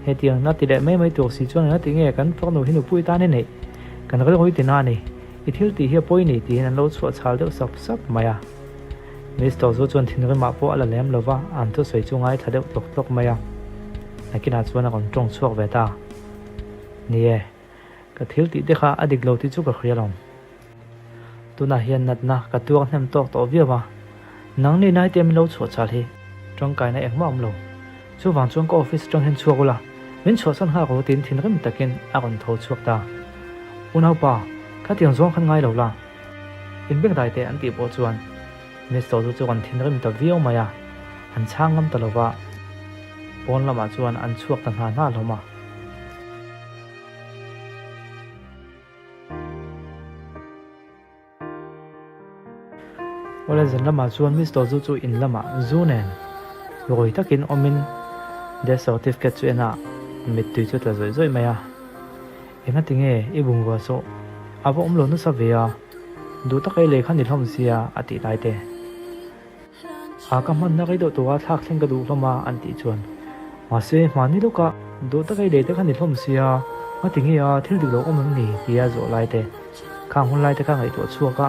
Speaker 1: Hetiang na ti leh mai mai tur si chuan engati nge kan farnu hi nupui tan i neih? Kan rilru i ti na a ni. I thil tih hi a pawi ni tiin an lo chhuah chhal deuh sap sap mai a. Mister Zu chuan thinrimah pawh a la lem lo va, an thusawi chu ngaithla deuh tlawk tlawk mai a. Nakinah chuan a rawn tawng chhuak ve ta. Ni e, ka thil tih te kha a dik lo tih chu ka hria lo. Tunah hian natna ka tuar hnem tawk tawh viau a, nang ni nai te min lo chhuah chal hi tangkaina engmah awm lo. Chuvang chuan ka office atang hian chhuak ula, min chhuahsan nghal rawh tiin thinrim takin a rawn tho chhuak ta. Unaupa, khatiang zawng khan ngai lo la. Inbengdai teh an tih pawh chuan Mister chu chu rawn thinrim ta viau mai a, an chhang ngam ta lo va, pawn lamah chuan an chhuak ta hna hna hlawm a. Awle zan lamah chuan Mister Zu chu in lamah zu nen rawi takin awmin death certificate chu en a, mittui chu tla zawih zawih mai a. Engati nge i bungrua saw a va awm lo nasa ve a, duh taka i lei kha ni hlawm sia a tih lai te. A ka hmanna rei deuh tura thlak thleng ka duh hlawm a an tih chuan mahse hmani lawka duh taka i lei te kha ni hlawm sia ngati nge a thil dik lo awm em ni tia zawh lai te khang hun lai te kha ngaihtuah chhuak a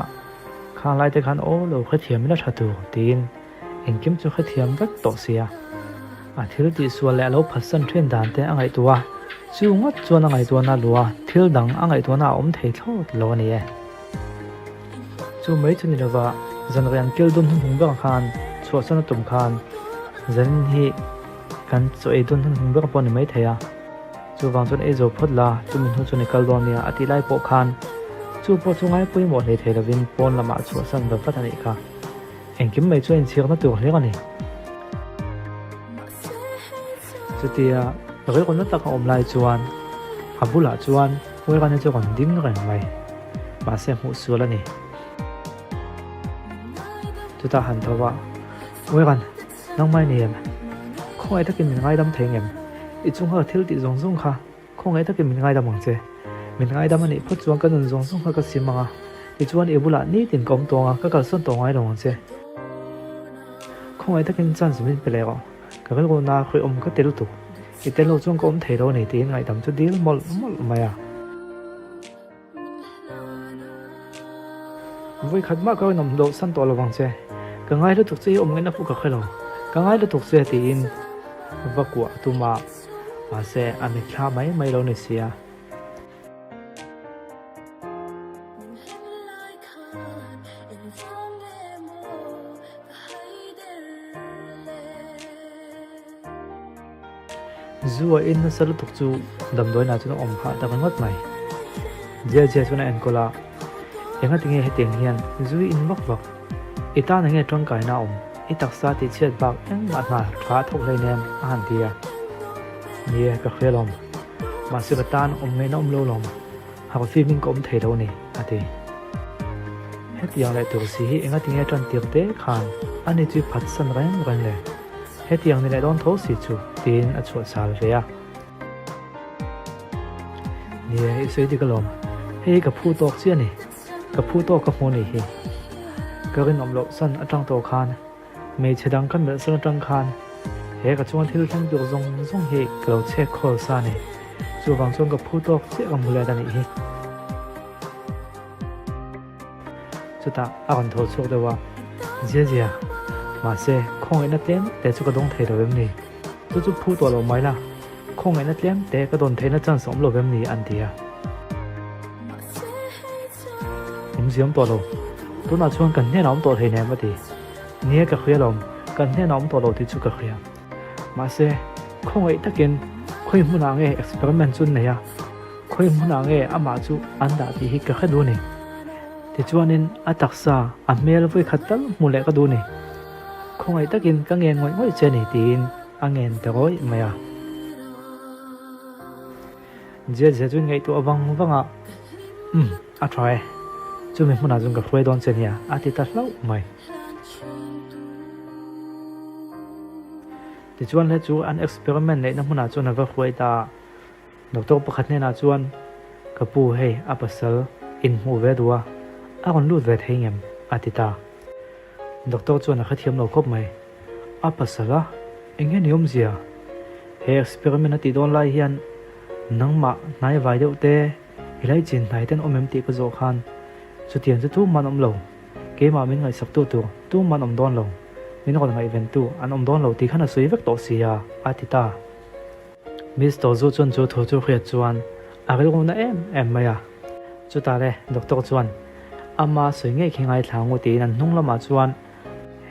Speaker 1: khang lai te khan aw lo hrethiam ila tha tur tiin engkim chu hrethiam vek tawh sia a thil tih sual leh a lo phatsan thin dan te a ngaihtuah a chu ngawt chuan a ngaihtuahna lua thil dang a ngaihtuahna a awm thei thlawt lo a ni e. Chu mai chu ni lova zanriah an kil dun hnuhnung ber khan chhuahsan a tum khan zanin hi kan chaw ei dun hnuhnung ber pawh a ni maithei a, chuvang chuan ei zo phawt la chumi hnu chuan i kal dawn nia a tih lai pawh khan chu pawh chu ngai pawimawh hlei thei lovin pawn lamah chhuahsan va vat a nih kha. Engkim mai chu a inchhirna tur hlir a ni. Chutia rilru na taka awm lai chuan a bulah chuan Uirani chu rawn ding reng mai. Mahse hmuh sual a ni. Chutah han tho a, Uiran, nangmah i ni em? Khawngaih takin min ngaidam thei ngem? I chungha thil tih zawng zawng kha khawngaih takin min ngaidam ang che. Min ngaidam a nih phawt chuan ka nun zawng zawng kha ka sim ang a, tichuan i bulah nitin ka awm tawng a, ka kalsawn tawh ngai lo ang che. Khawngaih takin chance min pe leh rawh. Ka rilru na khawih awm ka ti lutuk. I tel lo chuan ka awm thei lo a ni tiin ngaihdam chu dil mawlh mawlh mai a. Vawi khat mah ka rawn awm loh san tawh lo vang che. Ka ngai lutuk che hi awm ngaihna pawh ka hre lo. Ka ngai lutuk che tiin va kuah a tum a, mahse a mitthla mai mai lo ni sia. Zu a in nasa lutuk chu damdawiinah chuan a awm phah ta ringawt mai. Jia Jia chuan a enkawl a, Engati nge hetiang hian zu i in vak vak? I tan enge tangkaina a awm? I taksa tih chhiat bak engmah hna tha a thawk hleinem a han ti a. Ni e, ka hria lawm. Mahse ka tan awm ngaihna awm lo lawm. Harh fimin ka awm thei lo a ni, a ti. Hetiang leh tur si hi engati nge tan tir te khan a ni chu i phatsan reng reng le? Hetiang ni leh dawn tho si chu, tiin a chhuah chal ve a. Ni e, i sawi dik alawm. Hei hi ka phu tawk chiah a ni. Ka phu tawk ka hmu a nih hi. Ka rinawm loh san atang tawh khan hmeichhe dang ka melh san atang khan he ka chunga thil thleng tur zawng zawng hi ka lo chhek khawl sa a ni. Chuvang chuan ka phu tawk chiah ka hmu let a nih hi. Chutah a rawn tho chhuak deuh a, Zia zia, mahse khawngaihna tlem te chu ka dawng thei lo em ni? Chu chu phu tawh lo mai la, khawngaihna tlem te ka dawn theihna chance a awm lo em ni? an ti a. Awmzia awm tawh lo, tunah chuan kan hnenah awm tawh thei nem a ti. Nia ka hria lawm, kan hnenah awm tawh lo tih chu ka hria. Mahse, khawngaih takin khawi hmunah nge experiment chu an nei a? Khawi hmunah nge amah chu an dah tih hi ka hre duh a ni. Tichuanin a taksa, a hmel vawi khat tal hmu leh ka duh a ni. Khawngaih takin ka ngen ngawih ngawih che a ni tiin a ngen ta rawih mai a. Zia zia chuan ngaihtuah vang vang a, Umm, a tha e. Chumi hmunah chuan ka hruai dawn che nia a ti ta hlauh mai. Tichuan hle chu an experiment neihna hmunah chuan a va hruai ta a. Doctor pakhat hnenah chuan, Ka pu hei a pasal inhmuh ve duh a, a rawn lut ve thei ngem? a ti ta. Doctor chuan a hrethiam lo khawp mai. A pasal a? Eng nge ni awmzia? He experiment a tih dawn lai hian nangmah hnai vai deuh te, i laichin hnai ten awm em tih ka zawh khan chutiang chu tumah an awm lo. Keimah min ngaihsaktu tur tumah an awm dawn lo, min rawn ngaihventu an awm dawn lo tih khan a sawi vek tawh si a, a ti ta. Mister Zu chuan chu thu chu hriat chuan a rilru na em em mai a. Chutah le doctor chuan ama sawi ngei khi ngaithla ngu tiin an hnung lamah chuan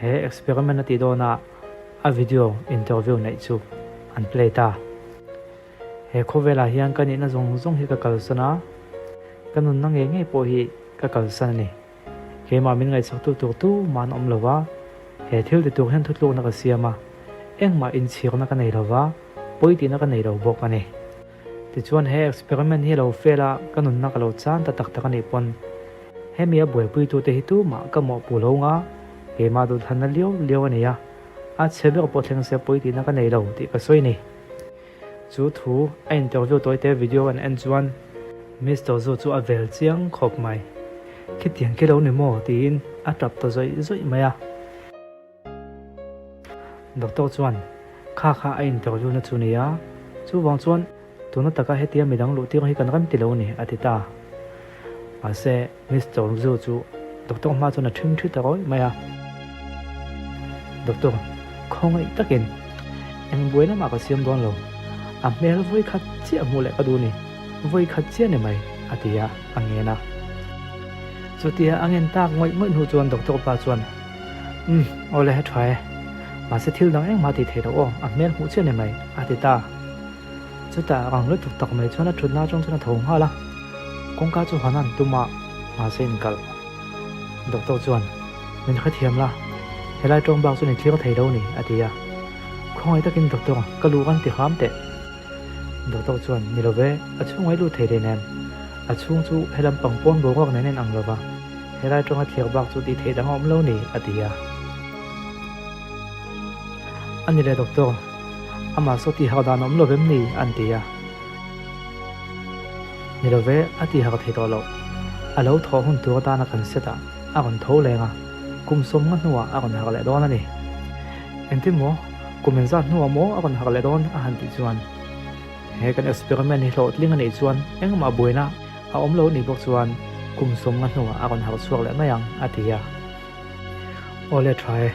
Speaker 1: he experiment a tih dawnah a video interview neih chu an play ta. He khawvelah hian ka nihna zawng zawng hi ka kalsan a, ka nunna ngei ngei pawh hi ka kalsan a ni. Keimah min ngaihchaktu tur tumah an awm lo va, he thil ti tur hian thutlukna ka siam a, engmah inchhirna ka nei lo va, pawi tihna ka nei lo bawk a ni. Tichuan he experiment hi lo fail a, ka nunna ka lo chan ta tak tak a nih pawn, hemi a buaipuitute hi tumah ka mawhpuh lo nga, keimah duhthlanna liau liau a nei a, a chhe ber pawh thleng se pawi tihna ka nei lo tih ka sawi a ni. Chu thu a interview tawite video an en chuan Mister Zu chu a vel chiang khawp mai. Khitiang khi lo ni maw? tiin a tap ta zawih zawih mai a. Doctor chuan kha kha a interview na chu nia, chuvang chuan tuna taka hetia midang luh tir hi kan rem ti lo ni a ti ta. Mahse Mister Zu chu doctor hma chuan a ṭhing ṭhi ta rawih mai a. Doctor, khawngaih takin eng buai lamah ka siam dawn lo, a hmel vawi khat chiah hmuh leh ka duh ni, vawi khat chiah ni mai, a ti a, a ngen a. Chutia a ngen tak ngawih ngawih hnu chuan doctor pa chuan, Umm, awle a ṭha e, mahse thil dang engmah tih theih loh aw, a hmel hmuh chiah ni mai, a ti ta. Chutah rang lutuk tak mai chuan a thutna atang chuan a tho nghal a, kawngka chu hawn an tum a, mahse inkalh. Doctor chuan, Min hrethiam la, helai tawng bak chu ni thlir thei lo ni, a ti a. Khawngaih takin doctor, ka luh kan ti hram teh. Doctor chuan, Ni lo ve, a chhung ai lut thei hlei nem. A chhung chu helam pang pawn boruak nen a inang lo va, helai tawnga thlir bak chu tih theih dang a awm lo ni, a ti a. A ni le doctor, amah saw tih harh dan a awm lo vem ni? an ti a. Ni lo ve, a tih harh thei tawh loh. A lo thawh hun tur atana kan set a, a rawn tho leng a, kum sawmnga hnuah a rawn harh leh dawn a ni. Engtin maw, kum engzat hnuah maw a rawn harh leh dawn? a han tih chuan, he kan experiment hi hlawhtling a nih chuan engmah buaina a awm lo nih bawk chuan kum sawmnga hnuah a rawn harh chhuak leh mai ang, a ti a. Aw le tha e,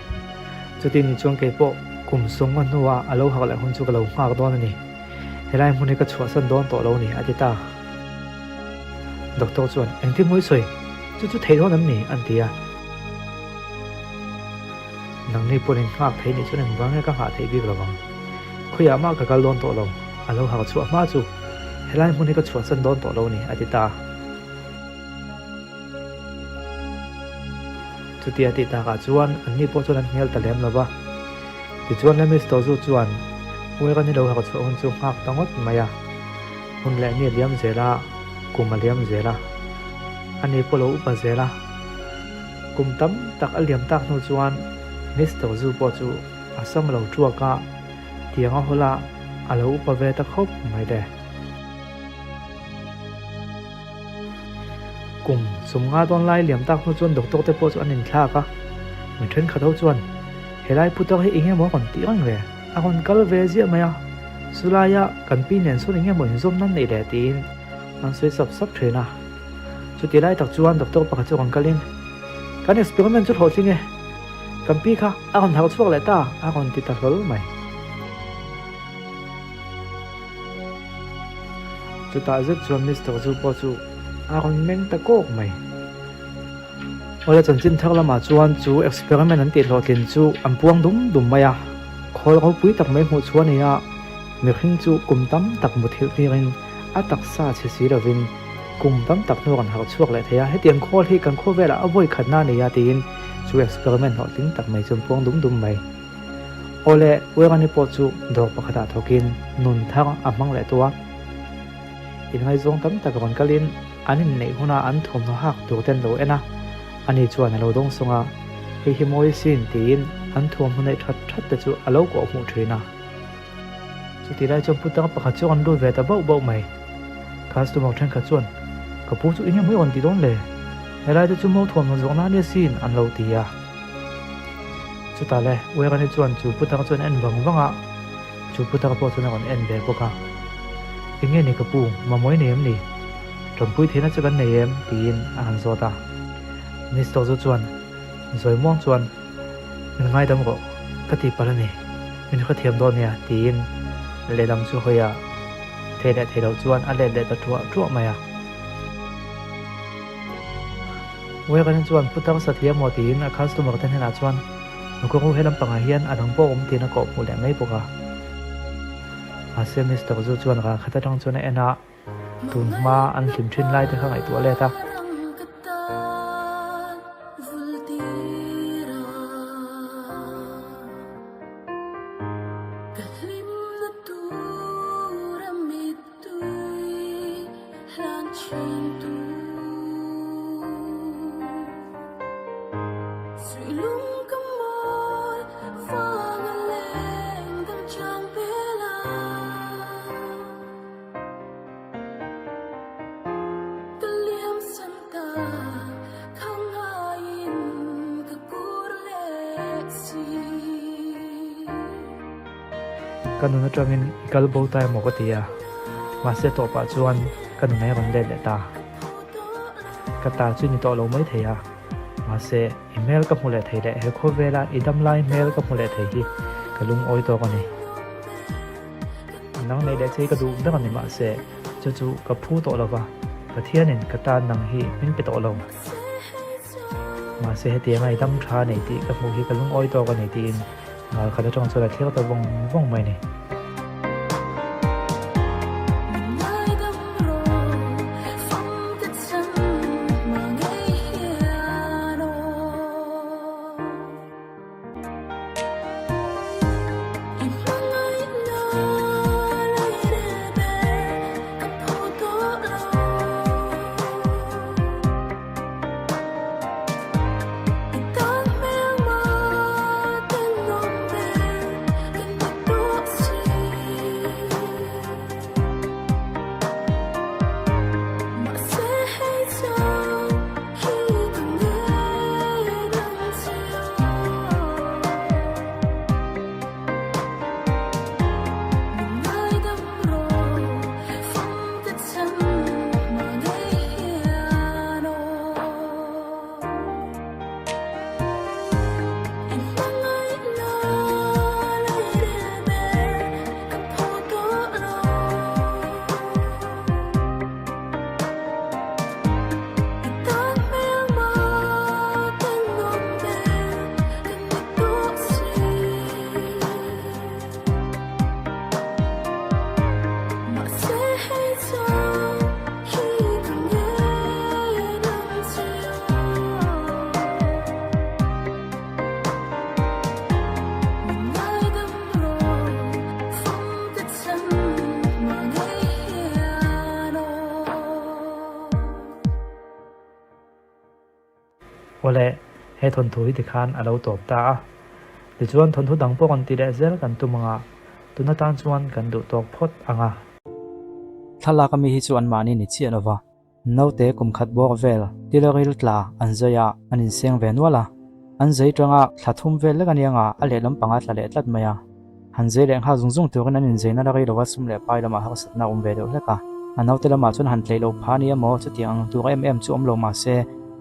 Speaker 1: chuti ni chuan kei pawh kum sawmnga hnua a lo hak leh hun chu ka lo nghak dawn a ni. Helai hmun hi ka chhuahsan dawn tawh lo ni, a ti ta. Doctor chuan, Engtin mawi sawi? Chu chu theih dawn em ni? an ti a. Nangni pawhin in nghak thei nih chuan engvang nge ka nghah theih bik lo vang. Khawiah mah ka kal dawn tawh lo, a lo hak chhuah hma chu helai hmun hi ka chhuahsan dawn tawh lo ni, a ti ta. Chutia tih takah chuan anni pawh chuan an hmel ta lem lo va. Tichuan Lemis Tozu chuan Uera ni lo hak chhuah hun chu nghak ta ngawt mai a. Hun leh ni a liam zel a, kum a liam zel a. Ani pawh lo upa zel a. Kum tam tak a liam tak hnu chuan Miss Tozu pawh chu a sam lo tuak a, tiang a hawl a, a lo upa ve ta khawp mai le. Kum 50 dawn lai liam tak hnu chuan doctor te pawh chu an inthlak a, mi thenkhat ho chuan helai putar hi eng emaw a rawn tih reng le, a rawn kal ve ziah mai a, chulaia kan pi nen sawn eng emaw inzawm nan neih le tiin an sawi sap sap thin a. Chuti lai tak chuan doctor pakhat chu rawn kalin, Kan experiment chu hlawhtling e, kan pi kha a rawn harh chhuak leh ta a rawn ti ta hlawl mai. Chutah zet chuan Mister Zu pawh chu a rawn meng ta kawk mai. Awle chanchin thar lamah chuan chu experiment an tih hlawhtlin chu an puang dum dum mai a, khawl ropui tak mai hmuh chhuah a ni a, mihring chu kum tam tak muthilh tirin a taksa chhe si lovin kum tam tak hnu rawn harh chhuak leh thei a, hetiang khawl hi kan khawvelah a vawi khatna a ni a tiin chu experiment hlawhtling tak mai chu an puang dum dum mai. Awle, Uerani pawh chu dawr pakhatah thawkin nun thar a hmang leh tawh a. Inngaihzawng tam tak rawn kalin an inneih huna an thawmhnaw hak tur te an lo en a, ani chuan a lo dawng sawng a, hei hi mawi sin tiin an thuamhnaw neih that that te chu a lo kawh hmuh thin a. Chutih lai chuan putar pakhat chu a rawn lut ve ta bauh bauh mai. Customer thenkhat chuan, Ka pu chu eng emaw i rawn ti dawn le? Helai te chu mo thuamhnaw zawhna a nia sin an lo ti a. Chutah le, Uerani chuan chu putar chuan a en vang vang a, chu putar pawh chuan a rawn en ve bawk a. Eng nge ni ka pu, mamawh i nei em ni? Ṭawmpui theihna chu kan nei em? tiin a han zawt a. Mister chu chuan zawi muang chuan, Min ngaidam rawh, ka ti palh a ni, min hrethiam dawn nia, tiin lehlam chu hawi a, thei leh thei loh chuan a let leh ta ṭuah ṭuah mai a. Wagon chuan putar satliah maw tiin a customer te hnenah chuan Nukawru he lampangah hian a dang pawh a awm tiin a kawh hmuh leh mai bawk a. Mahse Mister Zu chuan ral khat atang chuan a en a, tun hma an hlim thin lai te kha ngaihtuah let a. Ka nun atangin i kal bo ta emaw ka ti a, mahse tawpah chuan ka nun a rawn let leh ta. Ka ta chu ni tawh lo mai thei a, mahse i hmel ka hmu leh thei leh he khawvela i dam lai hmel ka hmu leh thei hi ka lungawi tawk a ni. Nang nei leh che hi ka duh ber a ni mahse chu chu ka phu tawh lo va, Pathianin ka tan nang hi min pe tawh lo. Mahse hetianga i dam tha a nei tih ka hmuh hi ka lungawi tawk a ni tiin Ngal khat atang chuan a thlir ta vawng vawng mai a ni. Awle, he thawnthu hi tikhan a lo tawp ta a. Tichuan thawnthu dang pawh kan ti leh zel kan tum ang a, tun atan chuan kan duh tawk phawt ang a.
Speaker 3: Thlalak ami hi chu anmahni ni chiah lova.
Speaker 1: Naute kum khat bawk vel tilaril tla an zai a, an inseng ve nual a. An zai tanga thla thum vel lek a nia nga a lehlam panga tla leh tlat mai a. Han zai leh nghal zung zung turin an inzaina la rei lova sum leh pai lamah harsatna a awm ve deuh hlek a. A naute lamah chuan han tleih loh pha nia maw chutiang ang tur em em chu awm lo mahse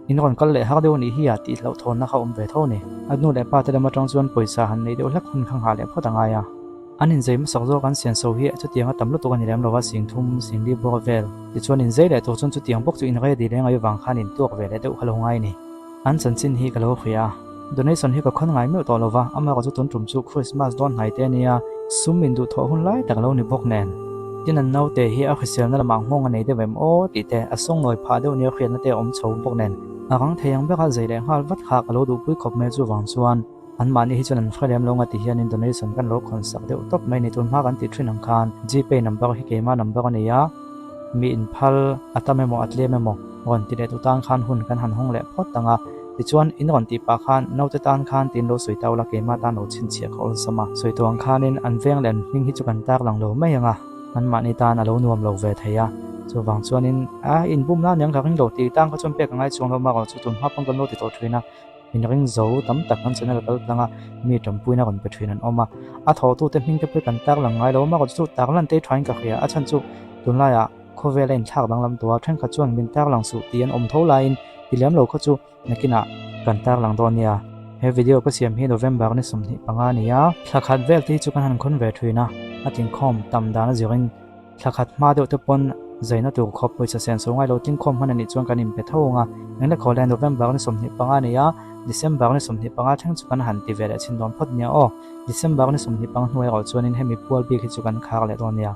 Speaker 1: in rawn kal leh har deuh a nih hi a tih hlauhthawnna kha awm ve tho a ni. A nu leh pa te lam atang chuan pawisa han neih deuh hlek hun kha nghah leh phawt a ngai a. An inzei hmasak zawk an sian so hi chutiang a tam lutuk a ni lem lo a, sing thum, sing li bawk vel. Tichuan inzei leh tur chuan chutiang bawk chu in ready leng ai vang khan intuak ve leh deuh kha lo ngai a ni. An chanchin hi ka lo hria a, donation hi ka khawn ngai meuh tawh lo va, amaherawhchu tun tum chu Christmas dawn hnai te a nia, sum in duhthawh hun lai tak lo ni bawk nen. Tin an naute hi a hriselna lamah nghawng a nei deuh em aw tih te, a sawngnawi phah deuh nia hriatna te a awm chho bawk nen. A rang thei ang bera zei leh nghal vat kha ka lo duhpui khawp mai chuvang chuan anmahni hi chuan an hre lem lo nga ti hianin donation kan lo khawn sak deuh tawp mai ni. Tun hma kan tih thin ang khan Gpay number hi keimah number a ni a. Mi inphal a tam emaw a tlem emaw rawn ti leh tu tan khan hun kan han hawng leh phawt ang a, tichuan in rawn tih pah khan naute tan khan tiin lo sawi ta ula keimah tan lo chhinchhiah ka awlsam a, sawi tawh ang khanin an veng leh an hming hi chu kan tak lang lo mai ang a, anmahni tan a lo nuam lo ve thei a, chuvang chuanin a inbum nan eng ka ring lo tih tan kha chuan pek a ngai chuang lo marawh chu tun hma pawn kan lo ti tawh thin a. Min ring zo tam tak kan channel kal tlang a, mi tanpuina rawn pe thin an awm a. A thawhtute hming te pawh kan tar lang ngai lo a, amaherawhchu chu tar lan te thain ka hria. A chhan chu tunlaiah khawvel a inthlak danglam tawh a, thenkhat chuan min tar lang suh tih an awm tho laiin ti lem lo khaw chu nakinah kan tar lang dawn nia. He video ka siam hi November ni 25 a ni a, thla khat vel te hi chu kan han khawn ve thin a, a tlingkhawm tam dan a zirin Thla khat hma deuh te pawn zaina tur khawp pawisa sen so ngai lo tlingkhawm hman a nih chuan kan inpe tho ang a, engla khaw le November ni 25 a ni a, December ni 25 thleng chu kan han ti ve leh chhin dawn phawt nia aw. December ni 25 hnuai erawh chuanin hemi pual bik hi chu kan khar leh dawn nia.